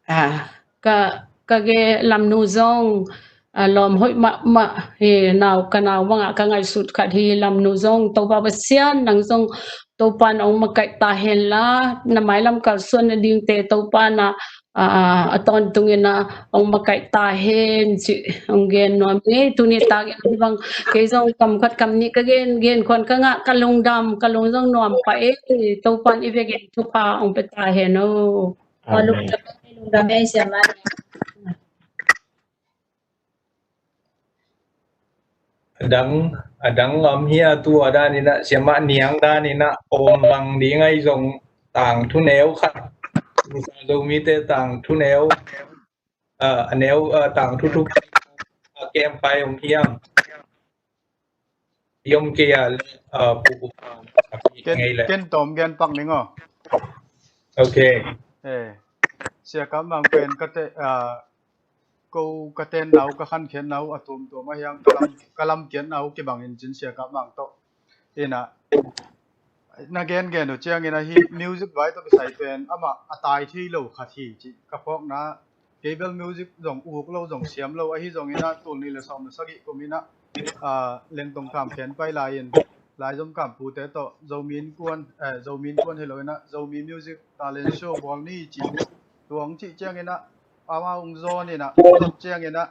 a, ka, ka ge lamnu zong, a, lawm hoih mahmah hi, nau, ka nau bangah ka ngaihsut khat hi, lamnu zong, Topa Pasian, nang zong, Topan ong makaih ta hen la, na mailam kalsuan nadingte, Topan a, a, a tawntung in a, ong makaih ta hen, ci, ong gen nuam hi, tuni tak in hi bang, kei zong kam khat kam nih ka gen, gen khuan ka ngah, ka lungdam, ka lung zong nuam pah e, Topan i vekpi thupha ong pia ta hen o. Amen. Lungdam e, siamah. A dang, a dang lam hi a, tua dan in a, siamah Niang dan in a, om lang ding ahi zong tangthu neu khat. Misa Zomite tangthu neu, a, a neu, a, tangthu thuk a kem pai om hiam. I om kei a, a, pu, pu, a, pi ken, ngei le. Ken tawm gen pak ning aw. Ok. Eh, Sia Kap Mang pen ka te, a, ko ka ten nau, ka khankhiat nau a tuamtuam a hiang, ka lam, ka lamkiat nau kibang in cin Sia Kap Mang tawh. Ina, na gen gen uh ciangin a hi music vai tawh kisai pen, amah a tai thei lo khat hi ci, ka phawkna, kei bel music zong uk lo, zong siam lo, ahi zongin a, tul nih le sawm le sagih kum in a, a, Lengtong Kham Khen pai lai in, Laizom Kampute tawh, Zomi Innkuan, eh, Zomi Innkuan hi lo in a, Zomi Music Talent Show bawl ni ci, tua ong cih ciangin a, amau ong zawn in a, tua ciangin a,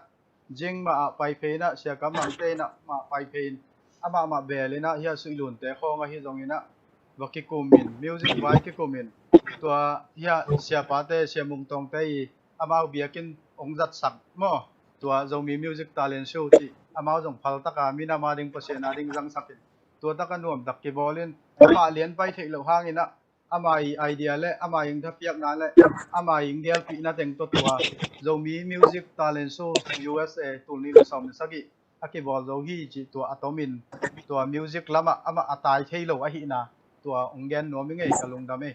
zing mah ah pai phei in a, Sia Kap Mangte in a mah pai phei in, amah mah bel in a, hia Suih Lunte khawng ahi zongin a, va kikum in, music vai kikum in, tua hia Sia Pate, Sia Mung Tawngte i, amau biakinn ong zatsak maw, tua Zomi Music Talent Show cih, amau zong phal taka minam a ding, Pasian a ding zangsak in, tua taka nuam tak kibawl in, amah lian pai theih loh hangin a, ama i idea le, ama i ong thapiakna le, ama i ong gelpihna teng tawh tua Zomi Music Talent Show U S A tul nih le sawm le sagih a kibawl zo hi cih tua a tom in, tua music lamah amah a tai thei lo ahihna tua ong gen nuam i ngei, ka lungdam e.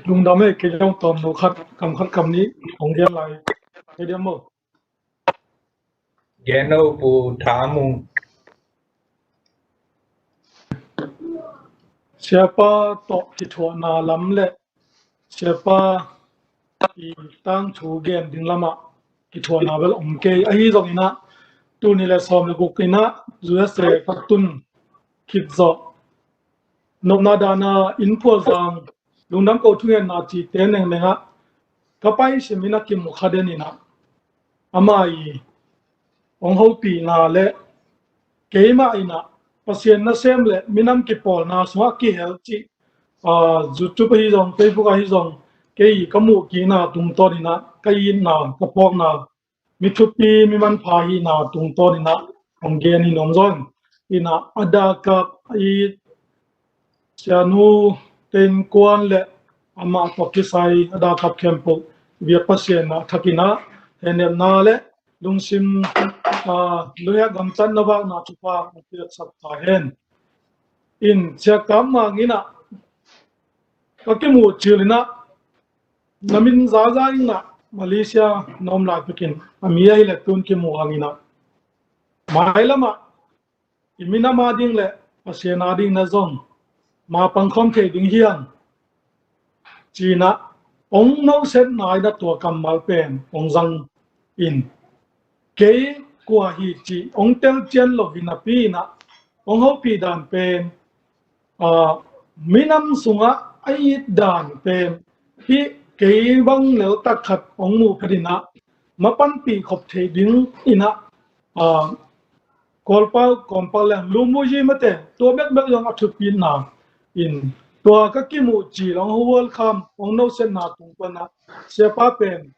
Lungdam e, kei zong tawm no khat, kam khat kam nih ong gen lai. Kei diam maw? Gen o, Pu Tha Mung. Siapa tawh kithuahna lam le Siapa i tangthu gen ding lamah kithuahna bel om kei. Ahi zongin a, tul nih le sawm le guk in a U S A ka tun khit zawh nopna dana inn phualzang, lungdam ko thungetna cihte nengneng ah ka pai simin a kimu kha den in a, ama i ong hopihna le keimah in a Pasian nasem le minam kipawlna sungah kihel cih, a, YouTube ahi zong, Facebook ahi zong, kei ka muh kikna tungtawn in a ka itna, ka phawkna, mi thupi, mi manpha hihna tungtawn in a ong gen hi nuam zaw in. In a, a dakap i Sianu Tein Kuan le amah tawh kisai a dakap khempeuh biak Pasian a thak in a, hehnemna le lungsim, a, luhek gamtatna vakna thupha a piaksak ta hen. In Sia Kap Mang in a ka kimuh cil in a, na min zaza in a, Malaysia na om lai pekin a mi ahi le tun kimuh hang in a, mailam ah i minam a ding le Pasian a ding na zong ma pangkhawm thei ding hiam, ci in a ong nosetna in a tua kammal pen ong zang in, kei kua hi cih ong telcian lo hi napi in a, ong hopih dan pen, a, minam sungah a it dan pen hih kei bang lel tak khat ong muh phet in a, ma panpih khop thei ding in a, a, Kawlpau, Kawlpau leng, Lumuyi mate, tua bekbek zong a thupitna, In tua ka kimuh ci long hual kham ong no setna tung pana siapa pen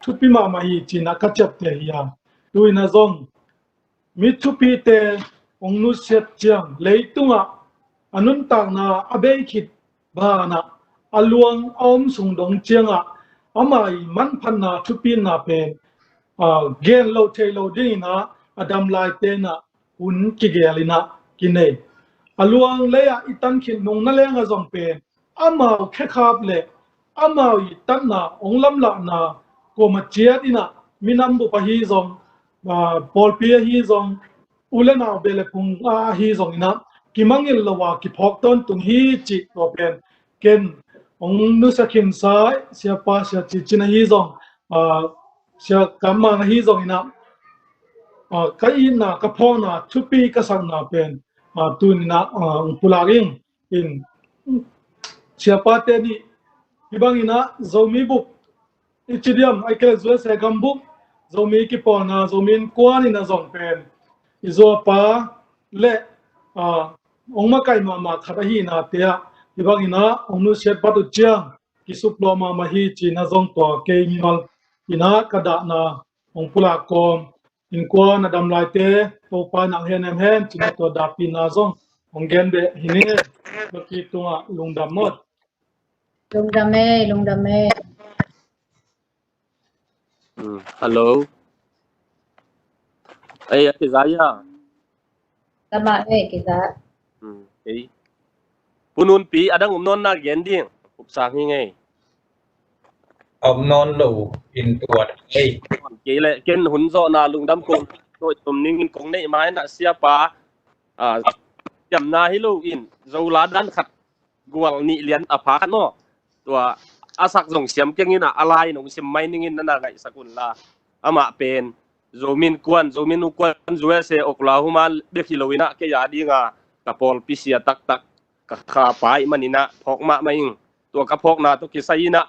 thupi mahmah hi cina ka ciapte hi a. Tuina zong mi thupite ong nusiat ciang leitungah a nuntakna a bei khit banah a luang a om sung dong ciangah ama i manphatna thupina pen gen lo thei lo dinginah a dam laite inah hun kigel inah kinei. A luang leiah i tan khit nung na leng a zong pen amau khekhap le amau i tatna ong lamlahna kuama ciat inah minam bup ahi zong, pawlpi ahi zong, u le nau beh le phung ahi zong inah kimangil lo a kiphawk tawntung hi cih tua pen ken ong nusia khinsa siapa sia cicin ahi zong, sia kamang ahi zong inah ka itna ka phawkna thupi ka sakna pen tuninah ong pulak ing. In siapate nih hibang inah Zomi bup i ci diam ai kele zuese gam bup Zomi kipawlna Zomi Innkuan inah zong pen i zuapa le ong makaih mahmah khat ahi inah tia hibang inah ong nusiat pat uh ciang kisuplawh mahmah hi cina zong tua kei mimal inah ka dahna ong pulak kawm. Innkuan a dam laite Topa nang hen em hen cina tua dahpihna zong ong gen beh hi ning e. Tua ki tungah lungdam mawt. Lungdam e, lungdam e. Hello. Ei, a kiza ia? Tama e kiza. Ei. Pununpi a dang um nawn na gen ding. Upsang hi ngei. Om nawn lo in tuat ei. Kei le ken hun zawhna lungdam kong tua tum ningin kong neih ma inah siapa siamna hi lo in Zola dan khat gual nih lian a pha khat maw? Tua a sak zong siam keng inah a lai nong sim mai ningin na na ngaihsak unla. Amah pen Zomi Innkuan, Zomi Innkuan U S A Oklahoma bek hi lo inah kei a dinga ka pawlpi sia taktak ka kha pai man inah phawk mahmah ing. Tua ka phawkna tawh kisai inah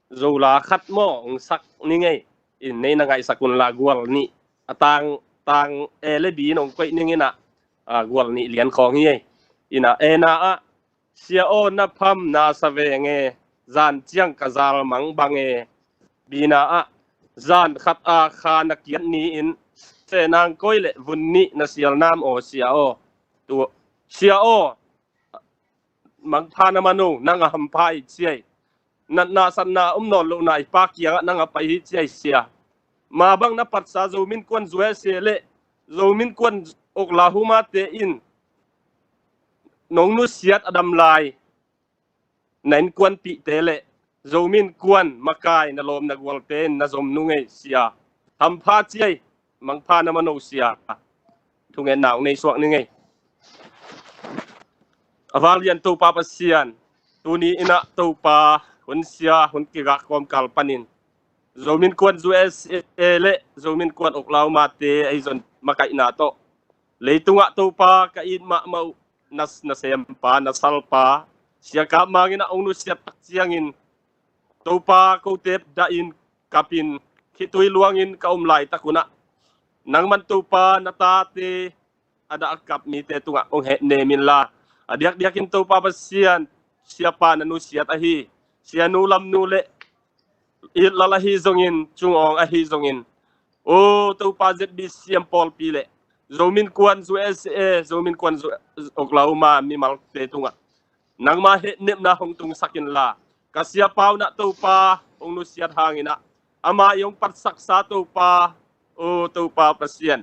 Zola khat maw ong sak ning ei. In nei na ngaihsak unla gual nih a tang tang e le bi in ong koih ning inah gual nih lian khawng hi ei. Inah ena ah sia aw na pham na sa veng e, zan ciang ka zal mang bang e. Bina ah zan khat a kha na kiat ni in senang koi le vun nih na sial nam aw sia aw. Tu sia aw mangpha na mano nang a hampha i ciai. Natna satna om nawn lohna i pa kiangah nang a pai hi ciai sia. Ma bang na patsa Zomi Innkuan U S A le Zomi Innkuan Oklahoma te in nong nusiat a dam lai na innkuanpihte le Zomi Innkuan makai na lawm na gualte in na zom nung ei sia. Hampha ciai mangpha na mano sia. Thungetna ong nei suak ning ei. A vanglian Topa Pasian, tuni inah Topa hun sia hun kigak kawmkal panin Zomi Innkuan U S A le Zomi Innkuan Oklahoma te ahi zong makaihna tawh leitungah Topa ka it mahmah uh na sempa na salpa sia kap mang inah ong nusiat tak ciangin Topa kote dah in kapin khitui luangin ka om laitak unah nangman Topa na tate a dah a kap mite tungah ong hehnem inla a diakdiakin Topa Pasian siapa na nusiat ahi sianu Lamnu le Itlal ahi zongin Cung Awng ahi zongin o Topa Z B C M pawlpi le Zomi Innkuan U S A Zomi Innkuan Oklahoma mimalte tungah nangma hehnepna hong tungsak inla ka siapa unah Topa hong nusiat hanginah ama i hong patsaksa Topa o Topa Pasian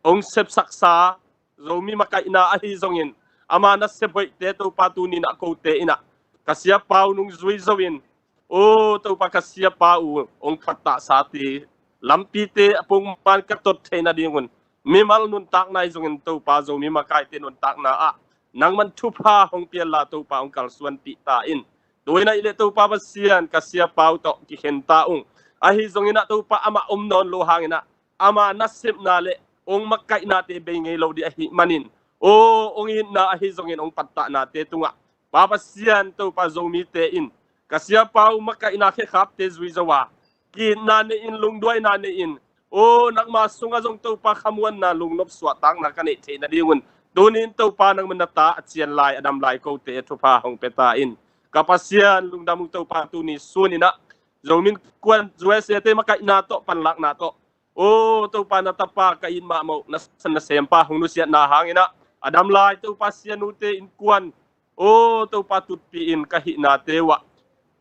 hong sepsaksa Zomi makaihna ahi zongin ama nasep hoihte Topa tuninah kote inah ka siapa uh nung zui zo in o Topa ka siapa uh hong phattahsa ti lampite a pongman ka tot theih nadingun mimal nuntakna ahi zongin Topa Zomi makaite nuntakna ah nangman thupha hong pianla Topa hong kalsuanpih ta in. Tuina i le Topa Pasian ka siapa uh tawh kikhenta ung ahi zonginah Topa amah om nawn lo hanginah ama nasepna le ong makaihnate bei ngei lo dih ahi manin o ong itna ahi zongin ong pattahnate tungah Pa Pasian Topa Zomite in ka siapa uh makaihna khekhapte zui zo a kiitna nei in lungduaina nei in o nangma sungah zong Topa khamuanna lungnop suahtakna ka neih theih nadingun Tuni in Topa nangman na ta a cian lai, a dam lai kote thupha hong pia ta in. Ka Pasian lungdam ung Topa, tuni sun in ah Zomi Innkuan U S A te makaihna tawh panlakna tawh, o Topa na tapa ka it mahmah uh, na san na sempa hong nusiatna hangin ah a dam lai Topa sianute innkuan, o Topa tutpi in ka hihnate uh ah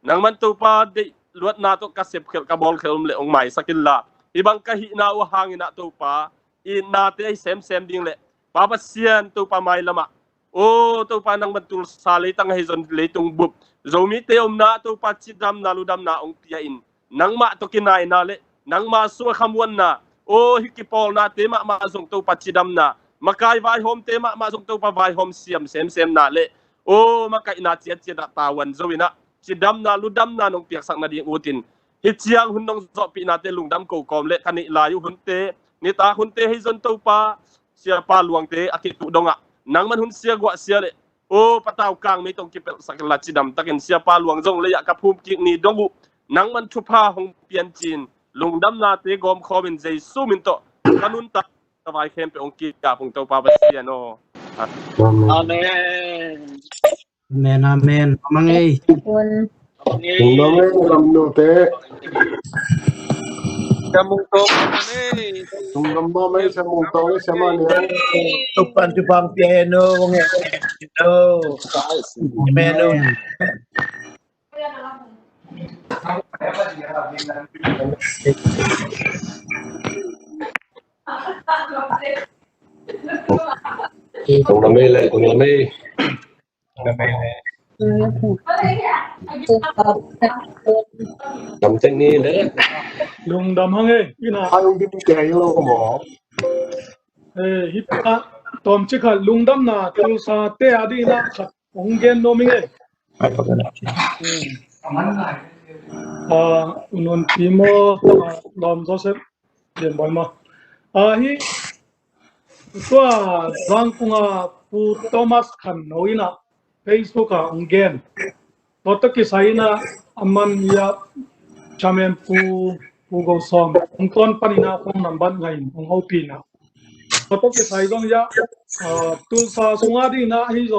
nangman Topa deih luatna tawh ka sepkhelh ka bawlkhelh om le hong maisak inla, hih bang ka hihna uh hangin ah Topa itnate ahi semsem ding le Pa Pasian Topa mailam ah, o Topa nangman Tulsa leitang ahi zong leitung bup Zomite omna Topa cidamna ludamna hong pia in, nangmah tawh kinaina le nangmah sung a khamuanna, o hih kipawlnate mahmah zong Topa cidamna, makai vaihawmte mahmah zong Topa vaihawm siam semsemna le, o makaihna ciatciat ah tavuan zo in ah cidamna ludamna nong piaksak nading ut in, hih ciang hun nong zawhpihnate lungdam ko kawm le ka neih lai uh hunte, nitak hunte ahi zong Topa Siapa Luangte a kituh dong ah nangman hun sia guah sia le, o patau kang mei tawh kipelhsak inla cidam takin Siapa Luang zong lei ah ka phum kik ni dong uh nangman thupha hong pian ci-in lungdamnate gawmkhawm in Jesu min tawh ka nuntak ka vai khempeuh hong kikap ung Topa Pasian aw. Amen. Amen. Amen, amen. Amang ei. Lungdam ei, lamnute. Siamung tawng ei. Lungdam mah ei, siamung tawng ei, siamah ni ei. Topan tupang pia ei no, wang ei no. Amen no. Lungdam ei le, lungdam ei. Lungdam hang e, ina. Hang dim kei lo maw. Eh, hih pa tawmcik khat lungdamna Tulsa te a ding ina khat hong gen nuam ing e. Ah, Nun Timo, ah, Lawm Joseph, Lian Bawi maw. Ah, hih tua Zangkung a Pu Thomas Khan No ina Facebook ah hong gen. Tua tawh kisai ina aman ia chairman Pu, Pu Go Sawm hong tawn pan ina phone number ngai in hong hopih ina. Tua tawh kisai zong ia, ah, Tulsa sung a ding ina ahi zong